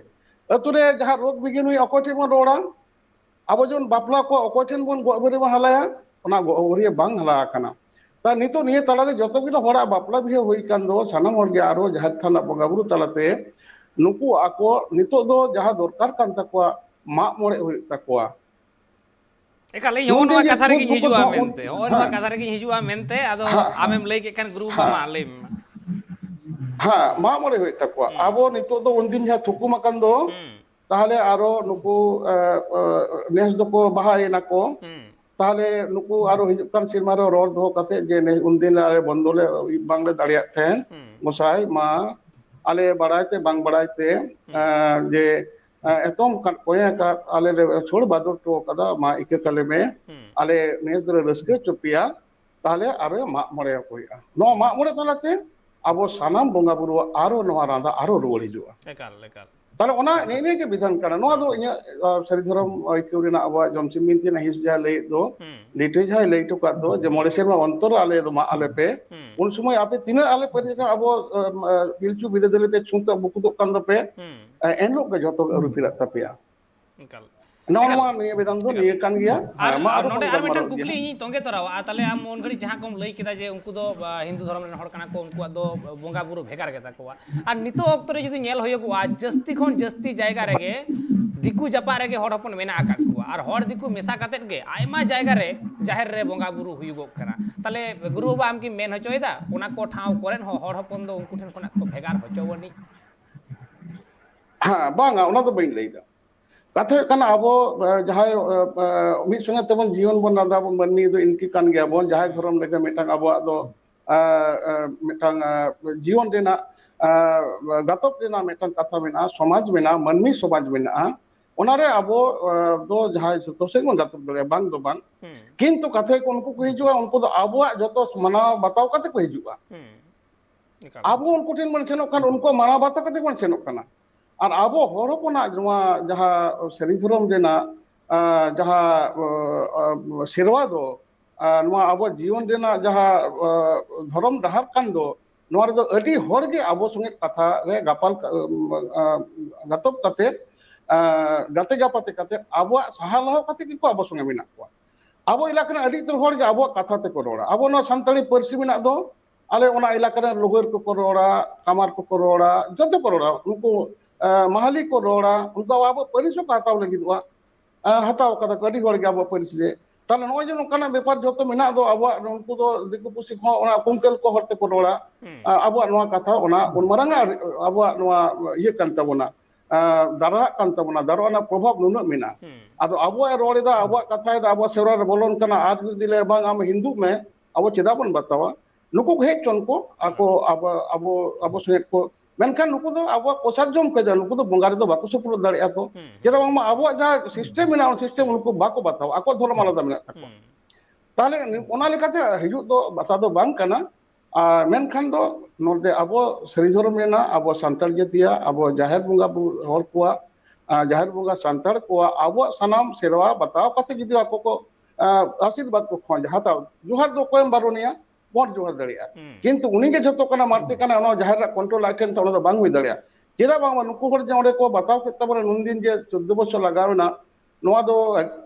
ᱟᱹᱛᱩ ᱨᱮ ᱡᱟᱦᱟᱸ ᱨᱳᱜᱽ ᱵᱤᱜᱷᱤᱱ ᱦᱩᱭᱩᱜᱼᱟ, ᱚᱠᱚᱭ ᱴᱷᱮᱱ ᱵᱚᱱ ᱨᱚᱲᱟ? ᱟᱵᱚ ᱡᱮᱢᱚᱱ ᱵᱟᱯᱞᱟ ᱠᱚ ᱚᱠᱚᱭ ᱴᱷᱮᱱ ᱵᱚᱱ ᱜᱚᱜ ᱵᱷᱟᱹᱨᱤ ᱵᱚᱱ ᱦᱟᱞᱟᱭᱟ? ᱚᱱᱟ ᱜᱚᱜ ᱵᱷᱟᱹᱨᱤ ᱵᱟᱝ ᱦᱟᱞᱟ ᱟᱠᱟᱱᱟ᱾ ᱛᱟ ᱱᱤᱛᱚᱜ ᱱᱤᱭᱟᱹ ᱛᱟᱞᱟᱨᱮ ᱡᱚᱛᱚ ᱜᱮ ᱦᱚᱲᱟᱜ ᱵᱟᱯᱞᱟ ᱵᱤᱦᱟᱹ ᱦᱩᱭ ᱠᱟᱱ ᱫᱚ, ᱥᱟᱱᱟᱢ ᱦᱚᱲ ᱜᱮ ᱟᱨᱚ ᱡᱟᱦᱮᱨ ᱛᱷᱟᱱ ᱨᱮᱱᱟᱜ ᱵᱚᱸᱜᱟ ᱵᱩᱨᱩ ᱛᱟᱞᱟᱛᱮ ᱱᱩᱠᱩ ᱟᱠᱚ ᱱᱤᱛᱚᱜ ᱫᱚ ᱡᱟᱦᱟᱸ ᱫᱚᱨᱠᱟᱨ ᱠᱟᱱ ᱛᱟᱠᱚᱣᱟ, ᱢᱟᱜ ᱢᱚᱬᱮ ᱦᱩᱭᱩᱜ ᱛᱟᱠᱚᱣᱟ᱾ ᱮᱠᱟᱞ, ᱤᱧ ᱦᱚᱸᱜᱼᱚ ᱩᱱᱫᱤᱱ ᱱᱚᱣᱟ ᱡᱮ ᱠᱟᱛᱷᱟ ᱥᱩᱠ ᱨᱮᱜᱤᱧ ᱫᱩᱠ ᱦᱤᱡᱩᱜᱼᱟ ᱫᱚ ᱩᱱ-, ᱢᱮᱱᱛᱮ, ᱦᱚᱸᱜᱼᱚ ᱱᱚᱣᱟ ᱦᱮᱸ, ᱠᱟᱛᱷᱟ ᱨᱮᱜᱤᱧ ᱦᱤᱡᱩᱜᱼᱟ ᱢᱮᱱᱛᱮ, ᱟᱫᱚ ᱦᱮᱸ, ᱦᱮᱸ, ᱟᱢᱮᱢ ᱞᱟᱹᱭ ᱠᱮᱫ ᱠᱷᱟᱱ ᱜᱩᱨᱩ ᱵᱟᱵᱟ, ᱦᱮᱸ, ᱢᱟ ᱞᱟᱹᱭ ᱢᱮ ᱢᱟ᱾ ᱦᱮᱸ, ᱢᱟᱜ ᱢᱚᱬᱮ ᱦᱩᱭᱩᱜ ᱛᱟᱠᱚᱣᱟ᱾ ᱦᱩᱸ᱾ ᱟᱵᱚ ᱱᱤᱛᱚᱜ ᱫᱚ ᱩᱱᱫᱤᱱ ᱡᱟᱦᱟᱸ ᱛᱷᱩᱠᱩᱢ ᱟᱠᱟᱱ ᱫᱚ, ᱦᱩᱸ᱾ ᱛᱟᱦᱚᱞᱮ ᱟᱨᱚ ᱱᱩᱠᱩ, ᱮ, ᱮ, ᱱᱮᱥ ᱫᱚᱠᱚ ᱵᱟᱦᱟᱭᱮᱱᱟ ᱠᱚ, ᱦᱩᱸ᱾ ᱛᱟᱦᱚᱞᱮ ᱱᱩᱠᱩ ᱟᱨᱚ ᱦᱤᱡᱩᱜ ᱠᱟᱱ ᱥᱮᱨᱢᱟ ᱨᱮ ᱨᱚᱲ ᱫᱚᱦᱚ ᱠᱟᱛᱮ ᱡᱮ ᱱᱮ-, ᱩᱱᱫᱤᱱ ᱞᱮ ᱵᱚᱱᱫᱚ ᱞᱮ ᱵᱟᱝᱞᱮ ᱫᱟᱲᱮᱭᱟᱜ ᱛᱟᱦᱮᱸᱫ, ᱦᱩᱸ᱾ ᱜᱚᱸᱥᱟᱭ ᱢᱟ, ᱟᱞᱮ ᱵᱟᱲᱟᱭ ᱛᱮ ᱵᱟᱝ ᱵᱟᱲᱟᱭ ᱛᱮ, ᱦᱩᱸ᱾ ᱮ, ᱡᱮ, ᱮ, ᱮᱛᱚᱢ ᱠᱟᱫ, ᱠᱚᱭᱮ ᱟᱠᱟᱫ, ᱟᱞᱮ ᱞᱮ ᱪᱷᱟᱹᱲ ᱵᱟᱫᱚᱨ ᱦᱚᱴᱚ ᱠᱟᱫᱟ, ᱢᱟ ᱤᱠᱟᱹ ᱠᱟᱞᱮ ᱢᱮ, ᱦᱩᱸ᱾ ᱟᱞᱮ ᱱᱮᱥ ᱫᱚᱞᱮ ᱨᱟᱹᱥᱠᱟᱹ ᱦᱚᱪᱚ ᱯᱮᱭᱟ, ᱛᱟᱦᱚᱞᱮ ᱟᱨᱚ ᱢᱟᱜ ᱢᱚᱬᱮ ᱦᱩᱭᱩᱜᱼᱟ᱾ ᱱᱚᱣᱟ ᱢᱟᱜ ᱢᱚᱬᱮ ᱛᱟᱞᱟᱛᱮ ᱟᱵᱚ ᱥᱟᱱᱟᱢ ᱵᱚᱸᱜᱟ ᱵᱩᱨᱩᱣᱟᱜ ᱟᱨᱚ ᱱᱚᱣᱟ ᱨᱟᱸᱫᱟ ᱟᱨᱚ ᱨᱩᱣᱟᱹᱲ ᱦᱤᱡᱩᱜᱼᱟ᱾ ᱮᱠᱟᱞ, ᱮᱠᱟᱞ᱾ ᱛᱟᱦᱚᱞᱮ ᱚᱱᱟ ᱱᱤᱭᱟᱹ ᱜᱮ ᱵᱤᱫᱷᱟᱱ ᱠᱟᱱᱟ᱾ ᱱᱚᱣᱟ ᱫᱚ ᱤᱧᱟᱹᱜ, ᱟ, ᱥᱟᱹᱨᱤ ᱫᱷᱚᱨᱚᱢ ᱟᱹᱭᱠᱟᱹᱣ ᱨᱮᱱᱟᱜ ᱟᱵᱚᱣᱟᱜ ᱡᱚᱢᱥᱤᱢ ᱵᱤᱱᱛᱤ ᱨᱮᱱᱟᱜ ᱦᱤᱸᱥ ᱡᱟᱦᱟᱸ ᱞᱟᱹᱭᱮᱫ ᱫᱚ, ᱦᱩᱸ᱾ ᱞᱤᱴᱟᱹ ᱡᱟᱦᱟᱸᱭ ᱞᱟᱹᱭ ᱦᱚᱴᱚ ᱠᱟᱫ ᱫᱚ ᱡᱮ ᱢᱚᱬᱮ ᱥᱮᱨᱢᱟ ᱚᱱᱛᱚᱨ ᱟᱞᱮ ᱫᱚ ᱢᱟᱜ ᱟᱞᱮ ᱯᱮ, ᱦᱩᱸ᱾ ᱩᱱ ᱥᱚᱢᱚᱭ ᱟᱯᱮ ᱛᱤᱱᱟᱹᱜ ᱟᱞᱮ ᱯᱟᱹᱨᱤᱥ ᱨᱮ ᱟᱵᱚ, ᱟ, ᱟ, ᱯᱤᱞᱪᱩ ᱵᱤᱨᱟᱹᱫᱟᱹᱞᱤ ᱯᱮ ᱪᱷᱩᱸᱛ ᱵᱩᱠᱩᱫᱚᱜ ᱠᱟᱱ ᱫᱚᱯᱮ, ᱦᱩᱸ᱾ ᱟ, ᱮᱱᱦᱤᱞᱳᱜ ᱜᱮ ᱡᱚᱛᱚ ᱜᱮ ᱟᱹᱨᱩ ᱯᱷᱮᱨᱟᱜ ᱛᱟᱯᱮᱭᱟ᱾ ᱮᱠᱟᱞ᱾ ᱱᱚᱜᱼᱚ ᱮᱠᱟᱞ᱾ ᱱᱚᱣᱟ ᱱᱤᱭᱟᱹ ᱵᱮᱫᱟᱢ ᱫᱚ ᱮᱠᱟᱞ᱾ ᱱᱤᱭᱟᱹ ᱠᱟᱱ ᱜᱮᱭᱟ᱾ ᱟᱨ ᱦᱮᱸ, ᱢᱟ ᱟᱨᱦᱚᱸ ᱱᱚᱰᱮ ᱵᱚᱱ ᱟᱨ ᱢᱤᱫᱴᱟᱝ ᱜᱟᱞᱢᱟᱨᱟᱣ ᱤᱫᱤᱭᱟ ᱠᱩᱠᱞᱤ ᱦᱟᱸᱜ᱾ ᱤᱧᱤᱧ ᱛᱚᱸᱜᱮ ᱛᱚᱨᱟᱣᱟᱜᱼᱟ, ᱛᱟᱦᱞᱮ ᱟᱢ ᱩᱱ ᱜᱷᱟᱹᱲᱤᱡ ᱡᱟᱦᱟᱸ ᱠᱚᱢ ᱞᱟᱹᱭ ᱠᱮᱫᱟ ᱡᱮ ᱩᱱᱠᱩ ᱫᱚ, ᱟ, ᱦᱤᱱᱫᱩ ᱫᱷᱚᱨᱚᱢ ᱨᱮᱱ ᱦᱚᱲ ᱠᱟᱱᱟ ᱠᱚ, ᱩᱱᱠᱩᱣᱟᱜ ᱫᱚ ᱵᱚᱸᱜᱟ ᱵᱩᱨᱩ ᱵᱷᱮᱜᱟᱨ ᱜᱮᱛᱟ ᱠᱚᱣᱟ, ᱟᱨ ᱱᱤᱛᱚᱜ ᱚᱠᱛᱚ ᱨᱮ ᱡᱩᱫᱤ ᱧᱮᱞ ᱦᱩᱭᱩᱜᱚᱜᱼᱟ, ᱡᱟᱹᱥᱛᱤ ᱠᱷᱚᱱ ᱡᱟᱹᱥᱛᱤ ᱡᱟᱭᱜᱟ ᱨᱮᱜᱮ ᱫᱤᱠᱩ ᱡᱟᱯᱟᱜ ᱨᱮᱜᱮ ᱦᱚᱲ ᱦᱚᱯᱚᱱ ᱢᱮᱱᱟᱜ ᱟᱠᱟᱫ ᱠᱚᱣᱟ, ᱟᱨ ᱦᱚᱲ ᱫᱤᱠᱩ ᱢᱮᱥᱟ ᱠᱟᱛᱮᱫ ᱜᱮ ᱟᱭᱢᱟ ᱡᱟᱭᱜᱟ ᱨᱮ ᱡᱟᱦᱮᱨ ᱨᱮ ᱵᱚᱸᱜᱟ ᱵᱩᱨᱩ ᱦᱩᱭᱩᱜᱚᱜ ᱠᱟᱱᱟ᱾ ᱛᱟᱦᱞᱮ ᱜᱩᱨᱩ ᱵᱟᱵᱟ, ᱟᱢ ᱠᱤᱢ ᱢᱮᱱ ᱦᱚᱪᱚᱭᱮᱫᱟ ᱚᱱᱟ ᱠᱚ ᱴᱷᱟᱶ ᱠᱚᱨᱮᱱ ᱦᱚᱸ ᱦᱚᱲ ᱦᱚᱯᱚᱱ ᱫᱚ ᱩᱱᱠᱩ ᱴᱷᱮᱱ ᱠᱷᱚᱱᱟᱜ ᱠᱚ ᱵᱷᱮᱜᱟᱨ ᱦᱚᱪᱚ ᱟᱹᱱᱤᱡ? ᱦᱮᱸ, ᱵᱟᱝᱟ, ᱚᱱᱟ ᱫᱚ ᱵᱟᱹᱧ ᱞᱟᱹᱭᱫᱟ᱾ ᱠᱟᱛᱷᱟ ᱦᱩᱭᱩᱜ ᱠᱟᱱᱟ, ᱟᱵᱚ, ᱮ, ᱡᱟᱦᱟᱸᱭ, ᱮ, ᱮ, ᱢᱤᱫ ᱥᱚᱸᱜᱮ ᱛᱮᱵᱚᱱ ᱡᱤᱭᱚᱱ ᱵᱚᱱ ᱨᱟᱸᱫᱟ, ᱟᱵᱚ ᱢᱟᱹᱱᱢᱤ ᱫᱚ ᱤᱱᱠᱟᱹ ᱠᱟᱱ ᱜᱮᱭᱟᱵᱚᱱ᱾ ᱡᱟᱦᱟᱸᱭ ᱫᱷᱚᱨᱚᱢ ᱨᱮᱜᱮ ᱢᱤᱫᱴᱟᱝ ᱟᱵᱚᱣᱟᱜ ᱫᱚ, ᱮ, ᱮ, ᱢᱤᱫᱴᱟᱝ, ᱮ, ᱡᱤᱭᱚᱱ ᱨᱮᱱᱟᱜ, ᱮ, ᱜᱟᱛᱚᱠ ᱨᱮᱱᱟᱜ ᱢᱤᱫᱴᱟᱝ ᱠᱟᱛᱷᱟ ᱢᱮᱱᱟᱜᱼᱟ, ᱥᱚᱢᱟᱡᱽ ᱢᱮᱱᱟᱜᱼᱟ, ᱢᱟᱹᱱᱢᱤ ᱥᱚᱢᱟᱡᱽ ᱢᱮᱱᱟᱜᱼᱟ᱾ ᱚᱱᱟᱨᱮ ᱟᱵᱚ ᱫᱚ ᱡᱟᱦᱟᱸᱭ ᱡᱚᱛᱚ ᱥᱮᱫ ᱵᱚᱱ ᱜᱟᱛᱚᱠ ᱫᱟᱲᱮᱭᱟᱜᱼᱟ, ᱵᱟᱝ ᱫᱚ ᱵᱟᱝ᱾ ᱠᱤᱱᱛᱩ ᱠᱟᱛᱷᱟ ᱠᱚ ᱩᱱᱠᱩ ᱠᱚ ᱦᱤᱡᱩᱜᱼᱟ, ᱩᱱᱠᱩ ᱫᱚ ᱟᱵᱚᱣᱟᱜ ᱡᱚᱛᱚ ᱢᱟᱱᱟᱣ ᱵᱟᱛᱟᱣ ᱠᱟᱛᱮ ᱠᱚ ᱦᱤᱡᱩᱜᱼᱟ᱾ ᱟᱵᱚ ᱩᱱᱠᱩ ᱴᱷᱮᱱ ᱵᱚᱱ ᱥᱮᱱᱚᱜ ᱠᱷᱟᱱ ᱩᱱᱠᱩ ᱢᱟᱱᱟᱣ ᱵᱟᱛᱟᱣ ᱠᱟᱛᱮ ᱵᱚᱱ ᱥᱮᱱᱚᱜ ᱠᱟᱱᱟ᱾ ᱟᱨ ᱟᱵᱚ ᱦᱚᱲ ᱦᱚᱯᱚᱱᱟᱜ ᱱᱚᱣᱟ ᱡᱟᱦᱟᱸ ᱥᱟᱹᱨᱤ ᱫᱷᱚᱨᱚᱢ ᱨᱮᱱᱟᱜ ᱡᱟᱦᱟᱸ ᱥᱮᱨᱣᱟ ᱫᱚ, ᱱᱚᱣᱟ ᱟᱵᱚ ᱡᱤᱭᱚᱱ ᱨᱮᱱᱟᱜ ᱡᱟᱦᱟᱸ ᱫᱷᱚᱨᱚᱢ ᱰᱟᱦᱟᱨ ᱠᱟᱱ ᱫᱚ, ᱱᱚᱣᱟ ᱨᱮᱫᱚ ᱟᱹᱰᱤ ᱦᱚᱲ ᱜᱮ ᱟᱵᱚ ᱥᱚᱸᱜᱮ ᱠᱟᱛᱷᱟ ᱨᱮ ᱜᱟᱯᱟᱞ ᱜᱟᱛᱚᱠ ᱠᱟᱛᱮ, ᱜᱟᱛᱮ ᱜᱟᱯᱟᱛᱮ ᱠᱟᱛᱮ ᱟᱵᱚᱣᱟᱜ ᱥᱟᱦᱟ ᱞᱟᱦᱟ ᱠᱟᱛᱮ ᱜᱮᱠᱚ ᱟᱵᱚ ᱥᱚᱸᱜᱮ ᱢᱮᱱᱟᱜ ᱠᱚᱣᱟ᱾ ᱟᱵᱚ ᱮᱞᱟᱠᱟ ᱨᱮᱱ ᱟᱹᱰᱤ ᱩᱛᱟᱹᱨ ᱦᱚᱲ ᱜᱮ ᱟᱵᱚᱣᱟᱜ ᱠᱟᱛᱷᱟ ᱛᱮᱠᱚ ᱨᱚᱲᱟ᱾ ᱟᱵᱚ ᱱᱚᱣᱟ ᱥᱟᱱᱛᱟᱲᱤ ᱯᱟᱹᱨᱥᱤ ᱢᱮᱱᱟᱜ ᱫᱚ, ᱟᱞᱮ ᱚᱱᱟ ᱮᱞᱟᱠᱟ ᱨᱮᱱ ᱞᱩᱦᱟᱹᱨ ᱠᱚᱠᱚ ᱨᱚᱲᱟ, ᱠᱟᱢᱟᱨ ᱠᱚᱠᱚ ᱨᱚᱲᱟ, ᱡᱚᱛᱚ ᱠᱚ ᱨᱚᱲᱟ, ᱩᱱᱠᱩ ᱢᱟᱦᱟᱞᱤ ᱠᱚ ᱨᱚᱲᱟ, ᱩᱱᱠᱩ ᱟᱵᱚᱣᱟᱜ ᱯᱟᱹᱨᱤᱥ ᱦᱚᱸᱠᱚ ᱦᱟᱛᱟᱣ ᱞᱟᱹᱜᱤᱫᱚᱜᱼᱟ᱾ ᱦᱟᱛᱟᱣ ᱠᱟᱫᱟ ᱠᱚ ᱟᱹᱰᱤ ᱦᱚᱲ ᱜᱮ ᱟᱵᱚᱣᱟᱜ ᱯᱟᱹᱨᱤᱥ ᱨᱮ᱾ ᱛᱟᱦᱞᱮ ᱱᱚᱜᱼᱚᱭ ᱡᱮ ᱱᱚᱝᱠᱟᱱᱟᱜ ᱵᱮᱯᱟᱨ ᱡᱚᱛᱚ ᱢᱮᱱᱟᱜ ᱫᱚ, ᱟᱵᱚᱣᱟᱜ ᱩᱱᱠᱩ ᱫᱚ ᱫᱤᱠᱩ ᱯᱩᱥᱤ ᱠᱚᱦᱚᱸ ᱚᱱᱟ ᱠᱩᱝᱠᱟᱹᱞ ᱠᱚ ᱦᱚᱲ ᱛᱮᱠᱚ ᱨᱚᱲᱟ᱾ ᱟᱵᱚᱣᱟᱜ ᱱᱚᱣᱟ ᱠᱟᱛᱷᱟ ᱚᱱᱟ ᱩᱱ ᱢᱟᱨᱟᱝ ᱟᱜ ᱟᱵᱚᱣᱟᱜ ᱱᱚᱣᱟ ᱤᱭᱟᱹ ᱠᱟᱱ ᱛᱟᱵᱚᱱᱟ, ᱫᱟᱨᱟᱜ ᱠᱟᱱ ᱛᱟᱵᱚᱱᱟ, ᱫᱟᱨᱟᱜ ᱨᱮᱱᱟᱜ ᱯᱨᱚᱵᱷᱟᱵᱽ ᱱᱩᱱᱟᱹᱜ ᱢᱮᱱᱟᱜᱼᱟ᱾ ᱟᱫᱚ ᱟᱵᱚᱣᱟᱜ ᱨᱚᱲ ᱮᱫᱟ, ᱟᱵᱚᱣᱟᱜ ᱠᱟᱛᱷᱟ ᱮᱫᱟ, ᱟᱵᱚᱣᱟᱜ ᱥᱮᱨᱣᱟ ᱨᱮ ᱵᱚᱞᱚᱱ ᱠᱟᱱᱟ, ᱟᱨ ᱡᱩᱫᱤ ᱞᱮ ᱵᱟᱝ ᱟᱢ ᱦᱤᱱᱫᱩᱜ ᱢᱮ, ᱟᱵᱚ ᱪᱮᱫᱟᱜ ᱵᱚᱱ ᱵᱟᱛᱟᱣᱟ? ᱱᱩᱠᱩ ᱠᱚ ᱦᱮᱡ ᱪᱚᱱ ᱠᱚ, ᱟᱠᱚ ᱟᱵᱚ ᱟᱵᱚ ᱟᱵᱚ ᱥᱚᱸᱜᱮ ᱠᱚ, ᱢᱮᱱᱠᱷᱟᱱ ᱱᱩᱠᱩ ᱫᱚ ᱟᱵᱚᱣᱟᱜ ᱯᱨᱚᱥᱟᱫ ᱡᱚᱢ ᱠᱚ ᱦᱮᱡ, ᱱᱩᱠᱩ ᱫᱚ ᱵᱚᱸᱜᱟ ᱨᱮᱫᱚ ᱵᱟᱠᱚ ᱥᱩᱯᱩᱨ ᱫᱟᱲᱮᱭᱟᱜᱼᱟ ᱛᱚ᱾ ᱪᱮᱫᱟᱜ ᱵᱟᱝᱢᱟ ᱟᱵᱚᱣᱟᱜ ᱡᱟᱦᱟᱸ ᱥᱤᱥᱴᱮᱢ ᱢᱮᱱᱟᱜᱼᱟ, ᱚᱱᱟ ᱥᱤᱥᱴᱮᱢ ᱩᱱᱠᱩ ᱵᱟᱠᱚ ᱵᱟᱛᱟᱣᱟ, ᱟᱠᱚᱣᱟᱜ ᱫᱷᱚᱨᱚᱢ ᱟᱞᱟᱫᱟ ᱢᱮᱱᱟᱜ ᱛᱟᱠᱚᱣᱟ᱾ ᱛᱟᱦᱞᱮ ᱚᱱᱟ ᱞᱮᱠᱟᱛᱮ ᱦᱤᱡᱩᱜ ᱫᱚ ᱵᱟᱛᱟ ᱫᱚ ᱵᱟᱝ ᱠᱟᱱᱟ᱾ ᱟᱨ ᱢᱮᱱᱠᱷᱟᱱ ᱫᱚ ᱱᱚᱰᱮ ᱟᱵᱚ ᱥᱟᱹᱨᱤ ᱫᱷᱚᱨᱚᱢ ᱨᱮᱱᱟᱜ, ᱟᱵᱚ ᱥᱟᱱᱛᱟᱲ ᱡᱟᱹᱛᱤᱭᱟᱜ, ᱟᱵᱚ ᱡᱟᱦᱮᱨ ᱵᱚᱸᱜᱟ ᱵᱩᱨᱩ ᱦᱚᱲ ᱠᱚᱣᱟᱜ, ᱟᱨ ᱡᱟᱦᱮᱨ ᱵᱚᱸᱜᱟ ᱥᱟᱱᱛᱟᱲ ᱠᱚᱣᱟᱜ ᱟᱵᱚᱣᱟᱜ ᱥᱟᱱᱟᱢ ᱥᱮᱨᱣᱟ ᱵᱟᱛᱟᱣ ᱠᱟᱛᱮ ᱡᱩᱫᱤ ᱟᱠᱚ ᱠᱚ, ᱟᱨ ᱟᱥᱤᱨᱵᱟᱫᱽ ᱠᱚ ᱠᱷᱚᱡᱽ ᱦᱟᱛᱟᱣ, ᱡᱚᱦᱟᱨ ᱫᱚ ᱚᱠᱚᱭᱮᱢ ᱵᱟᱨᱚᱱᱮᱭᱟ? ᱵᱚᱱ ᱡᱚᱦᱟᱨ ᱫᱟᱲᱮᱭᱟᱜᱼᱟ᱾ ᱠᱤᱱᱛᱩ ᱩᱱᱤ ᱜᱮ ᱡᱷᱚᱛᱚ ᱠᱟᱱᱟ, ᱢᱟᱨᱛᱮ ᱠᱟᱱᱟ, ᱚᱱᱟ ᱡᱟᱦᱮᱨ ᱨᱮᱱᱟᱜ ᱠᱚᱱᱴᱨᱳᱞ ᱟᱡ ᱴᱷᱮᱱ ᱛᱟᱦᱮᱸ, ᱚᱱᱟ ᱫᱚ ᱵᱟᱝ ᱦᱩᱭ ᱫᱟᱲᱮᱭᱟᱜᱼᱟ᱾ ᱪᱮᱫᱟᱜ ᱵᱟᱝᱢᱟ ᱱᱩᱠᱩ ᱦᱚᱲ ᱡᱮ ᱚᱸᱰᱮ ᱠᱚ ᱵᱟᱛᱟᱣ ᱠᱮᱫ ᱛᱟᱵᱚᱱᱟ, ᱱᱩᱱ ᱫᱤᱱ ᱡᱮ ᱪᱳᱫᱽᱫᱳ ᱵᱚᱪᱷᱚᱨ ᱞᱟᱜᱟᱣ ᱮᱱᱟ, ᱱᱚᱣᱟ ᱫᱚ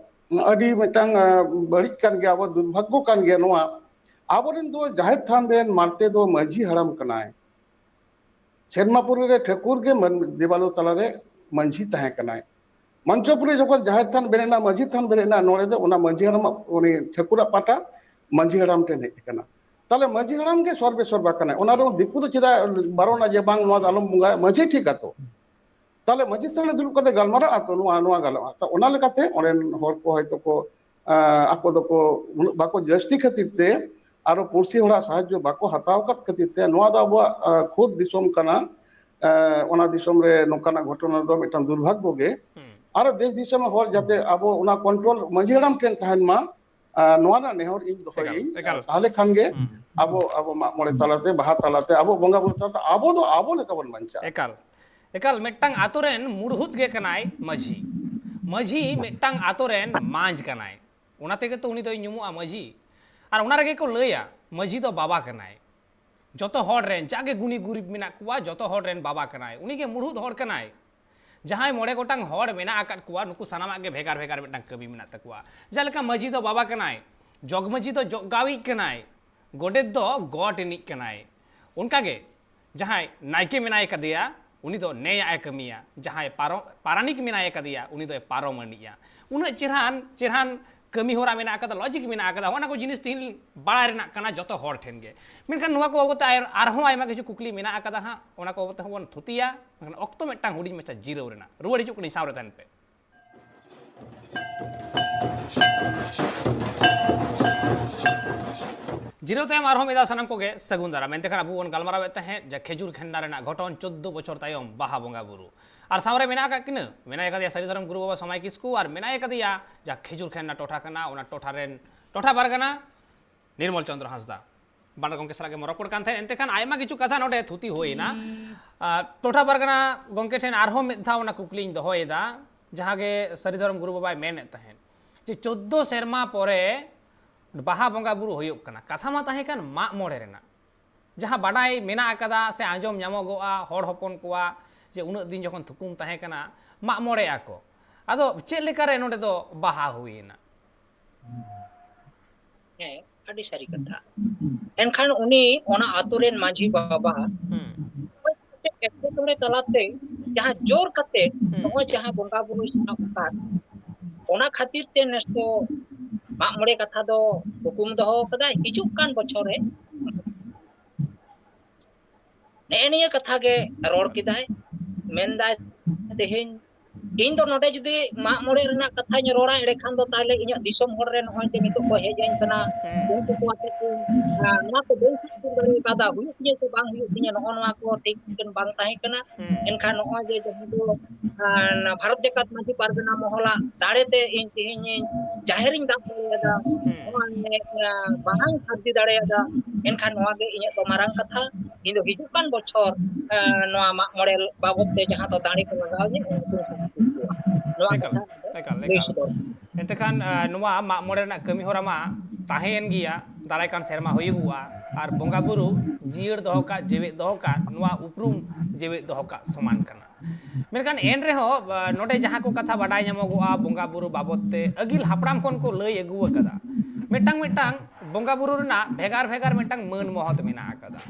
ᱟᱹᱰᱤ ᱢᱤᱫᱴᱟᱝ, ᱟᱸ, ᱵᱟᱹᱲᱤᱡ ᱠᱟᱱ ᱜᱮᱭᱟ, ᱟᱵᱚ ᱫᱩᱨᱵᱷᱟᱜᱽᱜᱚ ᱠᱟᱱ ᱜᱮᱭᱟ ᱱᱚᱣᱟ᱾ ᱟᱵᱚᱨᱮᱱ ᱫᱚ ᱡᱟᱦᱮᱨ ᱛᱷᱟᱱ ᱨᱮᱱ ᱢᱟᱨᱛᱮ ᱫᱚ ᱢᱟᱹᱡᱷᱤ ᱦᱟᱲᱟᱢ ᱠᱟᱱᱟᱭ᱾ ᱥᱮᱨᱢᱟᱯᱩᱨᱤ ᱨᱮ ᱴᱷᱟᱹᱠᱩᱨ ᱜᱮ ᱢᱟᱹᱱ-, ᱫᱮᱣᱟᱞᱳ ᱛᱟᱞᱟᱨᱮ ᱢᱟᱹᱡᱷᱤ ᱛᱟᱦᱮᱸ ᱠᱟᱱᱟᱭ᱾ ᱢᱚᱧᱪᱚᱯᱩᱨᱤ ᱡᱚᱠᱷᱚᱱ ᱡᱟᱦᱮᱨ ᱛᱷᱟᱱ ᱵᱮᱨᱮᱫ ᱮᱱᱟ, ᱢᱟᱹᱡᱷᱤ ᱛᱷᱟᱱ ᱵᱮᱨᱮᱫ ᱮᱱᱟ, ᱱᱚᱰᱮ ᱫᱚ ᱚᱱᱟ ᱢᱟᱹᱡᱷᱤ ᱦᱟᱲᱟᱢᱟᱜ, ᱩᱱᱤ ᱴᱷᱟᱹᱠᱩᱨᱟᱜ ᱯᱟᱴᱟ ᱢᱟᱹᱡᱷᱤ ᱦᱟᱲᱟᱢ ᱴᱷᱮᱱ ᱦᱮᱡ ᱟᱠᱟᱱᱟ᱾ ᱛᱟᱦᱞᱮ ᱢᱟᱹᱡᱷᱤ ᱦᱟᱲᱟᱢ ᱜᱮ ᱥᱚᱨᱵᱮ ᱥᱚᱨᱵᱟ ᱠᱟᱱᱟᱭ᱾ ᱚᱱᱟ ᱨᱮᱦᱚᱸ ᱫᱤᱠᱩ ᱫᱚ ᱪᱮᱫᱟᱜ ᱵᱟᱨᱚᱱᱟ ᱡᱮ ᱵᱟᱝ ᱱᱚᱣᱟ ᱫᱚ ᱟᱞᱚᱢ ᱵᱚᱸᱜᱟᱭᱟ, ᱢᱟᱹᱡᱷᱤ ᱴᱷᱤᱠ ᱟᱛᱚ᱾ ᱛᱟᱦᱞᱮ ᱢᱟᱹᱡᱷᱤ ᱛᱷᱟᱱ ᱨᱮ ᱫᱩᱲᱩᱵ ᱠᱟᱛᱮ ᱜᱟᱞᱢᱟᱨᱟᱜ ᱟᱛᱚ, ᱱᱚᱣᱟ, ᱱᱚᱣᱟ ᱜᱟᱱᱚᱜᱼᱟ᱾ ᱛᱚ ᱚᱱᱟ ᱞᱮᱠᱟᱛᱮ ᱚᱸᱰᱮᱱ ᱦᱚᱲ ᱠᱚ ᱦᱚᱭᱛᱳ ᱠᱚ, ᱟᱸ, ᱟᱠᱚ ᱫᱚᱠᱚ ᱩᱱᱟᱹᱜ ᱵᱟᱠᱚ ᱡᱟᱹᱥᱛᱤ ᱠᱷᱟᱹᱛᱤᱨ ᱛᱮ, ᱟᱨᱚ ᱯᱩᱲᱥᱤ ᱦᱚᱲᱟᱜ ᱥᱟᱦᱟᱡᱽᱡᱚ ᱵᱟᱠᱚ ᱦᱟᱛᱟᱣ ᱟᱠᱟᱫ ᱠᱷᱟᱹᱛᱤᱨ ᱛᱮ, ᱱᱚᱣᱟ ᱫᱚ ᱟᱵᱚᱣᱟᱜ, ᱟᱸ, ᱠᱷᱩᱫ ᱫᱤᱥᱚᱢ ᱠᱟᱱᱟ᱾ ᱟᱸ, ᱚᱱᱟ ᱫᱤᱥᱚᱢ ᱨᱮ ᱱᱚᱝᱠᱟᱱᱟᱜ ᱜᱷᱚᱴᱚᱱᱟ ᱫᱚ ᱢᱤᱫᱴᱟᱝ ᱫᱩᱨᱵᱷᱟᱜᱽᱜᱚ ᱜᱮ᱾ ᱟᱨ ᱫᱮᱥ ᱫᱤᱥᱚᱢ ᱦᱚᱲ ᱡᱟᱛᱮ ᱟᱵᱚ ᱚᱱᱟ ᱠᱚᱱᱴᱨᱳᱞ ᱢᱟᱹᱡᱷᱤ ᱦᱟᱲᱟᱢ ᱴᱷᱮᱱ ᱛᱟᱦᱮᱱ ᱢᱟ, ᱟᱨ ᱱᱚᱣᱟ ᱨᱮᱱᱟᱜ ᱱᱮᱦᱚᱨ ᱤᱧ ᱫᱚᱦᱚᱭᱟᱹᱧ᱾ ᱮᱠᱟᱞ᱾ ᱛᱟᱦᱚᱞᱮ ᱠᱷᱟᱱ ᱜᱮ ᱦᱩᱸ᱾ ᱟᱵᱚ ᱟᱵᱚ ᱢᱟᱜ ᱢᱚᱬᱮ ᱛᱟᱞᱟᱛᱮ, ᱵᱟᱦᱟ ᱛᱟᱞᱟᱛᱮ, ᱟᱵᱚ ᱵᱚᱸᱜᱟ ᱵᱩᱨᱩ ᱛᱟᱞᱟᱛᱮ ᱟᱵᱚ ᱫᱚ ᱟᱵᱚ ᱞᱮᱠᱟ ᱵᱚᱱ ᱵᱟᱧᱪᱟᱜᱼᱟ᱾ ᱮᱠᱟᱞ ᱮᱠᱟᱞ ᱢᱤᱫᱴᱟᱝ ᱟᱛᱳ ᱨᱮᱱ ᱢᱩᱲᱦᱩᱫ ᱜᱮ ᱠᱟᱱᱟᱭ ᱢᱟᱹᱡᱷᱤ᱾ ᱢᱟᱹᱡᱷᱤ ᱢᱤᱫᱴᱟᱝ ᱟᱛᱳ ᱨᱮᱱ ᱢᱟᱹᱡᱽ ᱠᱟᱱᱟᱭ, ᱚᱱᱟ ᱛᱮᱜᱮ ᱛᱚ ᱩᱱᱤ ᱫᱚᱭ ᱧᱩᱢᱩᱜᱼᱟ ᱢᱟᱹᱡᱷᱤ᱾ ᱟᱨ ᱚᱱᱟ ᱨᱮᱜᱮ ᱠᱚ ᱞᱟᱹᱭᱟ ᱢᱟᱹᱡᱷᱤ ᱫᱚ ᱵᱟᱵᱟ ᱠᱟᱱᱟᱭ᱾ ᱡᱚᱛᱚ ᱦᱚᱲ ᱨᱮᱱ ᱡᱟᱜᱮ ᱜᱩᱱᱤ ᱜᱩᱨᱤᱵ ᱢᱮᱱᱟᱜ ᱠᱚᱣᱟ, ᱡᱚᱛᱚ ᱦᱚᱲ ᱨᱮᱱ ᱵᱟᱵᱟ ᱠᱟᱱᱟᱭ, ᱩᱱᱤᱜᱮ ᱢᱩᱲᱦᱩᱫ ᱦᱚᱲ ᱠᱟᱱᱟᱭ᱾ ᱡᱟᱦᱟᱸᱭ ᱢᱚᱬᱮ ᱜᱚᱴᱟᱝ ᱦᱚᱲ ᱢᱮᱱᱟᱜ ᱟᱠᱟᱫ ᱠᱚᱣᱟ, ᱱᱩᱠᱩ ᱥᱟᱱᱟᱢᱟᱜ ᱜᱮ ᱵᱷᱮᱜᱟᱨ ᱵᱷᱮᱜᱟᱨ ᱢᱤᱫᱴᱟᱝ ᱠᱟᱹᱢᱤ ᱢᱮᱱᱟᱜ ᱛᱟᱠᱚᱣᱟ᱾ ᱡᱮᱞᱮᱠᱟ ᱢᱟᱹᱡᱷᱤ ᱫᱚ ᱵᱟᱵᱟ ᱠᱟᱱᱟᱭ, ᱡᱚᱜᱽ ᱢᱟᱹᱡᱷᱤ ᱫᱚ ᱡᱚᱜᱽ ᱜᱟᱣᱤᱡ ᱠᱟᱱᱟᱭ, ᱜᱚᱰᱮᱛ ᱫᱚ ᱜᱚᱴ ᱮᱱᱤᱡ ᱠᱟᱱᱟᱭ᱾ ᱚᱱᱠᱟᱜᱮ ᱡᱟᱦᱟᱸᱭ ᱱᱟᱭᱠᱮ ᱢᱮᱱᱟᱭ ᱠᱟᱫᱮᱭᱟ, ᱩᱱᱤ ᱫᱚ ᱱᱮᱭᱟᱜ ᱮ ᱠᱟᱹᱢᱤᱭᱟ᱾ ᱡᱟᱦᱟᱸᱭ ᱯᱟᱨᱚ-, ᱯᱟᱨᱟᱱᱤᱠ ᱢᱮᱱᱟᱭ ᱠᱟᱫᱮᱭᱟ, ᱩᱱᱤ ᱫᱚᱭ ᱯᱟᱨᱚᱢ ᱟᱹᱱᱤᱡᱼᱟ᱾ ᱩᱱᱟᱹᱜ ᱪᱮᱨᱦᱟᱱ ᱪᱮᱨᱦᱟᱱ ᱠᱟᱹᱢᱤ ᱦᱚᱨᱟ ᱢᱮᱱᱟᱜ ᱟᱠᱟᱫᱟ, ᱞᱚᱡᱤᱠ ᱢᱮᱱᱟᱜ ᱟᱠᱟᱫᱟ᱾ ᱚᱱᱟ ᱠᱚ ᱡᱤᱱᱤᱥ ᱛᱮᱦᱮᱧ ᱵᱟᱲᱟᱭ ᱨᱮᱱᱟᱜ ᱠᱟᱱᱟ ᱡᱚᱛᱚ ᱦᱚᱲ ᱴᱷᱮᱱ ᱜᱮ᱾ ᱢᱮᱱᱠᱷᱟᱱ ᱱᱚᱣᱟ ᱠᱚ ᱵᱟᱵᱚᱛ ᱛᱮ ᱟᱨ-, ᱟᱨᱦᱚᱸ ᱟᱭᱢᱟ ᱠᱤᱪᱷᱩ ᱠᱩᱠᱞᱤ ᱢᱮᱱᱟᱜ ᱟᱠᱟᱫᱟ ᱦᱟᱸᱜ, ᱚᱱᱟ ᱠᱚ ᱵᱟᱵᱚᱛ ᱛᱮ ᱦᱚᱸ ᱵᱚᱱ ᱛᱷᱩᱛᱤᱭᱟ᱾ ᱢᱮᱱᱠᱷᱟᱱ ᱚᱠᱛᱚ ᱢᱤᱫᱴᱟᱝ ᱦᱩᱰᱤᱧ ᱢᱟᱪᱷᱟ ᱡᱤᱨᱟᱹᱣ ᱨᱮᱱᱟᱜ, ᱨᱩᱣᱟᱹᱲ ᱦᱤᱡᱩᱜ ᱠᱟᱹᱱᱟᱹᱧ, ᱥᱟᱶᱨᱮ ᱛᱟᱦᱮᱱ ᱯᱮ᱾ ᱡᱤᱨᱟᱹᱣ ᱛᱟᱭᱚᱢ ᱟᱨᱦᱚᱸ ᱢᱤᱫ ᱫᱷᱟᱣ ᱥᱟᱱᱟᱢ ᱠᱚᱜᱮ ᱥᱟᱹᱜᱩᱱ ᱫᱟᱨᱟᱢ᱾ ᱢᱮᱱᱛᱮ ᱠᱷᱟᱱ ᱟᱵᱚ ᱵᱚᱱ ᱜᱟᱞᱢᱟᱨᱟᱣᱮᱫ ᱛᱟᱦᱮᱸᱫ ᱡᱟ ᱠᱷᱮᱡᱩᱨ ᱠᱷᱮᱱᱰᱟ ᱨᱮᱱᱟᱜ ᱜᱷᱚᱴᱚᱱ ᱪᱳᱫᱽᱫᱳ ᱵᱚᱪᱷᱚᱨ ᱛᱟᱭᱚᱢ ᱵᱟᱦᱟ ᱵᱚᱸᱜᱟ ᱵᱩᱨᱩ᱾ ᱟᱨ ᱥᱟᱶᱨᱮ ᱢᱮᱱᱟᱜ ᱟᱠᱟᱫ ᱠᱤᱱᱟᱹ, ᱢᱮᱱᱟᱭ ᱠᱟᱫᱮᱭᱟ ᱥᱟᱹᱨᱤ ᱫᱷᱚᱨᱚᱢ ᱜᱩᱨᱩ ᱵᱟᱵᱟ ᱥᱚᱢᱟᱭ ᱠᱤᱥᱠᱩ, ᱟᱨ ᱢᱮᱱᱟᱭ ᱠᱟᱫᱮᱭᱟ ᱡᱟ ᱠᱷᱮᱡᱩᱨ ᱠᱷᱮᱱᱰᱟ ᱴᱚᱴᱷᱟ ᱠᱟᱱᱟ, ᱚᱱᱟ ᱴᱚᱴᱷᱟ ᱨᱮᱱ ᱴᱚᱴᱷᱟ ᱯᱟᱨᱜᱟᱱᱟ ᱱᱤᱨᱢᱚᱞ ᱪᱚᱸᱫᱽᱨᱚ ᱦᱟᱸᱥᱫᱟ᱾ ᱵᱟᱱᱟᱨ ᱜᱚᱢᱠᱮ ᱥᱟᱞᱟᱜ ᱜᱮ ᱨᱚᱯᱚᱲ ᱠᱟᱱ ᱛᱟᱦᱮᱸᱫ᱾ ᱮᱱᱛᱮ ᱠᱷᱟᱱ ᱟᱭᱢᱟ ᱠᱤᱪᱷᱩ ᱠᱟᱛᱷᱟ ᱱᱚᱰᱮ ᱛᱷᱩᱛᱤ ᱦᱩᱭ ᱮᱱᱟ᱾ ᱟᱨ ᱴᱚᱴᱷᱟ ᱯᱟᱨᱜᱟᱱᱟ ᱜᱚᱢᱠᱮ ᱴᱷᱮᱱ ᱟᱨᱦᱚᱸ ᱢᱤᱫ ᱫᱷᱟᱣ ᱚᱱᱟ ᱠᱩᱠᱞᱤᱧ ᱫᱚᱦᱚᱭᱮᱫᱟ, ᱡᱟᱦᱟᱸ ᱜᱮ ᱥᱟᱹᱨᱤ ᱫᱷᱚᱨᱚᱢ ᱜᱩᱨᱩ ᱵᱟᱵᱟᱭ ᱢᱮᱱᱮᱫ ᱛᱟᱦᱮᱸᱫ ᱡᱮ ᱪᱳᱫᱽᱫᱳ ᱥᱮᱨᱢᱟ ᱯᱚᱨᱮ ᱵᱟᱦᱟ ᱵᱚᱸᱜᱟ ᱵᱩᱨᱩ ᱦᱩᱭᱩᱜ ᱠᱟᱱᱟ᱾ ᱠᱟᱛᱷᱟ ᱢᱟ ᱛᱟᱦᱮᱸ ᱠᱟᱱ ᱢᱟᱜ ᱢᱚᱬᱮ ᱨᱮᱱᱟᱜ, ᱡᱟᱦᱟᱸ ᱵᱟᱰᱟᱭ ᱢᱮᱱᱟᱜ ᱟᱠᱟᱫᱟ ᱥᱮ ᱟᱸᱡᱚᱢ ᱧᱟᱢᱚᱜᱚᱜᱼᱟ ᱦᱚᱲ ᱦᱚᱯᱚᱱ ᱠᱚᱣᱟᱜ, ᱡᱮ ᱩᱱᱟᱹᱜ ᱫᱤᱱ ᱡᱚᱠᱷᱚᱱ ᱛᱷᱩᱠᱩᱢ ᱛᱟᱦᱮᱸ ᱠᱟᱱᱟ, ᱢᱟᱜ ᱢᱚᱬᱮ ᱟᱠᱚ᱾ ᱟᱫᱚ ᱪᱮᱫ ᱞᱮᱠᱟᱨᱮ ᱱᱚᱰᱮ ᱫᱚ ᱵᱟᱦᱟ ᱦᱩᱭᱮᱱᱟ? ᱦᱮᱸ, ᱟᱹᱰᱤ ᱥᱟᱹᱨᱤ ᱠᱟᱛᱷᱟ᱾ ᱮᱱᱠᱷᱟᱱ ᱩᱱᱤ ᱚᱱᱟ ᱟᱛᱳ ᱨᱮᱱ ᱢᱟᱹᱡᱷᱤ ᱵᱟᱵᱟ ᱦᱩᱸ, ᱮᱴᱠᱮᱴᱚᱬᱮ ᱛᱟᱞᱟᱛᱮ ᱡᱟᱦᱟᱸ ᱡᱳᱨ ᱠᱟᱛᱮ ᱦᱩᱸ, ᱱᱚᱜᱼᱚᱭ ᱡᱟᱦᱟᱸ ᱵᱚᱸᱜᱟ ᱵᱩᱨᱩᱭ ᱥᱟᱵ ᱟᱠᱟᱫ, ᱚᱱᱟ ᱠᱷᱟᱹᱛᱤᱨ ᱛᱮ ᱱᱮᱥ ᱫᱚ ᱢᱟᱜ ᱢᱚᱬᱮ ᱠᱟᱛᱷᱟ ᱫᱚ ᱦᱩᱠᱩᱢ ᱫᱚᱦᱚ ᱠᱟᱫᱟᱭ ᱦᱤᱡᱩᱜ ᱠᱟᱱ ᱵᱚᱪᱷᱚᱨ ᱨᱮ᱾ ᱱᱮᱜᱼᱮ ᱱᱤᱭᱟᱹ ᱠᱟᱛᱷᱟ ᱜᱮ ᱨᱚᱲ ᱠᱮᱫᱟᱭ, ᱢᱮᱱᱫᱟᱭ ᱛᱮᱦᱮᱧ ᱤᱧ ᱫᱚ ᱱᱚᱰᱮ ᱡᱩᱫᱤ ᱢᱟᱜ ᱢᱚᱬᱮ ᱨᱮᱱᱟᱜ ᱠᱟᱛᱷᱟᱧ ᱨᱚᱲᱟ, ᱮᱸᱰᱮᱠᱷᱟᱱ ᱫᱚ ᱛᱟᱦᱞᱮ ᱤᱧᱟᱹᱜ ᱫᱤᱥᱚᱢ ᱦᱚᱲ ᱨᱮ ᱱᱚᱜᱼᱚᱭ ᱡᱮ ᱱᱤᱛᱚᱜ ᱠᱚ ᱦᱮᱡ ᱟᱹᱧ ᱠᱟᱱᱟ, ᱦᱮᱸ᱾ ᱩᱱᱠᱩ ᱠᱚ ᱟᱛᱮ ᱠᱚ, ᱟᱸ, ᱱᱚᱣᱟ ᱠᱚ ᱵᱟᱹᱧ ᱥᱟᱹᱛ ᱫᱟᱲᱮ ᱠᱟᱣᱫᱟ, ᱦᱩᱭᱩᱜ ᱛᱤᱧᱟᱹ ᱥᱮ ᱵᱟᱝ ᱦᱩᱭᱩᱜ ᱛᱤᱧᱟᱹ, ᱱᱚᱜᱼᱚ ᱱᱚᱣᱟ ᱠᱚ ᱴᱷᱤᱠ ᱴᱷᱤᱠᱟᱹᱱ ᱵᱟᱝ ᱛᱟᱦᱮᱸ ᱠᱟᱱᱟ᱾ ᱦᱮᱸ᱾ ᱮᱱᱠᱷᱟᱱ ᱱᱚᱜᱼᱚᱭ ᱡᱮ ᱡᱟᱦᱟᱸ ᱫᱚ, ᱟᱸ, ᱵᱷᱟᱨᱚᱛ ᱡᱟᱠᱟᱛ ᱢᱟᱹᱡᱷᱤ ᱯᱟᱨᱜᱟᱱᱟ ᱢᱚᱦᱚᱞᱟᱜ ᱫᱟᱲᱮ ᱛᱮ ᱤᱧ ᱛᱮᱦᱮᱧ ᱤᱧ ᱡᱟᱦᱮᱨᱤᱧ ᱫᱟᱵ ᱫᱟᱲᱮᱭᱟᱫᱟ, ᱦᱮᱸ᱾ ᱱᱚᱣᱟ ᱤᱧ, ᱟᱸ, ᱵᱟᱦᱟᱧ ᱥᱟᱹᱨᱫᱤ ᱫᱟᱲᱮᱭᱟᱫᱟ, ᱮᱱᱠᱷᱟᱱ ᱱᱚᱣᱟ ᱜᱮ ᱤᱧᱟᱹᱜ ᱫᱚ ᱢᱟᱨᱟᱝ ᱠᱟᱛᱷᱟ᱾ ᱤᱧ ᱫᱚ ᱦᱤᱡᱩᱜ ᱠᱟᱱ ᱵᱚᱪᱷᱚᱨ, ᱟᱸ, ᱱᱚᱣᱟ ᱢᱟᱜ ᱢᱚᱬᱮ ᱵᱟᱵᱚᱫ ᱛᱮ ᱡᱟᱦᱟᱸ ᱫᱚ ᱫᱟᱲᱮ ᱠᱚ ᱞᱟᱜᱟᱣ ᱤᱧᱟᱹ, ᱩᱱᱠᱩ ᱥᱟᱹᱨᱫᱤ ᱠᱚᱣᱟ᱾ ᱱᱚᱣᱟ ᱮᱠᱟᱞ, ᱠᱟᱛᱷᱟ ᱮᱠᱟᱞ, ᱞᱟᱹᱭ ᱮᱠᱟᱞ᱾ ᱥᱚᱫᱚᱨ᱾ ᱮᱱᱛᱮ ᱠᱷᱟᱱ, ᱟᱸ, ᱱᱚᱣᱟ ᱢᱟᱜ ᱢᱚᱬᱮ ᱨᱮᱱᱟᱜ ᱠᱟᱹᱢᱤ ᱦᱚᱨᱟ ᱢᱟ ᱛᱟᱦᱮᱸᱭᱮᱱ ᱜᱮᱭᱟ, ᱫᱟᱨᱟᱭ ᱠᱟᱱ ᱥᱮᱨᱢᱟ ᱦᱩᱭᱩᱜᱚᱜᱼᱟ᱾ ᱟᱨ ᱵᱚᱸᱜᱟ ᱵᱩᱨᱩ ᱡᱤᱭᱟᱹᱲ ᱫᱚᱦᱚ ᱠᱟᱜ, ᱡᱮᱣᱮᱫ ᱫᱚᱦᱚ ᱠᱟᱜ, ᱱᱚᱣᱟ ᱩᱯᱨᱩᱢ ᱡᱮᱣᱮᱫ ᱫᱚᱦᱚ ᱠᱟᱜ ᱥᱚᱢᱟᱱ ᱠᱟᱱᱟ᱾ ᱢᱮᱱᱠᱷᱟᱱ ᱮᱱ ᱨᱮᱦᱚᱸ, ᱟ, ᱱᱚᱰᱮ ᱡᱟᱦᱟᱸ ᱠᱚ ᱠᱟᱛᱷᱟ ᱵᱟᱰᱟᱭ ᱧᱟᱢᱚᱜᱚᱜᱼᱟ ᱵᱚᱸᱜᱟ ᱵᱩᱨᱩ ᱵᱟᱵᱚᱫ ᱛᱮ, ᱟᱹᱜᱤᱞ ᱦᱟᱯᱲᱟᱢ ᱠᱷᱚᱱ ᱠᱚ ᱞᱟᱹᱭ ᱟᱹᱜᱩ ᱟᱠᱟᱫᱟ᱾ ᱢᱤᱫᱴᱟᱝ ᱢᱤᱫᱴᱟᱝ ᱵᱚᱸᱜᱟ ᱵᱩᱨᱩ ᱨᱮᱱᱟᱜ ᱵᱷᱮᱜᱟᱨ ᱵᱷᱮᱜᱟᱨ ᱢᱤᱫᱴᱟᱝ ᱢᱟᱹᱱ ᱢᱚᱦᱚᱛ ᱢᱮᱱᱟᱜ ᱟᱠᱟᱫᱟ᱾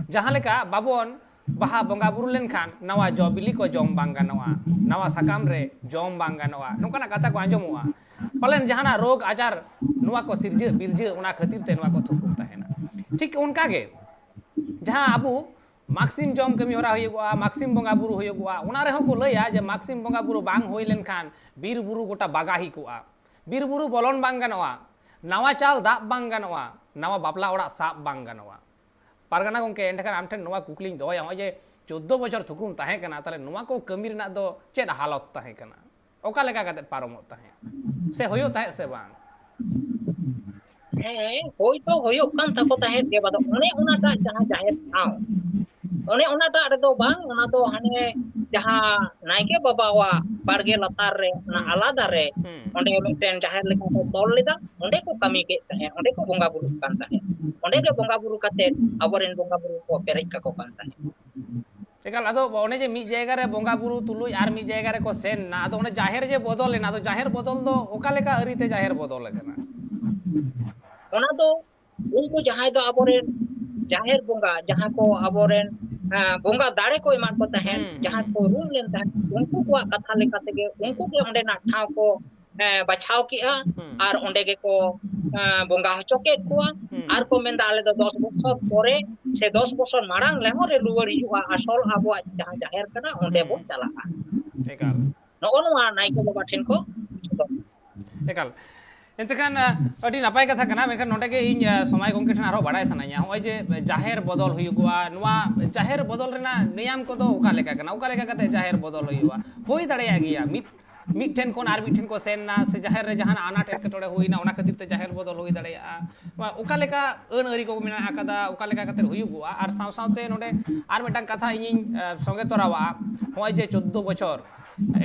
ᱡᱟᱦᱟᱸ ᱞᱮᱠᱟ ᱵᱟᱵᱚᱱ ᱵᱟᱦᱟ ᱵᱚᱸᱜᱟ ᱵᱩᱨᱩ ᱞᱮᱱᱠᱷᱟᱱ ᱱᱟᱣᱟ ᱡᱚ ᱵᱤᱞᱤ ᱠᱚ ᱡᱚᱢ ᱵᱟᱝ ᱜᱟᱱᱚᱜᱼᱟ, ᱱᱟᱣᱟ ᱥᱟᱠᱟᱢ ᱨᱮ ᱡᱚᱢ ᱵᱟᱝ ᱜᱟᱱᱚᱜᱼᱟ, ᱱᱚᱝᱠᱟᱱᱟᱜ ᱠᱟᱛᱷᱟ ᱠᱚ ᱟᱸᱡᱚᱢᱚᱜᱼᱟ᱾ ᱯᱟᱞᱮᱱ ᱡᱟᱦᱟᱱᱟᱜ ᱨᱳᱜᱽ ᱟᱡᱟᱨ ᱱᱚᱣᱟ ᱠᱚ ᱥᱤᱨᱡᱟᱹ ᱵᱤᱨᱡᱟᱹ, ᱚᱱᱟ ᱠᱷᱟᱹᱛᱤᱨ ᱛᱮ ᱱᱚᱣᱟ ᱠᱚ ᱛᱷᱩᱠᱩᱢ ᱛᱟᱦᱮᱱᱟ᱾ ᱴᱷᱤᱠ ᱚᱱᱠᱟ ᱜᱮ ᱡᱟᱦᱟᱸ ᱟᱵᱚ ᱢᱟᱜᱽ ᱥᱤᱢ ᱡᱚᱢ ᱠᱟᱹᱢᱤ ᱦᱚᱨᱟ ᱦᱩᱭᱩᱜᱚᱜᱼᱟ, ᱢᱟᱜᱽ ᱥᱤᱢ ᱵᱚᱸᱜᱟ ᱵᱩᱨᱩ ᱦᱩᱭᱩᱜᱚᱜᱼᱟ, ᱚᱱᱟ ᱨᱮᱦᱚᱸ ᱠᱚ ᱞᱟᱹᱭᱟ ᱡᱮ ᱢᱟᱜᱽ ᱥᱤᱢ ᱵᱚᱸᱜᱟ ᱵᱩᱨᱩ ᱵᱟᱝ ᱦᱩᱭ ᱞᱮᱱᱠᱷᱟᱱ ᱵᱤᱨ ᱵᱩᱨᱩ ᱜᱚᱴᱟ ᱵᱟᱜᱟᱦᱤ ᱠᱚᱜᱼᱟ, ᱵᱤᱨ ᱵᱩᱨᱩ ᱵᱚᱞᱚᱱ ᱵᱟᱝ ᱜᱟᱱᱚᱜᱼᱟ, ᱱᱟᱣᱟ ᱪᱟᱞ ᱫᱟᱵ ᱵᱟᱝ ᱜᱟᱱᱚᱜᱼᱟ, ᱱᱟᱣᱟ ᱵᱟᱯᱞᱟ ᱚᱲᱟᱜ ᱥᱟᱵ ᱵᱟᱝ ᱜᱟᱱᱚᱜᱼᱟ᱾ ᱯᱟᱨᱜᱟᱱᱟ ᱜᱚᱢᱠᱮ, ᱮᱸᱰᱮᱠᱷᱟᱱ ᱟᱢ ᱴᱷᱮᱱ ᱱᱚᱣᱟ ᱠᱩᱠᱞᱤᱧ ᱫᱚᱦᱚᱭᱟ, ᱱᱚᱜᱼᱚᱭ ᱡᱮ ᱪᱳᱫᱽᱫᱳ ᱵᱚᱪᱷᱚᱨ ᱛᱷᱩᱠᱩᱢ ᱛᱟᱦᱮᱸ ᱠᱟᱱᱟ, ᱛᱟᱦᱞᱮ ᱱᱚᱣᱟ ᱠᱚ ᱠᱟᱹᱢᱤ ᱨᱮᱱᱟᱜ ᱫᱚ ᱪᱮᱫ ᱦᱟᱞᱚᱛ ᱛᱟᱦᱮᱸ ᱠᱟᱱᱟ? ᱚᱠᱟ ᱞᱮᱠᱟ ᱠᱟᱛᱮ ᱯᱟᱨᱚᱢᱚᱜ ᱛᱟᱦᱮᱸᱫ? ᱥᱮ ᱦᱩᱭᱩᱜ ᱛᱟᱦᱮᱸᱫ ᱥᱮ ᱵᱟᱝ? ᱦᱮᱸ, ᱦᱩᱭ ᱫᱚ ᱦᱩᱭᱩᱜ ᱠᱟᱱ ᱛᱟᱠᱚ ᱛᱟᱦᱮᱸᱫ ᱜᱮ, ᱵᱟᱫᱚ ᱚᱱᱮ ᱚᱱᱟᱴᱟᱜ ᱡᱟᱦᱟᱸ ᱡᱟᱦᱮᱨ ᱴᱷᱟᱶ, ᱚᱱᱮ ᱚᱱᱟᱴᱟᱜ ᱨᱮᱫᱚ ᱵᱟᱝ, ᱚᱱᱟ ᱫᱚ ᱦᱟᱱᱮ ᱡᱟᱦᱟᱸ ᱱᱟᱭᱠᱮ ᱵᱟᱵᱟᱣᱟᱜ ᱵᱟᱲᱜᱮ ᱞᱟᱛᱟᱨ ᱨᱮ, ᱚᱱᱟ ᱦᱩᱸ᱾ ᱟᱞᱟᱫᱟ ᱨᱮ, ᱦᱩᱸ᱾ ᱚᱸᱰᱮ ᱢᱤᱫᱴᱮᱱ ᱡᱟᱦᱮᱨ ᱞᱮᱠᱟ ᱠᱚ ᱛᱚᱞ ᱞᱮᱫᱟ, ᱚᱸᱰᱮ ᱠᱚ ᱠᱟᱹᱢᱤ ᱠᱮᱫ ᱛᱟᱦᱮᱸᱫ, ᱚᱸᱰᱮ ᱠᱚ ᱵᱚᱸᱜᱟ ᱵᱩᱨᱩᱜ ᱠᱟᱱ ᱛᱟᱦᱮᱸᱫ, ᱚᱸᱰᱮ ᱜᱮ ᱵᱚᱸᱜᱟ ᱵᱩᱨᱩ ᱠᱟᱛᱮᱫ ᱟᱵᱚᱨᱮᱱ ᱵᱚᱸᱜᱟ ᱵᱩᱨᱩ ᱠᱚ ᱯᱮᱨᱮᱡ ᱠᱟᱠᱚ ᱠᱟᱱ ᱛᱟᱦᱮᱸᱫ᱾ ᱮᱠᱟᱞ, ᱟᱫᱚ ᱚᱱᱮ ᱡᱮ ᱢᱤᱫ ᱡᱟᱭᱜᱟ ᱨᱮ ᱵᱚᱸᱜᱟ ᱵᱩᱨᱩ ᱛᱩᱞᱩᱡ ᱟᱨ ᱢᱤᱫ ᱡᱟᱭᱜᱟ ᱨᱮᱠᱚ ᱥᱮᱱ ᱮᱱᱟ, ᱟᱫᱚ ᱚᱱᱮ ᱡᱟᱦᱮᱨ ᱡᱮ ᱵᱚᱫᱚᱞ ᱮᱱᱟ, ᱟᱫᱚ ᱡᱟᱦᱮᱨ ᱵᱚᱫᱚᱞ ᱫᱚ ᱚᱠᱟ ᱞᱮᱠᱟ ᱟᱹᱨᱤᱛᱮ ᱡᱟᱦᱮᱨ ᱵᱚᱫᱚᱞ ᱟᱠᱟᱱᱟ? ᱚᱱᱟ ᱫᱚ ᱩᱱᱠᱩ ᱡᱟᱦᱟᱸᱭ ᱫᱚ ᱟᱵᱚᱨᱮᱱ ᱡᱟᱦᱮᱨ ᱵᱚᱸᱜᱟ, ᱡᱟᱦᱟᱸ ᱠᱚ ᱟᱵᱚᱨᱮᱱ, ᱮᱸ, ᱵᱚᱸᱜᱟ ᱫᱟᱲᱮ ᱠᱚ ᱮᱢᱟᱱ ᱠᱚ ᱛᱟᱦᱮᱸᱫ, ᱦᱩᱸ, ᱡᱟᱦᱟᱸ ᱦᱩᱸ᱾ ᱠᱚ ᱨᱩᱢ ᱞᱮᱱ ᱛᱟᱦᱮᱸᱫ, ᱩᱱᱠᱩ ᱠᱚᱣᱟᱜ ᱠᱟᱛᱷᱟ ᱞᱮᱠᱟ ᱛᱮᱜᱮ ᱩᱱᱠᱩ ᱜᱮ ᱚᱸᱰᱮᱱᱟᱜ ᱴᱷᱟᱶ ᱠᱚ, ᱮᱸ, ᱵᱟᱪᱷᱟᱣ ᱠᱮᱜᱼᱟ᱾ ᱦᱩᱸ᱾ ᱟᱨ ᱚᱸᱰᱮ ᱜᱮᱠᱚ, ᱮᱸ, ᱵᱚᱸᱜᱟ ᱦᱚᱪᱚ ᱠᱮᱫ ᱠᱚᱣᱟ᱾ ᱦᱩᱸ᱾ ᱟᱨ ᱠᱚ ᱢᱮᱱᱫᱟ, "ᱟᱞᱮ ᱫᱚ ᱫᱚᱥ ᱵᱚᱪᱷᱚᱨ ᱯᱚᱨᱮ ᱥᱮ ᱫᱚᱥ ᱵᱚᱪᱷᱚᱨ ᱢᱟᱲᱟᱝ ᱨᱮᱦᱚᱸ ᱞᱮ ᱨᱩᱣᱟᱹᱲ ᱦᱤᱡᱩᱜᱼᱟ, ᱟᱥᱚᱞ ᱟᱵᱚᱣᱟᱜ ᱡᱟᱦᱟᱸ ᱡᱟᱦᱮᱨ ᱠᱟᱱᱟ, ᱚᱸᱰᱮ ᱦᱩᱸ᱾ ᱵᱚᱱ ᱪᱟᱞᱟᱜᱼᱟ᱾" ᱮᱠᱟᱞ᱾ ᱱᱚᱜᱼᱚ ᱱᱚᱣᱟ ᱱᱟᱭᱠᱮ ᱵᱟᱵᱟ ᱴᱷᱮᱱ ᱠᱚ᱾ ᱮᱠᱟᱞ᱾ ᱮᱱᱛᱮᱠᱷᱟᱱ ᱟᱹᱰᱤ ᱱᱟᱯᱟᱭ ᱠᱟᱛᱷᱟ ᱠᱟᱱᱟ᱾ ᱢᱮᱱᱠᱷᱟᱱ ᱱᱚᱰᱮ ᱜᱮ ᱤᱧ ᱥᱚᱢᱟᱭ ᱜᱚᱢᱠᱮ ᱴᱷᱮᱱ ᱟᱨᱦᱚᱸ ᱵᱟᱲᱟᱭ ᱥᱟᱱᱟᱧᱟ, ᱱᱚᱜᱼᱚᱭ ᱡᱮ ᱡᱟᱦᱮᱨ ᱵᱚᱫᱚᱞ ᱦᱩᱭᱩᱜᱚᱜᱼᱟ, ᱱᱚᱣᱟ ᱡᱟᱦᱮᱨ ᱵᱚᱫᱚᱞ ᱨᱮᱱᱟᱜ ᱱᱤᱭᱟᱢ ᱠᱚᱫᱚ ᱚᱠᱟ ᱞᱮᱠᱟ ᱠᱟᱱᱟ? ᱚᱠᱟ ᱞᱮᱠᱟ ᱠᱟᱛᱮ ᱡᱟᱦᱮᱨ ᱵᱚᱫᱚᱞ ᱦᱩᱭᱩᱜᱼᱟ? ᱦᱩᱭ ᱫᱟᱲᱮᱭᱟᱜ ᱜᱮᱭᱟ, ᱢᱤᱫ ᱢᱤᱫ ᱴᱷᱮᱱ ᱠᱷᱚᱱ ᱟᱨ ᱢᱤᱫ ᱴᱷᱮᱱ ᱠᱚ ᱥᱮᱱ ᱮᱱᱟ, ᱥᱮ ᱡᱟᱦᱮᱨ ᱨᱮ ᱡᱟᱦᱟᱱᱟᱜ ᱟᱱᱟᱴ ᱮᱴᱠᱮᱴᱚᱬᱮ ᱦᱩᱭᱱᱟ, ᱚᱱᱟ ᱠᱷᱟᱹᱛᱤᱨ ᱛᱮ ᱡᱟᱦᱮᱨ ᱵᱚᱫᱚᱞ ᱦᱩᱭ ᱫᱟᱲᱮᱭᱟᱜᱼᱟ᱾ ᱚᱠᱟ ᱞᱮᱠᱟ ᱟᱹᱱ ᱟᱹᱨᱤ ᱠᱚ ᱢᱮᱱᱟᱜ ᱟᱠᱟᱫᱟ, ᱚᱠᱟ ᱞᱮᱠᱟ ᱠᱟᱛᱮ ᱦᱩᱭᱩᱜᱚᱜᱼᱟ? ᱟᱨ ᱥᱟᱶ ᱥᱟᱶᱛᱮ ᱱᱚᱰᱮ ᱟᱨ ᱢᱤᱫᱴᱟᱝ ᱠᱟᱛᱷᱟ ᱤᱧᱤᱧ ᱥᱚᱸᱜᱮ ᱛᱚᱨᱟᱣᱟᱜᱼᱟ, ᱱᱚᱜᱼᱚᱭ ᱡᱮ ᱪᱳᱫᱽᱫᱳ ᱵᱚᱪᱷᱚᱨ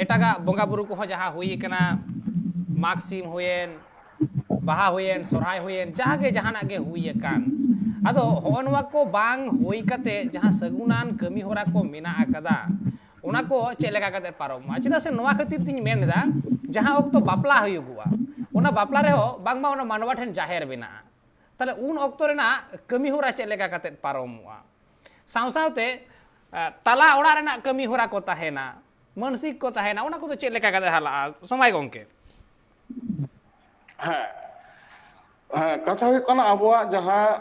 ᱮᱴᱟᱜᱟᱜ ᱵᱚᱸᱜᱟ ᱵᱩᱨᱩ ᱠᱚᱦᱚᱸ ᱡᱟᱦᱟᱸ ᱦᱩᱭ ᱟᱠᱟᱱᱟ, ᱢᱟᱜᱽ ᱥᱤᱢ ᱦᱩᱭᱮᱱ, ᱵᱟᱦᱟ ᱦᱩᱭᱮᱱ, ᱥᱚᱨᱦᱟᱭ ᱦᱩᱭᱮᱱ, ᱡᱟᱦᱟᱸ ᱜᱮ ᱡᱟᱦᱟᱱᱟᱜ ᱜᱮ ᱦᱩᱭ ᱟᱠᱟᱱ, ᱟᱫᱚ ᱦᱚᱸᱜᱼᱚ ᱱᱚᱣᱟ ᱠᱚ ᱵᱟᱝ ᱦᱩᱭ ᱠᱟᱛᱮ ᱡᱟᱦᱟᱸ ᱥᱟᱹᱜᱩᱱᱟᱱ ᱠᱟᱹᱢᱤ ᱦᱚᱨᱟ ᱠᱚ ᱢᱮᱱᱟᱜ ᱟᱠᱟᱫᱟ, ᱚᱱᱟ ᱠᱚ ᱪᱮᱫ ᱞᱮᱠᱟ ᱠᱟᱛᱮ ᱯᱟᱨᱚᱢᱚᱜᱼᱟ? ᱪᱮᱫᱟᱜ ᱥᱮ ᱱᱚᱣᱟ ᱠᱷᱟᱹᱛᱤᱨ ᱛᱤᱧ ᱢᱮᱱ ᱮᱫᱟ, ᱡᱟᱦᱟᱸ ᱚᱠᱛᱚ ᱵᱟᱯᱞᱟ ᱦᱩᱭᱩᱜᱚᱜᱼᱟ, ᱚᱱᱟ ᱵᱟᱯᱞᱟ ᱨᱮᱦᱚᱸ ᱵᱟᱝᱢᱟ ᱚᱱᱟ ᱢᱟᱰᱣᱟ ᱴᱷᱮᱱ ᱡᱟᱦᱮᱨ ᱵᱮᱱᱟᱜᱼᱟ, ᱛᱟᱦᱞᱮ ᱩᱱ ᱚᱠᱛᱚ ᱨᱮᱱᱟᱜ ᱠᱟᱹᱢᱤ ᱦᱚᱨᱟ ᱪᱮᱫ ᱞᱮᱠᱟ ᱠᱟᱛᱮ ᱯᱟᱨᱚᱢᱚᱜᱼᱟ? ᱥᱟᱶ ᱥᱟᱶᱛᱮ ᱛᱟᱞᱟ ᱚᱲᱟᱜ ᱨᱮᱱᱟᱜ ᱠᱟᱹᱢᱤ ᱦᱚᱨᱟ ᱠᱚ ᱛᱟᱦᱮᱱᱟ, ᱢᱟᱱᱥᱤᱠ ᱠᱚ ᱛᱟᱦᱮᱱᱟ, ᱚᱱᱟ ᱠᱚᱫᱚ ᱪᱮᱫ ᱞᱮᱠᱟ ᱠᱟᱛᱮ ᱦᱟᱞᱟᱜᱼᱟ, ᱥᱚᱢᱟᱭ ᱜᱚᱢᱠᱮ? ᱦᱮᱸ᱾ ᱦᱮᱸ, ᱠᱟᱛᱷᱟ ᱦᱩᱭᱩᱜ ᱠᱟᱱᱟ, ᱟᱵᱚᱣᱟᱜ ᱡᱟᱦᱟᱸ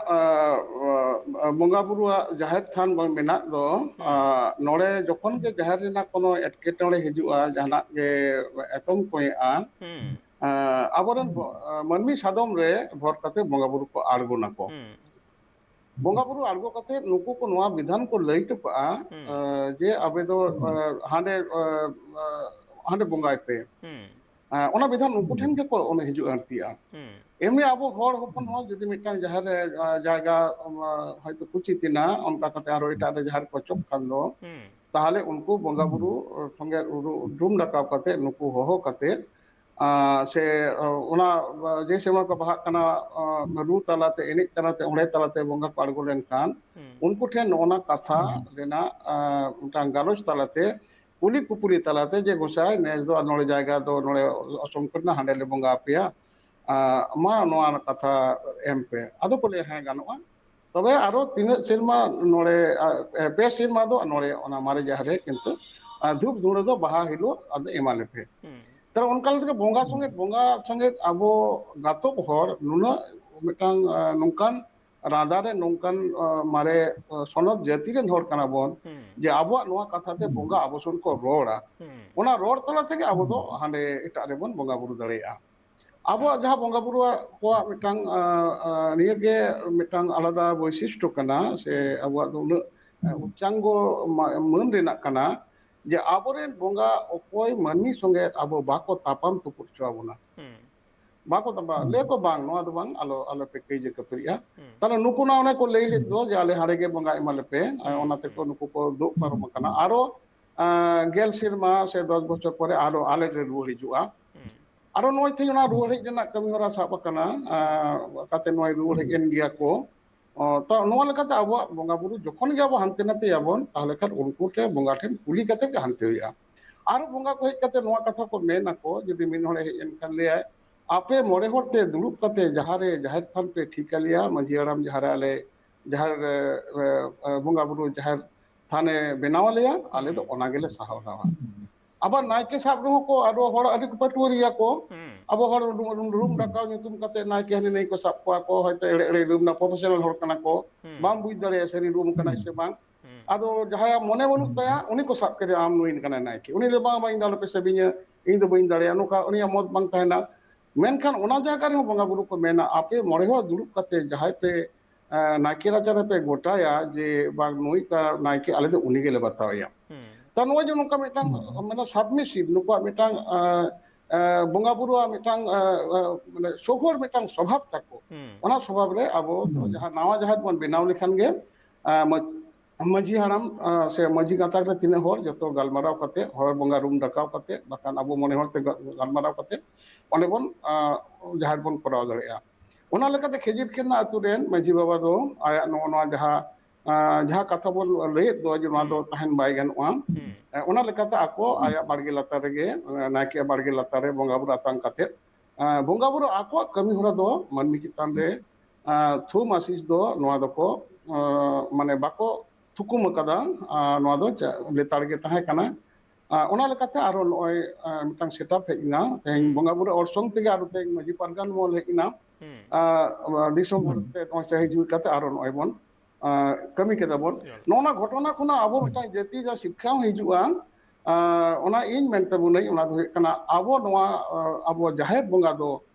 ᱵᱚᱸᱜᱟ ᱵᱩᱨᱩᱣᱟᱜ ᱡᱟᱦᱮᱨ ᱛᱷᱟᱱ ᱵᱚᱱ ᱢᱮᱱᱟᱜ ᱫᱚ, ᱱᱚᱰᱮ ᱡᱚᱠᱷᱚᱱ ᱜᱮ ᱡᱟᱦᱮᱨ ᱨᱮᱱᱟᱜ ᱠᱳᱱᱳ ᱮᱴᱠᱮᱴᱚᱬᱮ ᱦᱤᱡᱩᱜᱼᱟ, ᱡᱟᱦᱟᱱᱟᱜ ᱜᱮ ᱮᱛᱚᱢ ᱠᱚᱭᱮᱜᱼᱟ, ᱟᱵᱚᱨᱮᱱ ᱢᱟᱹᱱᱢᱤ ᱥᱟᱫᱚᱢ ᱨᱮ ᱵᱷᱚᱨ ᱠᱟᱛᱮ ᱵᱚᱸᱜᱟ ᱵᱩᱨᱩ ᱠᱚ ᱟᱬᱜᱚᱱᱟᱠᱚ᱾ ᱵᱚᱸᱜᱟ ᱵᱩᱨᱩ ᱟᱬᱜᱚ ᱠᱟᱛᱮ ᱱᱩᱠᱩ ᱠᱚ ᱱᱚᱣᱟ ᱵᱤᱫᱷᱟᱱ ᱠᱚ ᱞᱟᱹᱭ ᱦᱚᱴᱚ ᱠᱟᱜᱼᱟ, ᱡᱮ ᱟᱯᱮ ᱫᱚ ᱦᱟᱸᱰᱮ ᱦᱟᱸᱰᱮ ᱵᱚᱸᱜᱟᱭ ᱯᱮ᱾ ᱚᱱᱟ ᱵᱤᱫᱷᱟᱱ ᱩᱱᱠᱩ ᱴᱷᱮᱱ ᱜᱮᱠᱚ ᱚᱱᱮ ᱦᱤᱡᱩᱜ ᱟᱹᱲᱛᱤᱜᱼᱟ᱾ ᱮᱢᱱᱤ ᱟᱵᱚ ᱦᱚᱲ ᱦᱚᱯᱚᱱ ᱦᱚᱸ ᱡᱩᱫᱤ ᱢᱤᱫᱴᱟᱝ ᱡᱟᱦᱮᱨ ᱨᱮ ᱡᱟᱭᱜᱟ ᱦᱚᱭᱛᱳ ᱠᱩᱪᱤᱛ ᱮᱱᱟ, ᱚᱱᱠᱟ ᱠᱟᱛᱮ ᱟᱨᱚ ᱮᱴᱟᱜ ᱨᱮ ᱡᱟᱦᱮᱨ ᱠᱚ ᱪᱚᱜ ᱠᱷᱟᱱ ᱫᱚ, ᱛᱟᱦᱚᱞᱮ ᱩᱱᱠᱩ ᱵᱚᱸᱜᱟ ᱵᱩᱨᱩ ᱥᱚᱸᱜᱮ ᱨᱩᱢ ᱨᱟᱠᱟᱵ ᱠᱟᱛᱮ ᱱᱩᱠᱩ ᱦᱚᱦᱚ ᱠᱟᱛᱮ ᱥᱮ ᱚᱱᱟ ᱡᱮ ᱥᱮᱨᱢᱟ ᱠᱚ ᱵᱟᱦᱟᱜ ᱠᱟᱱᱟ, ᱨᱩ ᱛᱟᱞᱟᱛᱮ, ᱮᱱᱮᱡ ᱛᱟᱞᱟᱛᱮ, ᱚᱸᱰᱮ ᱛᱟᱞᱟᱛᱮ ᱵᱚᱸᱜᱟ ᱠᱚ ᱟᱬᱜᱚ ᱞᱮᱱᱠᱷᱟᱱ ᱩᱱᱠᱩ ᱴᱷᱮᱱ ᱱᱚᱜᱼᱚ ᱱᱟ ᱠᱟᱛᱷᱟ ᱨᱮᱱᱟᱜ ᱢᱤᱫᱴᱟᱝ ᱜᱟᱞᱚᱪ ᱛᱟᱞᱟᱛᱮ, ᱠᱩᱞᱤ ᱠᱩᱯᱩᱞᱤ ᱛᱟᱞᱟᱛᱮ ᱡᱮ, "ᱜᱚᱸᱥᱟᱭ, ᱱᱮᱥ ᱫᱚ ᱱᱚᱰᱮ ᱡᱟᱭᱜᱟ ᱫᱚ ᱱᱚᱰᱮ ᱚᱥᱚᱝᱠᱚᱴ ᱮᱱᱟ, ᱦᱟᱸᱰᱮ ᱞᱮ ᱵᱚᱸᱜᱟ ᱟᱯᱮᱭᱟ, ᱢᱟ ᱱᱚᱣᱟ ᱠᱟᱛᱷᱟ ᱮᱢ ᱯᱮ", ᱟᱫᱚ ᱠᱚ ᱞᱟᱹᱭᱟ, "ᱦᱮᱸ, ᱜᱟᱱᱚᱜᱼᱟ, ᱛᱚᱵᱮ ᱟᱨᱚ ᱛᱤᱱᱟᱹᱜ ᱥᱮᱨᱢᱟ ᱱᱚᱰᱮ, ᱯᱮ ᱥᱮᱨᱢᱟ ᱫᱚ ᱱᱚᱰᱮ ᱚᱱᱟ ᱢᱟᱨᱮ ᱡᱟᱦᱮᱨ ᱨᱮ ᱠᱤᱱᱛᱩ ᱫᱷᱩᱯ ᱫᱷᱩᱲᱟᱹ ᱫᱚ ᱵᱟᱦᱟ ᱦᱤᱞᱳᱜ ᱟᱫᱚ ᱮᱢᱟ ᱞᱮᱯᱮ᱾" ᱛᱟᱦᱞᱮ ᱚᱱᱠᱟ ᱞᱮᱠᱟ ᱵᱚᱸᱜᱟ ᱥᱚᱸᱜᱮ, ᱵᱚᱸᱜᱟ ᱥᱚᱸᱜᱮ ᱟᱵᱚ ᱜᱟᱛᱚᱠ ᱦᱚᱲ ᱱᱩᱱᱟᱹᱜ ᱢᱤᱫᱴᱟᱝ ᱱᱚᱝᱠᱟᱱ ᱨᱟᱸᱫᱟ ᱨᱮ ᱱᱚᱝᱠᱟᱱ ᱢᱟᱨᱮ ᱥᱚᱱᱚᱛ ᱡᱟᱹᱛᱤ ᱨᱮᱱ ᱦᱚᱲ ᱠᱟᱱᱟ ᱵᱚᱱ, ᱡᱮ ᱟᱵᱚᱣᱟᱜ ᱱᱚᱣᱟ ᱠᱟᱛᱷᱟ ᱛᱮ ᱵᱚᱸᱜᱟ ᱟᱵᱚ ᱥᱮᱱ ᱠᱚ ᱨᱚᱲᱟ, ᱚᱱᱟ ᱨᱚᱲ ᱛᱟᱞᱟ ᱛᱮᱜᱮ ᱟᱵᱚ ᱫᱚ ᱦᱟᱸᱰᱮ ᱮᱴᱟᱜ ᱨᱮᱵᱚᱱ ᱵᱚᱸᱜᱟ ᱵᱩᱨᱩ ᱫᱟᱲᱮᱭᱟᱜᱼᱟ᱾ ᱟᱵᱚᱣᱟᱜ ᱡᱟᱦᱟᱸ ᱵᱚᱸᱜᱟ ᱵᱩᱨᱩᱣᱟᱜ ᱠᱚᱣᱟᱜ ᱢᱤᱫᱴᱟᱝ ᱱᱤᱭᱟᱹᱜᱮ ᱢᱤᱫᱴᱟᱝ ᱟᱞᱟᱫᱟ ᱵᱳᱭᱥᱤᱥᱴᱚ ᱠᱟᱱᱟ, ᱥᱮ ᱟᱵᱚᱣᱟᱜ ᱫᱚ ᱩᱱᱟᱹᱜ ᱩᱪᱪᱟᱝᱜᱚ ᱢᱟᱹᱱ ᱨᱮᱱᱟᱜ ᱠᱟᱱᱟ, ᱡᱮ ᱟᱵᱚᱨᱮᱱ ᱵᱚᱸᱜᱟ ᱚᱠᱚᱭ ᱢᱟᱹᱱᱢᱤ ᱥᱚᱸᱜᱮ ᱟᱵᱚ ᱵᱟᱠᱚ ᱛᱟᱯᱟᱢ ᱛᱩᱯᱩᱫ ᱦᱚᱪᱚ ᱟᱵᱚᱱᱟ᱾ ᱵᱟᱠᱚ ᱛᱟᱯᱟᱢ, ᱞᱟᱹᱭ ᱠᱚ, "ᱵᱟᱝ, ᱱᱚᱣᱟ ᱫᱚ ᱵᱟᱝ, ᱟᱞᱚ, ᱟᱞᱚ ᱯᱮ ᱠᱟᱹᱭᱡᱟᱹ ᱠᱟᱹᱯᱟᱹᱨᱤᱜᱼᱟ᱾" ᱛᱟᱦᱞᱮ ᱱᱩᱠᱩ ᱱᱟ ᱚᱱᱮ ᱠᱚ ᱞᱟᱹᱭ ᱞᱮᱫ ᱫᱚ ᱡᱮ ᱟᱞᱮ ᱦᱟᱸᱰᱮ ᱜᱮ ᱵᱚᱸᱜᱟ ᱮᱢᱟ ᱞᱮᱯᱮ, ᱚᱱᱟ ᱛᱮᱠᱚ ᱱᱩᱠᱩ ᱠᱚ ᱫᱩᱜ ᱯᱟᱨᱚᱢ ᱟᱠᱟᱱᱟ᱾ ᱟᱨᱚ ᱜᱮᱞ ᱥᱮᱨᱢᱟ ᱥᱮ ᱫᱚᱥ ᱵᱚᱪᱷᱚᱨ ᱯᱚᱨᱮ ᱟᱨᱚ ᱟᱞᱮ ᱞᱮ ᱨᱩᱣᱟᱹᱲ ᱦᱤᱡᱩᱜᱼᱟ᱾ ᱟᱨᱚ ᱱᱚᱜᱼᱚᱭ ᱛᱮᱦᱮᱧ ᱚᱱᱟ ᱨᱩᱣᱟᱹᱲ ᱦᱮᱡ ᱨᱮᱱᱟᱜ ᱠᱟᱹᱢᱤ ᱦᱚᱨᱟ ᱥᱟᱵ ᱟᱠᱟᱱᱟ᱾ ᱠᱟᱛᱮ ᱱᱚᱜᱼᱚᱭ ᱨᱩᱣᱟᱹᱲ ᱦᱮᱡ ᱮᱱ ᱜᱮᱭᱟ ᱠᱚ᱾ ᱛᱚ ᱱᱚᱣᱟ ᱞᱮᱠᱟᱛᱮ ᱟᱵᱚᱣᱟᱜ ᱵᱚᱸᱜᱟ ᱵᱩᱨᱩ ᱡᱚᱠᱷᱚᱱ ᱜᱮ ᱟᱵᱚ ᱦᱟᱱᱛᱮ ᱱᱟᱛᱮᱭᱟᱵᱚᱱ, ᱛᱟᱦᱚᱞᱮ ᱠᱷᱟᱱ ᱩᱱᱠᱩ ᱴᱷᱮᱱ, ᱵᱚᱸᱜᱟ ᱴᱷᱮᱱ ᱠᱩᱞᱤ ᱠᱟᱛᱮ ᱜᱮ ᱦᱟᱱᱛᱮ ᱦᱩᱭᱩᱜᱼᱟ᱾ ᱟᱨᱚ ᱵᱚᱸᱜᱟ ᱠᱚ ᱦᱮᱡ ᱠᱟᱛᱮ ᱱᱚᱣᱟ ᱠᱟᱛᱷᱟ ᱠᱚ ᱢᱮᱱ ᱟᱠᱚ, ᱡᱩᱫᱤ ᱢᱤᱫ ᱦᱚᱲᱮ ᱦᱮᱡ ᱮᱱ ᱠᱷᱟᱱ ᱞᱟᱹᱭᱟᱭ, "ᱟᱯᱮ ᱢᱚᱬᱮ ᱦᱚᱲ ᱛᱮ ᱫᱩᱲᱩᱵ ᱠᱟᱛᱮ ᱡᱟᱦᱟᱸ ᱨᱮ ᱡᱟᱦᱮᱨ ᱛᱷᱟᱱ ᱯᱮ ᱴᱷᱤᱠ ᱟᱞᱮᱭᱟ, ᱢᱟᱹᱡᱷᱤ ᱦᱟᱲᱟᱢ ᱡᱟᱦᱟᱸ ᱨᱮ ᱟᱞᱮ ᱡᱟᱦᱮᱨ ᱨᱮ ᱵᱚᱸᱜᱟ ᱵᱩᱨᱩ ᱡᱟᱦᱮᱨ ᱛᱷᱟᱱᱮ ᱵᱮᱱᱟᱣ ᱟᱞᱮᱭᱟ, ᱟᱞᱮ ᱫᱚ ᱚᱱᱟ ᱜᱮᱞᱮ ᱥᱟᱦᱟᱣ ᱰᱟᱣᱟ᱾" ᱟᱵᱟᱨ ᱱᱟᱭᱠᱮ ᱥᱟᱵ ᱨᱮᱦᱚᱸ ᱠᱚ ᱟᱨᱚ ᱦᱚᱲ ᱟᱹᱰᱤ ᱯᱟᱹᱴᱩᱣᱟᱹ ᱜᱮᱭᱟ ᱠᱚ᱾ ᱟᱵᱚ ᱦᱚᱲ ᱨᱩᱢ, ᱨᱩᱢ, ᱨᱩᱢ ᱰᱟᱠᱟᱣ ᱧᱩᱛᱩᱢ ᱠᱟᱛᱮ ᱱᱟᱭᱠᱮ ᱦᱟᱹᱱᱤ ᱱᱟᱹᱭ ᱠᱚ ᱥᱟᱵ ᱠᱚᱣᱟ ᱠᱚ, ᱦᱚᱭᱛᱳ ᱮᱲᱮ ᱮᱲᱮ ᱨᱩᱢ ᱮᱱᱟ, ᱯᱨᱚᱯᱷᱮᱥᱚᱱᱟᱞ ᱦᱚᱲ ᱠᱟᱱᱟ ᱠᱚ, ᱵᱟᱢ ᱵᱩᱡᱽ ᱫᱟᱲᱮᱭᱟᱜᱼᱟ ᱥᱟᱹᱨᱤ ᱨᱩᱢ ᱠᱟᱱᱟᱭ ᱥᱮ ᱵᱟᱝ᱾ ᱟᱫᱚ ᱡᱟᱦᱟᱸᱭᱟᱜ ᱢᱚᱱᱮ ᱵᱟᱹᱱᱩᱜ ᱛᱟᱭᱟ, ᱩᱱᱤ ᱠᱚ ᱥᱟᱵ ᱠᱮᱫᱮᱭᱟ, "ᱟᱢ ᱱᱩᱭ ᱠᱟᱱᱟᱭ ᱱᱟᱭᱠᱮ", ᱩᱱᱤ ᱞᱟᱹᱭ, "ᱵᱟᱝ, ᱵᱟᱝ, ᱤᱧ ᱫᱚ ᱟᱞᱚᱯᱮ ᱥᱮᱵᱮᱧᱟ, ᱤᱧ ᱫᱚ ᱵᱟᱹᱧ ᱫᱟᱲᱮᱭᱟᱜᱼᱟ", ᱱᱚᱝᱠᱟ ᱩᱱᱤᱭᱟᱜ ᱢᱚᱛ ᱵᱟᱝ ᱛᱟᱦᱮᱱᱟ᱾ ᱢᱮᱱᱠᱷᱟᱱ ᱚᱱᱟ ᱡᱟᱭᱜᱟ ᱨᱮᱦᱚᱸ ᱵᱚᱸᱜᱟ ᱵᱩᱨᱩ ᱠᱚ ᱢᱮᱱᱟ, ᱟᱯᱮ ᱢᱚᱬᱮ ᱦᱚᱲ ᱫᱩᱲᱩᱵ ᱠᱟᱛᱮ ᱡᱟᱦᱟᱸᱭ ᱯᱮ, ᱮ, ᱱᱟᱭᱠᱮ ᱨᱟᱪᱟ ᱨᱮᱯᱮ ᱜᱚᱴᱟᱭᱟ ᱡᱮ ᱵᱟᱝ ᱱᱩᱭ ᱠᱟ-, ᱱᱟᱭᱠᱮ ᱟᱞᱮ ᱫᱚ ᱩᱱᱤ ᱜᱮᱞᱮ ᱵᱟᱛᱟᱣᱮᱭᱟ᱾ ᱛᱚ ᱱᱚᱜᱼᱚᱭ ᱡᱮ ᱱᱚᱝᱠᱟ ᱢᱤᱫᱴᱟᱝ, ᱢᱟᱱᱮ ᱥᱟᱵᱢᱤᱥᱤᱵᱷ, ᱱᱩᱠᱩᱣᱟᱜ ᱢᱤᱫᱴᱟᱝ, ᱮ, ᱮ, ᱵᱚᱸᱜᱟ ᱵᱩᱨᱩᱣᱟᱜ ᱢᱤᱫᱴᱟᱝ, ᱮ, ᱮ, ᱢᱟᱱᱮ ᱥᱚᱜᱚᱲ ᱢᱤᱫᱴᱟᱝ ᱥᱚᱵᱷᱟᱵ ᱛᱟᱠᱚ᱾ ᱚᱱᱟ ᱥᱚᱵᱷᱟᱵ ᱨᱮ ᱟᱵᱚ ᱫᱚ ᱡᱟᱦᱟᱸ ᱱᱟᱣᱟ ᱡᱟᱦᱮᱨ ᱵᱚᱱ ᱵᱮᱱᱟᱣ ᱞᱮᱠᱷᱟᱱ ᱜᱮ, ᱮ, ᱢᱟᱹᱡ-, ᱢᱟᱹᱡᱷᱤ ᱦᱟᱲᱟᱢ, ᱟ, ᱥᱮ ᱢᱟᱹᱡᱷᱤ ᱜᱟᱛᱟᱠ ᱨᱮ ᱛᱤᱱᱟᱹᱜ ᱦᱚᱲ, ᱡᱚᱛᱚ ᱜᱟᱞᱢᱟᱨᱟᱣ ᱠᱟᱛᱮ, ᱦᱚᱲ ᱵᱚᱸᱜᱟ ᱨᱩᱢ ᱰᱟᱠᱟᱣ ᱠᱟᱛᱮ, ᱵᱟᱠᱷᱟᱱ ᱟᱵᱚ ᱢᱚᱬᱮ ᱦᱚᱲ ᱛᱮ ᱜᱟ-, ᱜᱟᱞᱢᱟᱨᱟᱣ ᱠᱟᱛᱮ ᱚᱸᱰᱮ ᱵᱚᱱ, ᱟ, ᱡᱟᱦᱮᱨ ᱵᱚᱱ ᱠᱚᱨᱟᱣ ᱫᱟᱲᱮᱭᱟᱜᱼᱟ᱾ ᱚᱱᱟ ᱞᱮᱠᱟᱛᱮ ᱠᱷᱮᱡᱤᱨ ᱠᱷᱮᱨᱱᱟ ᱟᱹᱛᱩ ᱨᱮᱱ ᱢᱟᱹᱡᱷᱤ ᱵᱟᱵᱟ ᱫᱚ ᱟᱭᱟᱜ ᱱᱚᱜᱼᱚ ᱱᱚᱣᱟ ᱡᱟᱦᱟᱸ, ᱟ, ᱡᱟᱦᱟᱸ ᱠᱟᱛᱷᱟ ᱵᱚᱱ ᱞᱟᱹᱭᱮᱫ ᱫᱚ ᱡᱮ ᱱᱚᱣᱟ ᱫᱚ ᱛᱟᱦᱮᱱ ᱵᱟᱭ ᱜᱟᱱᱚᱜᱼᱟ, ᱮ, ᱚᱱᱟ ᱞᱮᱠᱟᱛᱮ ᱟᱠᱚ ᱟᱭᱟᱜ ᱵᱟᱲᱜᱮ ᱞᱟᱛᱟᱨ ᱨᱮᱜᱮ, ᱮ, ᱱᱟᱭᱠᱮᱭᱟᱜ ᱵᱟᱲᱜᱮ ᱞᱟᱛᱟᱨ ᱨᱮ ᱵᱚᱸᱜᱟ ᱵᱩᱨᱩ ᱟᱛᱟᱝ ᱠᱟᱛᱮ, ᱮ, ᱵᱚᱸᱜᱟ ᱵᱩᱨᱩ ᱟᱠᱚᱣᱟᱜ ᱠᱟᱹᱢᱤ ᱦᱚᱨᱟ ᱫᱚ ᱢᱟᱹᱱᱢᱤ ᱪᱮᱛᱟᱱ ᱨᱮ, ᱮ, ᱛᱷᱩᱢ ᱟᱥᱤᱥ ᱫᱚ ᱱᱚᱣᱟ ᱫᱚᱠᱚ, ᱮ, ᱢᱟᱱᱮ ᱵᱟᱠᱚ ᱛᱷᱩᱠᱩᱢ ᱟᱠᱟᱫᱟ, ᱟ, ᱱᱚᱣᱟ ᱫᱚ ᱪᱟ-, ᱞᱮᱛᱟᱲ ᱜᱮ ᱛᱟᱦᱮᱸ ᱠᱟᱱᱟ᱾ ᱟ, ᱚᱱᱟ ᱞᱮᱠᱟᱛᱮ ᱟᱨᱚ ᱱᱚᱜᱼᱚᱭ, ᱟ, ᱢᱤᱫᱴᱟᱝ ᱥᱮᱴᱟᱯ ᱦᱮᱡ ᱮᱱᱟ, ᱛᱮᱦᱮᱧ ᱵᱚᱸᱜᱟ ᱵᱩᱨᱩ ᱚᱨᱥᱚᱝ ᱛᱮᱜᱮ ᱟᱨᱚ ᱛᱮᱦᱮᱧ ᱢᱟᱹᱡᱷᱤ ᱯᱟᱨᱜᱟᱱ ᱢᱚᱦᱚᱞ ᱦᱮᱡ ᱮᱱᱟ᱾ ᱦᱩᱸ᱾ ᱟᱨ ᱫᱤᱥᱚᱢ ᱦᱚᱲ ᱛᱮ ᱱᱚᱜᱼᱚᱭ ᱥᱟᱹᱦᱤ ᱡᱩᱦᱤ ᱠᱟᱛᱮ ᱟᱨᱚ ᱱᱚᱜᱼᱚᱭ ᱵᱚᱱ, ᱟᱨ ᱠᱟᱹᱢᱤ ᱠᱮᱫᱟ ᱵᱚᱱ᱾ ᱱᱚᱜᱼᱚ ᱱᱟ ᱜᱷᱚᱴᱚᱱᱟ ᱠᱷᱚᱱᱟᱜ ᱟᱵᱚ ᱢᱤᱫᱴᱟᱝ ᱡᱟᱹᱛᱤ ᱡᱟᱦᱟᱸ ᱥᱤᱠᱠᱷᱟ ᱦᱚᱸ ᱦᱤᱡᱩᱜᱼᱟ, ᱟᱨ ᱚᱱᱟ ᱤᱧ ᱢᱮᱱ ᱛᱟᱵᱚᱱᱟᱹᱧ, ᱚᱱᱟ ᱫᱚ ᱦᱩᱭᱩᱜ ᱠᱟᱱᱟ ᱟᱵᱚ ᱱᱚᱣᱟ, ᱟᱨ ᱟᱵᱚ ᱡᱟᱦᱮᱨ ᱵᱚᱸᱜᱟ ᱫᱚ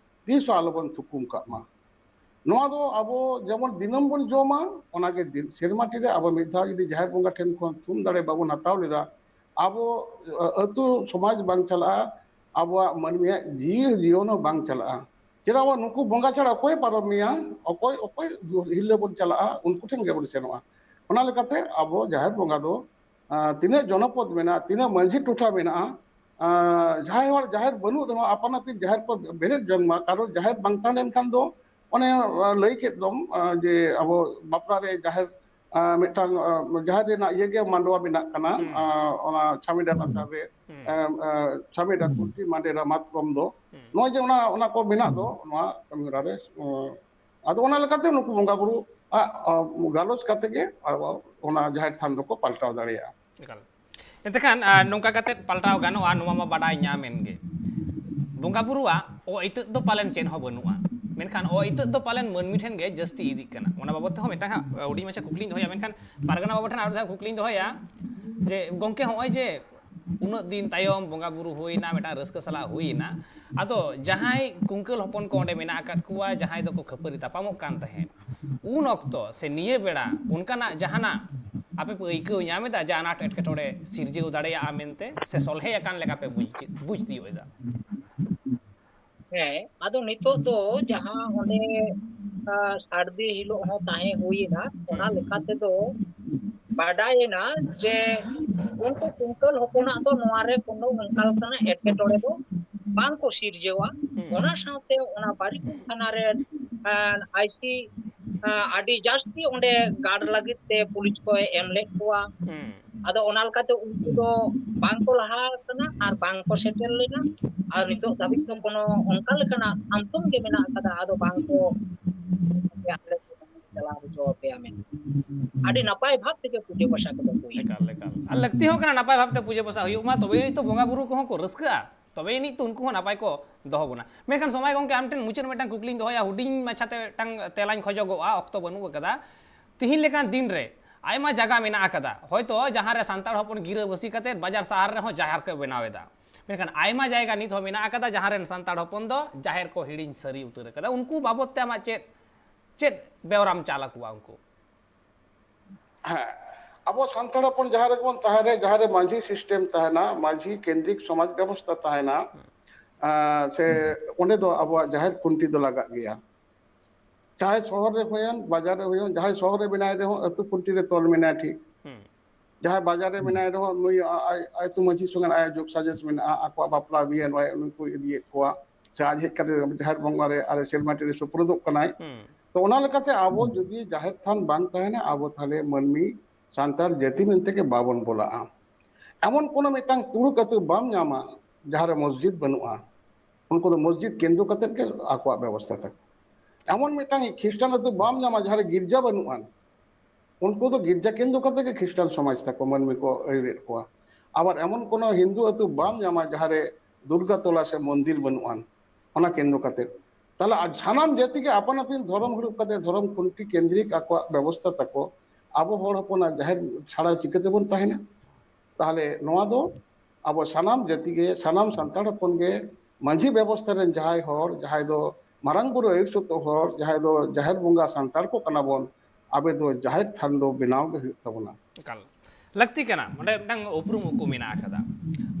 ᱛᱤᱥ ᱦᱚᱸ ᱟᱞᱚᱵᱚᱱ ᱛᱷᱩᱠᱩᱢ ᱠᱟᱜ ᱢᱟ᱾ ᱱᱚᱣᱟ ᱫᱚ ᱟᱵᱚ ᱡᱮᱢᱚᱱ ᱫᱤᱱᱟᱹᱢ ᱵᱚᱱ ᱡᱚᱢᱟ, ᱚᱱᱟᱜᱮ ᱫᱤᱱ, ᱥᱮᱨᱢᱟ ᱴᱤ ᱨᱮ ᱟᱵᱚ ᱢᱤᱫ ᱫᱷᱟᱣ ᱡᱩᱫᱤ ᱡᱟᱦᱮᱨ ᱵᱚᱸᱜᱟ ᱴᱷᱮᱱ ᱠᱷᱚᱱ ᱛᱷᱩᱢ ᱫᱟᱲᱮ ᱵᱟᱵᱚᱱ ᱦᱟᱛᱟᱣ ᱞᱮᱫᱟ, ᱟᱵᱚ, ᱟ-, ᱟᱹᱛᱩ ᱥᱚᱢᱟᱡᱽ ᱵᱟᱝ ᱪᱟᱞᱟᱜᱼᱟ, ᱟᱵᱚᱣᱟᱜ ᱢᱟᱹᱱᱢᱤᱭᱟᱜ ᱡᱤᱣᱤ ᱡᱤᱭᱚᱱ ᱦᱚᱸ ᱵᱟᱝ ᱪᱟᱞᱟᱜᱼᱟ᱾ ᱪᱮᱫᱟᱜ ᱵᱟᱝ ᱱᱩᱠᱩ ᱵᱚᱸᱜᱟ ᱪᱷᱟᱲᱟ ᱚᱠᱚᱭ ᱯᱟᱨᱚᱢ ᱢᱮᱭᱟ? ᱚᱠᱚᱭ, ᱚᱠᱚᱭ ᱦᱤᱨᱞᱟᱹ ᱵᱚᱱ ᱪᱟᱞᱟᱜᱼᱟ? ᱩᱱᱠᱩ ᱴᱷᱮᱱ ᱜᱮᱵᱚᱱ ᱥᱮᱱᱚᱜᱼᱟ᱾ ᱚᱱᱟ ᱞᱮᱠᱟᱛᱮ ᱟᱵᱚ ᱡᱟᱦᱮᱨ ᱵᱚᱸᱜᱟ ᱫᱚ, ᱟᱸ, ᱛᱤᱱᱟᱹᱜ ᱡᱚᱱᱚᱯᱚᱫ ᱢᱮᱱᱟᱜᱼᱟ, ᱛᱤᱱᱟᱹᱜ ᱢᱟᱹᱡᱷᱤ ᱴᱚᱴᱷᱟ ᱢᱮᱱᱟᱜᱼᱟ, ᱟᱸ, ᱡᱟᱦᱟᱸᱭ ᱦᱚᱲ ᱡᱟᱦᱮᱨ ᱵᱟᱹᱱᱩᱜ ᱨᱮᱦᱚᱸ ᱟᱯᱟᱱ ᱟᱹᱯᱤᱱ ᱡᱟᱦᱮᱨ ᱠᱚ ᱵᱮᱨᱮᱫ ᱡᱚᱝ ᱢᱟ, ᱠᱟᱨᱚᱱ ᱡᱟᱦᱮᱨ ᱵᱟᱝ ᱛᱟᱦᱮᱸ ᱞᱮᱱᱠᱷᱟᱱ ᱫᱚ ᱚᱱᱮ, ᱟᱸ, ᱞᱟᱹᱭ ᱠᱮᱫ ᱫᱚᱢ, ᱟᱸ, ᱡᱮ ᱟᱵᱚ ᱵᱟᱯᱞᱟ ᱨᱮ ᱡᱟᱦᱮᱨ, ᱟᱸ, ᱢᱤᱫᱴᱟᱝ, ᱟᱸ, ᱡᱟᱦᱮᱨ ᱨᱮᱱᱟᱜ ᱤᱭᱟᱹ ᱜᱮ ᱢᱟᱰᱣᱟ ᱢᱮᱱᱟᱜ ᱠᱟᱱᱟ, ᱦᱩᱸ᱾ ᱟᱸ, ᱚᱱᱟ ᱪᱷᱟᱢᱮᱰᱟ ᱞᱟᱛᱟᱨ ᱨᱮ, ᱦᱩᱸ᱾ ᱟᱸ, ᱟᱸ, ᱪᱷᱟᱢᱮᱰᱟ ᱠᱷᱩᱱᱴᱤ ᱢᱟᱰᱮᱨᱟ ᱢᱟᱛᱠᱚᱢ ᱫᱚ, ᱦᱩᱸ᱾ ᱱᱚᱜᱼᱚᱭ ᱡᱮ ᱚᱱᱟ, ᱚᱱᱟ ᱠᱚ ᱢᱮᱱᱟᱜ ᱫᱚ, ᱱᱚᱣᱟ ᱠᱟᱹᱢᱤ ᱦᱚᱨᱟ ᱨᱮ, ᱟᱸ, ᱟᱫᱚ ᱚᱱᱟ ᱞᱮᱠᱟᱛᱮ ᱱᱩᱠᱩ ᱵᱚᱸᱜᱟ ᱵᱩᱨᱩ ᱟᱜ, ᱟᱸ, ᱜᱟᱞᱚᱪ ᱠᱟᱛᱮ ᱜᱮ ᱟᱵᱚ ᱚᱱᱟ ᱡᱟᱦᱮᱨ ᱛᱷᱟᱱ ᱫᱚᱠᱚ ᱯᱟᱞᱴᱟᱣ ᱫᱟᱲᱮᱭᱟᱜᱼᱟ᱾ ᱮᱠᱟᱞ᱾ ᱮᱱᱛᱮ ᱠᱷᱟᱱ, ᱟᱨ ᱱᱚᱝᱠᱟ ᱠᱟᱛᱮᱫ ᱯᱟᱞᱴᱟᱣ ᱜᱟᱱᱚᱜᱼᱟ, ᱱᱚᱣᱟ ᱢᱟ ᱵᱟᱰᱟᱭ ᱧᱟᱢ ᱮᱱ ᱜᱮ᱾ ᱵᱚᱸᱜᱟ ᱵᱩᱨᱩᱣᱟᱜ ᱚ ᱤᱛᱟᱹᱫ ᱫᱚ ᱯᱟᱞᱮᱱ ᱪᱮᱫ ᱦᱚᱸ ᱵᱟᱹᱱᱩᱜᱼᱟ, ᱢᱮᱱᱠᱷᱟᱱ ᱚ ᱤᱛᱟᱹᱫ ᱫᱚ ᱯᱟᱞᱮᱱ ᱢᱟᱹᱱᱢᱤ ᱴᱷᱮᱱ ᱜᱮ ᱡᱟᱹᱥᱛᱤ ᱤᱫᱤᱜ ᱠᱟᱱᱟ᱾ ᱚᱱᱟ ᱵᱟᱵᱚᱫ ᱛᱮᱦᱚᱸ ᱢᱤᱫᱴᱟᱝ ᱦᱟᱸᱜ ᱦᱩᱰᱤᱧ ᱢᱟᱪᱷᱟ ᱠᱩᱠᱞᱤᱧ ᱫᱚᱦᱚᱭᱟ, ᱢᱮᱱᱠᱷᱟᱱ ᱯᱟᱨᱜᱟᱱᱟ ᱵᱟᱵᱟ ᱴᱷᱮᱱ ᱟᱨ ᱢᱤᱫ ᱫᱷᱟᱣ ᱠᱩᱠᱞᱤᱧ ᱫᱚᱦᱚᱭᱟ ᱡᱮ, ᱜᱚᱢᱠᱮ, ᱦᱚᱸᱜᱼᱚᱭ ᱡᱮ ᱩᱱᱟᱹᱜ ᱫᱤᱱ ᱛᱟᱭᱚᱢ ᱵᱚᱸᱜᱟ ᱵᱩᱨᱩ ᱦᱩᱭᱱᱟ, ᱢᱤᱫᱴᱟᱝ ᱨᱟᱹᱥᱠᱟᱹ ᱥᱟᱞᱟᱜ ᱦᱩᱭᱱᱟ, ᱟᱫᱚ ᱡᱟᱦᱟᱸᱭ ᱠᱩᱝᱠᱟᱹᱞ ᱦᱚᱯᱚᱱ ᱠᱚ ᱚᱸᱰᱮ ᱢᱮᱱᱟᱜ ᱟᱠᱟᱫ ᱠᱚᱣᱟ, ᱡᱟᱦᱟᱸᱭ ᱫᱚᱠᱚ ᱠᱷᱟᱹᱯᱟᱹᱨᱤ ᱛᱟᱯᱟᱢᱚᱜ ᱠᱟᱱ ᱛᱟᱦᱮᱸᱫ, ᱩᱱ ᱚᱠᱛᱚ ᱥᱮ ᱱᱤᱭᱟᱹ ᱵᱮᱲᱟ ᱚᱱᱠᱟᱱᱟᱜ ᱡᱟᱦᱟᱱᱟᱜ ᱟᱯᱮ ᱯᱮ ᱟᱹᱭᱠᱟᱹᱣ ᱧᱟᱢ ᱮᱫᱟ ᱡᱮ ᱟᱱᱟᱴ ᱮᱴᱠᱮᱴᱚᱬᱮ ᱥᱤᱨᱡᱟᱹᱣ ᱫᱟᱲᱮᱭᱟᱜᱼᱟ ᱢᱮᱱᱛᱮ, ᱥᱮ ᱥᱚᱞᱦᱮ ᱟᱠᱟᱱ ᱞᱮᱠᱟ ᱯᱮ ᱵᱩᱡᱽ, ᱵᱩᱡᱽ ᱛᱤᱭᱳᱜ ᱮᱫᱟ? ᱦᱮᱸ, ᱟᱫᱚ ᱱᱤᱛᱚᱜ ᱫᱚ ᱡᱟᱦᱟᱸ ᱚᱸᱰᱮ, ᱟ, ᱥᱟᱹᱨᱫᱤ ᱦᱤᱞᱳᱜ ᱦᱚᱸ ᱛᱟᱦᱮᱸ ᱦᱩᱭᱮᱱᱟ, ᱚᱱᱟ ᱦᱩᱸ᱾ ᱞᱮᱠᱟ ᱛᱮᱫᱚ ᱵᱟᱰᱟᱭᱮᱱᱟ ᱡᱮ ᱩᱱᱠᱩ ᱠᱩᱝᱠᱟᱹᱞ ᱦᱚᱯᱚᱱᱟᱜ ᱫᱚ ᱱᱚᱣᱟ ᱨᱮ ᱠᱳᱱᱳ ᱚᱱᱠᱟ ᱞᱮᱠᱟᱱᱟᱜ ᱮᱴᱠᱮᱴᱚᱬᱮ ᱫᱚ ᱵᱟᱝ ᱠᱚ ᱥᱤᱨᱡᱟᱹᱣᱟ᱾ ᱦᱩᱸ᱾ ᱚᱱᱟ ᱥᱟᱶᱛᱮ ᱚᱱᱟ ᱵᱟᱨᱤᱠᱩᱞ ᱛᱷᱟᱱᱟ ᱨᱮᱱ, ᱟ, ᱟᱭ ᱥᱤ, ᱟ, ᱟᱹᱰᱤ ᱡᱟᱹᱥᱛᱤ ᱚᱸᱰᱮ ᱜᱟᱨᱰ ᱞᱟᱹᱜᱤᱫ ᱛᱮ ᱯᱩᱞᱤᱥ ᱠᱚᱭ ᱮᱢ ᱞᱮᱫ ᱠᱚᱣᱟ᱾ ᱦᱩᱸ᱾ ᱟᱫᱚ ᱚᱱᱟ ᱞᱮᱠᱟᱛᱮ ᱩᱱᱠᱩ ᱫᱚ ᱵᱟᱝ ᱠᱚ ᱞᱟᱦᱟ ᱟᱠᱟᱱᱟ ᱟᱨ ᱵᱟᱝ ᱠᱚ ᱥᱮᱴᱮᱨ ᱞᱮᱱᱟ᱾ ᱟᱨ ᱱᱤᱛᱚᱜ ᱫᱷᱟᱹᱵᱤᱡ ᱫᱚ ᱠᱳᱱᱳ ᱚᱱᱠᱟ ᱞᱮᱠᱟᱱᱟᱜ ᱥᱟᱢᱥᱩᱝ ᱜᱮ ᱢᱮᱱᱟᱜ ᱟᱠᱟᱫᱟ, ᱟᱫᱚ ᱵᱟᱝ ᱠᱚ ᱪᱟᱞᱟᱣ ᱦᱚᱪᱚ ᱟᱯᱮᱭᱟ ᱢᱮᱱᱛᱮ᱾ ᱟᱹᱰᱤ ᱱᱟᱯᱟᱭ ᱵᱷᱟᱵᱽ ᱛᱮᱜᱮ ᱯᱩᱡᱟᱹ ᱯᱟᱥᱟ ᱠᱚᱫᱚ ᱦᱩᱭ ᱮᱠᱟᱞ, ᱮᱠᱟᱞ᱾ ᱟᱨ ᱞᱟᱹᱠᱛᱤ ᱦᱚᱸ ᱠᱟᱱᱟ ᱱᱟᱯᱟᱭ ᱵᱷᱟᱵᱽ ᱛᱮ ᱯᱩᱡᱟᱹ ᱯᱟᱥᱟ ᱦᱩᱭᱩᱜ ᱢᱟ, ᱛᱚᱵᱮ ᱟᱹᱱᱤᱡ ᱛᱚ ᱵᱚᱸᱜᱟ ᱵᱩᱨᱩ ᱠᱚᱦᱚᱸ ᱠᱚ ᱨᱟᱹᱥᱠᱟᱹᱜᱼᱟ᱾ ᱛᱚᱵᱮ ᱟᱹᱱᱤᱡ ᱛᱚ ᱩᱱᱠᱩ ᱦᱚᱸ ᱱᱟᱯᱟᱭ ᱠᱚ ᱫᱚᱦᱚ ᱵᱚᱱᱟ᱾ ᱢᱮᱱᱠᱷᱟᱱ ᱥᱚᱢᱟᱭ ᱜᱚᱢᱠᱮ, ᱟᱢ ᱴᱷᱮᱱ ᱢᱩᱪᱟᱹᱫ ᱢᱤᱫᱴᱟᱝ ᱠᱩᱠᱞᱤᱧ ᱫᱚᱦᱚᱭᱟ, ᱦᱩᱰᱤᱧ ᱢᱟᱪᱷᱟᱛᱮ ᱢᱤᱫᱴᱟᱝ ᱛᱮᱞᱟᱧ ᱠᱷᱚᱡᱚᱜᱚᱜᱼᱟ, ᱚᱠᱛᱚ ᱵᱟᱹᱱᱩᱜ ᱟᱠᱟᱫᱟ᱾ ᱛᱤᱦᱤᱧ ᱞᱮᱠᱟᱱ ᱫᱤᱱ ᱨᱮ ᱟᱭᱢᱟ ᱡᱟᱭᱜᱟ ᱢᱮᱱᱟᱜ ᱟᱠᱟᱫᱟ, ᱦᱚᱭᱛᱳ ᱡᱟᱦᱟᱸ ᱨᱮ ᱥᱟᱱᱛᱟᱲ ᱦᱚᱯᱚᱱ ᱜᱤᱨᱟᱹᱵᱟᱹᱥᱤ ᱠᱟᱛᱮᱫ ᱵᱟᱡᱟᱨ ᱥᱟᱦᱟᱨ ᱨᱮᱦᱚᱸ ᱡᱟᱦᱮᱨ ᱠᱚ ᱵᱮᱱᱟᱣ ᱮᱫᱟ, ᱢᱮᱱᱠᱷᱟᱱ ᱟᱭᱢᱟ ᱡᱟᱭᱜᱟ ᱱᱤᱛ ᱦᱚᱸ ᱢᱮᱱᱟᱜ ᱟᱠᱟᱫᱟ ᱡᱟᱦᱟᱸ ᱨᱮᱱ ᱥᱟᱱᱛᱟᱲ ᱦᱚᱯᱚᱱ ᱫᱚ ᱡᱟᱦᱮᱨ ᱠᱚ ᱦᱤᱲᱤᱧ ᱥᱟᱹᱨᱤ ᱩᱛᱟᱹᱨ ᱟᱠᱟᱫᱟ᱾ ᱩᱱᱠᱩ ᱵᱟᱵᱚᱫ ᱛᱮ ᱟᱢᱟᱜ ᱪᱮᱫ, ᱪᱮᱫ ᱵᱮᱣᱨᱟᱢ ᱪᱟᱞ ᱟᱠᱚᱣᱟ ᱩᱱᱠᱩ? ᱦᱮᱸ, ᱟᱵᱚ ᱥᱟᱱᱛᱟᱲ ᱦᱚᱯᱚᱱ ᱡᱟᱦᱟᱸ ᱨᱮᱜᱮ ᱵᱚᱱ ᱛᱟᱦᱮᱸᱱ ᱨᱮ, ᱡᱟᱦᱟᱸ ᱨᱮ ᱢᱟᱹᱡᱷᱤ system ᱛᱟᱦᱮᱱᱟ, ᱢᱟᱹᱡᱷᱤ ᱠᱮᱱᱫᱨᱤᱠ ᱥᱚᱢᱟᱡᱽ ᱵᱮᱵᱚᱥᱛᱷᱟ ᱛᱟᱦᱮᱱᱟ, ᱟᱸ, ᱥᱮ ᱚᱸᱰᱮ ᱫᱚ ᱟᱵᱚᱣᱟᱜ ᱡᱟᱦᱮᱨ ᱠᱷᱩᱱᱴᱤ ᱫᱚ ᱞᱟᱜᱟᱜ ᱜᱮᱭᱟ᱾ ᱪᱟᱦᱮ ᱥᱚᱦᱚᱨ ᱨᱮ ᱦᱩᱭᱮᱱ, ᱵᱟᱡᱟᱨ ᱨᱮ ᱦᱩᱭᱮᱱ, ᱡᱟᱦᱟᱸᱭ ᱥᱚᱦᱚᱨ ᱨᱮ ᱵᱮᱱᱟᱣ ᱨᱮᱦᱚᱸ ᱟᱹᱛᱩ ᱠᱷᱩᱱᱴᱤ ᱨᱮ ᱛᱚᱞ ᱢᱮᱱᱟᱭᱟ ᱴᱷᱤᱠ᱾ ᱦᱩᱸ᱾ ᱡᱟᱦᱟᱸᱭ ᱵᱟᱡᱟᱨ ᱨᱮ ᱢᱮᱱᱟᱭ ᱨᱮᱦᱚᱸ ᱱᱩᱭ ᱟ-, ᱟᱡ ᱟᱹᱛᱩ ᱢᱟᱹᱡᱷᱤ ᱥᱚᱸᱜᱮ ᱟᱭᱟᱜ ᱡᱳᱜᱽ ᱥᱟᱡᱮᱥ ᱢᱮᱱᱟᱜᱼᱟ, ᱟᱠᱚᱣᱟᱜ ᱵᱟᱯᱞᱟ ᱵᱤᱦᱟᱹ ᱱᱚᱜᱼᱚᱭ ᱱᱩᱭ ᱠᱚ ᱤᱫᱤᱭᱮᱫ ᱠᱚᱣᱟ, ᱥᱮ ᱟᱡ ᱦᱮᱡ ᱠᱟᱛᱮ ᱡᱟᱦᱮᱨ ᱵᱚᱸᱜᱟ ᱨᱮ ᱟᱨ ᱥᱮᱨᱢᱟ ᱴᱤ ᱨᱮ ᱥᱩᱯᱨᱩᱫᱚᱜ ᱠᱟᱱᱟᱭ᱾ ᱦᱩᱸ᱾ ᱛᱚ ᱚᱱᱟ ᱞᱮᱠᱟᱛᱮ ᱟᱵᱚ ᱡᱩᱫᱤ ᱡᱟᱦᱮᱨ ᱛᱷᱟᱱ ᱵᱟᱝ ᱛᱟᱦᱮᱱᱟ, ᱟᱵᱚ ᱛᱟᱦᱞᱮ ᱢᱟᱹᱱᱢᱤ ᱥᱟᱱᱛᱟᱲ ᱡᱟᱹᱛᱤ ᱢᱮᱱᱛᱮ ᱜᱮ ᱵᱟᱵᱚᱱ ᱵᱚᱞᱟᱜᱼᱟ᱾ ᱮᱢᱚᱱ ᱠᱳᱱᱳ ᱢᱤᱫᱴᱟᱝ ᱛᱩᱲᱩᱠ ᱟᱹᱛᱩ ᱵᱟᱢ ᱧᱟᱢᱟ ᱡᱟᱦᱟᱸ ᱨᱮ ᱢᱚᱥᱡᱤᱫ ᱵᱟᱹᱱᱩᱜᱼᱟ᱾ ᱩᱱᱠᱩ ᱫᱚ ᱢᱚᱥᱡᱤᱫ ᱠᱮᱱᱫᱨᱚ ᱠᱟᱛᱮᱫ ᱜᱮ ᱟᱠᱚᱣᱟᱜ ᱵᱮᱵᱚᱥᱛᱷᱟ ᱛᱟᱠᱚ᱾ ᱮᱢᱚᱱ ᱢᱤᱫᱴᱟᱝ ᱠᱷᱨᱤᱥᱴᱟᱱ ᱟᱹᱛᱩ ᱵᱟᱢ ᱧᱟᱢᱟ ᱡᱟᱦᱟᱸ ᱨᱮ ᱜᱤᱨᱡᱟ ᱵᱟᱹᱱᱩᱜᱼᱟ᱾ ᱩᱱᱠᱩ ᱫᱚ ᱜᱤᱨᱡᱟ ᱠᱮᱱᱫᱨᱚ ᱠᱟᱛᱮᱫ ᱜᱮ ᱠᱷᱨᱤᱥᱴᱟᱱ ᱥᱚᱢᱟᱡᱽ ᱛᱟᱠᱚ ᱢᱟᱹᱱᱢᱤ ᱠᱚ ᱟᱹᱭᱩᱨᱮᱫ ᱠᱚᱣᱟ᱾ ᱟᱵᱟᱨ ᱮᱢᱚᱱ ᱠᱳᱱᱳ ᱦᱤᱱᱫᱩ ᱟᱹᱛᱩ ᱵᱟᱢ ᱧᱟᱢᱟ ᱡᱟᱦᱟᱸ ᱨᱮ ᱫᱩᱨᱜᱟ ᱛᱚᱞᱟ ᱥᱮ ᱢᱚᱱᱫᱤᱨ ᱵᱟᱹᱱᱩᱜᱼᱟ, ᱚᱱᱟ ᱠᱮᱱᱫᱨᱚ ᱠᱟᱛᱮᱫ᱾ ᱛᱟᱦᱞᱮ ᱟᱨ ᱥᱟᱱᱟᱢ ᱡᱟᱹᱛᱤ ᱜᱮ ᱟᱯᱟᱱ ᱟᱹᱯᱤᱱ ᱫᱷᱚᱨᱚᱢ ᱦᱩᱲᱩᱵ ᱠᱟᱛᱮ ᱫᱷᱚᱨᱚᱢ ᱠᱷᱩᱱᱴᱤ ᱠᱮᱱᱫᱨᱤᱠ ᱟᱠᱚᱣᱟᱜ ᱵᱮᱵᱚᱥᱛᱷᱟ ᱛᱟᱠᱚ, ᱟᱵᱚ ᱦᱚᱲ ᱦᱚᱯᱚᱱᱟᱜ ᱡᱟᱦᱮᱨ ᱪᱷᱟᱲᱟ ᱪᱤᱠᱟᱹ ᱛᱮᱵᱚᱱ ᱛᱟᱦᱮᱱᱟ? ᱛᱟᱦᱞᱮ ᱱᱚᱣᱟ ᱫᱚ ᱟᱵᱚ ᱥᱟᱱᱟᱢ ᱡᱟᱹᱛᱤ ᱜᱮ, ᱥᱟᱱᱟᱢ ᱥᱟᱱᱛᱟᱲ ᱦᱚᱯᱚᱱ ᱜᱮ ᱢᱟᱹᱡᱷᱤ ᱵᱮᱵᱚᱥᱛᱷᱟ ᱨᱮᱱ ᱡᱟᱦᱟᱸᱭ ᱦᱚᱲ, ᱡᱟᱦᱟᱸᱭ ᱫᱚ ᱢᱟᱨᱟᱝ ᱵᱩᱨᱩ ᱟᱹᱭᱩᱨ ᱥᱩᱛᱩᱜ ᱦᱚᱲ, ᱡᱟᱦᱟᱸᱭ ᱫᱚ ᱡᱟᱦᱮᱨ ᱵᱚᱸᱜᱟ ᱥᱟᱱᱛᱟᱲ ᱠᱚ ᱠᱟᱱᱟ ᱵᱚᱱ, ᱟᱵᱚ ᱫᱚ ᱡᱟᱦᱮᱨ ᱛᱷᱟᱱ ᱫᱚ ᱵᱮᱱᱟᱣ ᱜᱮ ᱦᱩᱭᱩᱜ ᱛᱟᱵᱚᱱᱟ᱾ ᱮᱠᱟᱞ ᱞᱟᱹᱠᱛᱤ ᱠᱟᱱᱟ᱾ ᱚᱸᱰᱮ ᱢᱤᱫᱴᱟᱝ ᱩᱯᱨᱩᱢ ᱠᱚ ᱢᱮᱱᱟᱜ ᱟᱠᱟᱫᱟ᱾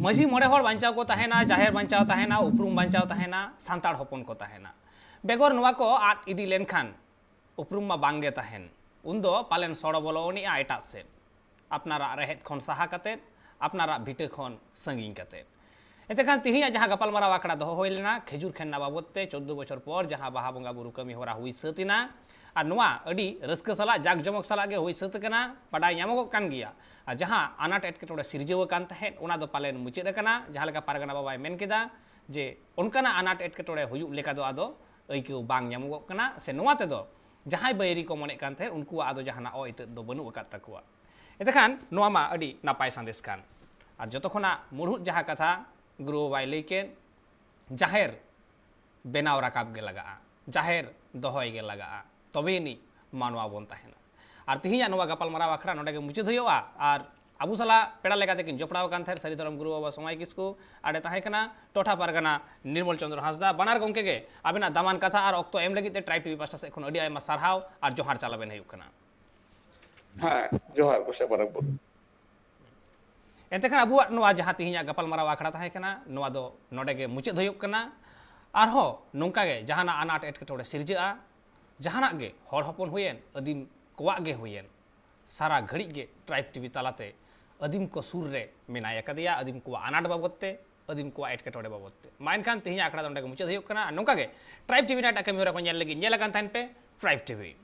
ᱢᱟᱹᱡᱷᱤ ᱢᱚᱬᱮ ᱦᱚᱲ ᱵᱟᱧᱪᱟᱣ ᱠᱚ ᱛᱟᱦᱮᱱᱟ, ᱡᱟᱦᱮᱨ ᱵᱟᱧᱪᱟᱣ ᱛᱟᱦᱮᱱᱟ, ᱩᱯᱨᱩᱢ ᱵᱟᱧᱪᱟᱣ ᱛᱟᱦᱮᱱᱟ, ᱥᱟᱱᱛᱟᱲ ᱦᱚᱯᱚᱱ ᱠᱚ ᱛᱟᱦᱮᱱᱟ᱾ ᱵᱮᱜᱚᱨ ᱱᱚᱣᱟ ᱠᱚ ᱟᱫ ᱤᱫᱤ ᱞᱮᱱᱠᱷᱟᱱ ᱩᱯᱨᱩᱢ ᱢᱟ ᱵᱟᱝ ᱜᱮ ᱛᱟᱦᱮᱱ, ᱩᱱᱫᱚ ᱯᱟᱞᱮᱱ ᱥᱚᱲᱚ ᱵᱚᱞᱚ ᱟᱹᱱᱤᱡᱼᱟ ᱮᱴᱟᱜ ᱥᱮᱫ, ᱟᱯᱱᱟᱨᱟᱜ ᱨᱮᱦᱮᱫ ᱠᱷᱚᱱ ᱥᱟᱦᱟ ᱠᱟᱛᱮᱫ, ᱟᱯᱱᱟᱨᱟᱜ ᱵᱷᱤᱴᱟᱹ ᱠᱷᱚᱱ ᱥᱟᱺᱜᱤᱧ ᱠᱟᱛᱮᱫ᱾ ᱮᱱᱛᱮ ᱠᱷᱟᱱ ᱛᱤᱦᱤᱧᱟᱜ ᱡᱟᱦᱟᱸ ᱜᱟᱯᱟᱞᱢᱟᱨᱟᱣ ᱟᱠᱷᱲᱟ ᱫᱚᱦᱚ ᱦᱩᱭ ᱞᱮᱱᱟ ᱠᱷᱮᱡᱩᱨ ᱠᱷᱮᱱᱱᱟ ᱵᱟᱵᱚᱫ ᱛᱮ, ᱪᱳᱫᱽᱫᱳ ᱵᱚᱪᱷᱚᱨ ᱯᱚᱨ ᱡᱟᱦᱟᱸ ᱵᱟᱦᱟ ᱵᱚᱸᱜᱟ ᱵᱩᱨᱩ ᱠᱟᱹᱢᱤ ᱦᱚᱨᱟ ᱦᱩᱭ ᱥᱟᱹᱛ ᱮᱱᱟ, ᱟᱨ ᱱᱚᱣᱟ ᱟᱹᱰᱤ ᱨᱟᱹᱥᱠᱟᱹ ᱥᱟᱞᱟᱜ, ᱡᱟᱠ ᱡᱚᱢᱚᱠ ᱥᱟᱞᱟᱜ ᱜᱮ ᱦᱩᱭ ᱥᱟᱹᱛ ᱟᱠᱟᱱᱟ, ᱵᱟᱰᱟᱭ ᱧᱟᱢᱚᱜᱚᱜ ᱠᱟᱱ ᱜᱮᱭᱟ᱾ ᱟᱨ ᱡᱟᱦᱟᱸ ᱟᱱᱟᱴ ᱮᱴᱠᱮᱴᱚᱬᱮ ᱥᱤᱨᱡᱟᱹᱣ ᱟᱠᱟᱱ ᱛᱟᱦᱮᱸᱫ, ᱚᱱᱟ ᱫᱚ ᱯᱟᱞᱮᱱ ᱢᱩᱪᱟᱹᱫ ᱟᱠᱟᱱᱟ᱾ ᱡᱟᱦᱟᱸ ᱞᱮᱠᱟ ᱯᱟᱨᱜᱟᱱᱟ ᱵᱟᱵᱟᱭ ᱢᱮᱱ ᱠᱮᱫᱟ ᱡᱮ ᱚᱱᱠᱟᱱᱟᱜ ᱟᱱᱟᱴ ᱮᱴᱠᱮᱴᱚᱬᱮ ᱦᱩᱭᱩᱜ ᱞᱮᱠᱟ ᱫᱚ ᱟᱫᱚ ᱟᱹᱭᱠᱟᱹᱣ ᱵᱟᱝ ᱧᱟᱢᱚᱜᱚᱜ ᱠᱟᱱᱟ, ᱥᱮ ᱱᱚᱣᱟ ᱛᱮᱫᱚ ᱡᱟᱦᱟᱸᱭ ᱵᱟᱹᱭᱨᱤ ᱠᱚ ᱢᱚᱱᱮᱜ ᱠᱟᱱ ᱛᱟᱦᱮᱸᱫ, ᱩᱱᱠᱩᱣᱟᱜ ᱟᱫᱚ ᱡᱟᱦᱟᱱᱟᱜ ᱚ ᱤᱛᱟᱹᱫ ᱫᱚ ᱵᱟᱹᱱᱩᱜ ᱟᱠᱟᱫ ᱛᱟᱠᱚᱣᱟ᱾ ᱮᱱᱛᱮ ᱠᱷᱟᱱ ᱱᱚᱣᱟ ᱢᱟ ᱟᱹᱰᱤ ᱱᱟᱯᱟᱭ ᱥᱟᱸᱫᱮᱥ ᱠᱟᱱ᱾ ᱟᱨ ᱡᱚᱛᱚ ᱠᱷᱚᱱᱟᱜ ᱢᱩᱲᱦᱩᱫ ᱡᱟᱦᱟᱸ ᱠᱟᱛᱷᱟ, ᱜᱩᱨᱩ ᱵᱟᱵᱟᱭ ᱞᱟᱹᱭ ᱠᱮᱫ, ᱡᱟᱦᱮᱨ ᱵᱮᱱᱟᱣ ᱨᱟᱠᱟᱵ ᱜᱮ ᱞᱟᱜᱟᱜᱼᱟ, ᱡᱟᱦᱮᱨ ᱫᱚᱦᱚᱭ ᱜᱮ ᱞᱟᱜᱟᱜᱼᱟ, ᱛᱚᱵᱮ ᱟᱹᱱᱤᱡ ᱢᱟᱱᱣᱟ ᱵᱚᱱ ᱛᱟᱦᱮᱱᱟ᱾ ᱟᱨ ᱛᱮᱦᱮᱧᱟᱜ ᱱᱚᱣᱟ ᱜᱟᱯᱟᱞᱢᱟᱨᱟᱣ ᱟᱠᱷᱲᱟ ᱱᱚᱰᱮ ᱜᱮ ᱢᱩᱪᱟᱹᱫ ᱦᱩᱭᱩᱜᱼᱟ᱾ ᱟᱨ ᱟᱵᱚ ᱥᱟᱞᱟᱜ ᱯᱮᱲᱟ ᱞᱮᱠᱟᱛᱮ ᱠᱤᱱ ᱡᱚᱯᱲᱟᱣ ᱟᱠᱟᱱ ᱛᱟᱦᱮᱸᱫ ᱥᱟᱹᱨᱤ ᱫᱷᱚᱨᱚᱢ ᱜᱩᱨᱩ ᱵᱟᱵᱟ ᱥᱚᱢᱟᱭ ᱠᱤᱥᱠᱩ, ᱟᱨᱮ ᱛᱟᱦᱮᱸ ᱠᱟᱱᱟ ᱴᱚᱴᱷᱟ ᱯᱟᱨᱜᱟᱱᱟ ᱱᱤᱨᱢᱚᱞ ᱪᱚᱸᱫᱽᱨᱚ ᱦᱟᱸᱥᱫᱟ᱾ ᱵᱟᱱᱟᱨ ᱜᱚᱢᱠᱮ ᱜᱮ ᱟᱵᱤᱱᱟᱜ ᱫᱟᱢᱟᱱ ᱠᱟᱛᱷᱟ ᱟᱨ ᱚᱠᱛᱚ ᱮᱢ ᱞᱟᱹᱜᱤᱫ ᱛᱮ ᱴᱨᱟᱭᱤᱵᱽ ᱴᱤᱵᱷᱤ ᱯᱟᱦᱴᱟ ᱥᱮᱫ ᱠᱷᱚᱱ ᱟᱹᱰᱤ ᱟᱭᱢᱟ ᱥᱟᱨᱦᱟᱣ ᱟᱨ ᱡᱚᱦᱟᱨ ᱪᱟᱞ ᱟᱵᱮᱱ ᱦᱩᱭᱩᱜ ᱠᱟᱱᱟ᱾ ᱦᱮᱸ, ᱡᱚᱦᱟᱨ ᱜᱚᱸᱥᱟᱭ ᱵᱟᱨᱮ ᱵᱚᱱ᱾ ᱮᱱᱛᱮ ᱠᱷᱟᱱ ᱟᱵᱚᱣᱟᱜ ᱱᱚᱣᱟ ᱡᱟᱦᱟᱸ ᱛᱮᱦᱮᱧᱟᱜ ᱜᱟᱯᱟᱞᱢᱟᱨᱟᱣ ᱟᱠᱷᱲᱟ ᱛᱟᱦᱮᱸ ᱠᱟᱱᱟ, ᱱᱚᱣᱟ ᱫᱚ ᱱᱚᱰᱮ ᱜᱮ ᱢᱩᱪᱟᱹᱫ ᱦᱩᱭᱩᱜ ᱠᱟᱱᱟ᱾ ᱟᱨᱦᱚᱸ ᱱᱚᱝᱠᱟ ᱜᱮ ᱡᱟᱦᱟᱱᱟᱜ ᱟᱱᱟᱴ ᱮᱴᱠᱮᱴᱚᱬᱮ ᱥᱤᱨᱡᱟᱹᱜᱼᱟ, ᱡᱟᱦᱟᱱᱟᱜ ᱜᱮ ᱦᱚᱲ ᱦᱚᱯᱚᱱ ᱦᱩᱭᱮᱱ, ᱟᱹᱫᱤᱢ ᱠᱚᱣᱟᱜ ᱜᱮ ᱦᱩᱭᱮᱱ, ᱥᱟᱨᱟ ᱜᱷᱟᱹᱲᱤᱡ ᱜᱮ ᱴᱨᱟᱭᱤᱵᱽ ᱴᱤᱵᱷᱤ ᱛᱟᱞᱟᱛᱮ ᱟᱹᱫᱤᱢ ᱠᱚ ᱥᱩᱨ ᱨᱮ ᱢᱮᱱᱟᱭ ᱟᱠᱟᱫᱮᱭᱟ, ᱟᱹᱫᱤᱢ ᱠᱚᱣᱟᱜ ᱟᱱᱟᱴ ᱵᱟᱵᱚᱫ ᱛᱮ, ᱟᱹᱫᱤᱢ ᱠᱚᱣᱟᱜ ᱮᱴᱠᱮᱴᱚᱬᱮ ᱵᱟᱵᱚᱫ ᱛᱮ᱾ ᱢᱟ ᱮᱱᱠᱷᱟᱱ ᱛᱮᱦᱮᱧᱟᱜ ᱟᱠᱷᱲᱟ ᱫᱚ ᱱᱚᱰᱮ ᱜᱮ ᱢᱩᱪᱟᱹᱫ ᱦᱩᱭᱩᱜ ᱠᱟᱱᱟ᱾ ᱟᱨ ᱱᱚᱝᱠᱟ ᱜᱮ ᱴᱨᱟᱭᱤᱵᱽ ᱴᱤᱵᱷᱤ ᱨᱮᱱᱟᱜ ᱮᱴᱟᱜ ᱠᱟᱹᱢᱤ ᱦᱚᱨᱟ ᱠᱚ ᱧᱮᱞ ᱞᱟᱹᱜᱤᱫ ᱧᱮᱞ ᱟᱠᱟᱱ ᱛᱟᱦᱮᱱ ᱯᱮ ᱴᱨᱟᱭᱤᱵᱽ ᱴᱤᱵᱷᱤ᱾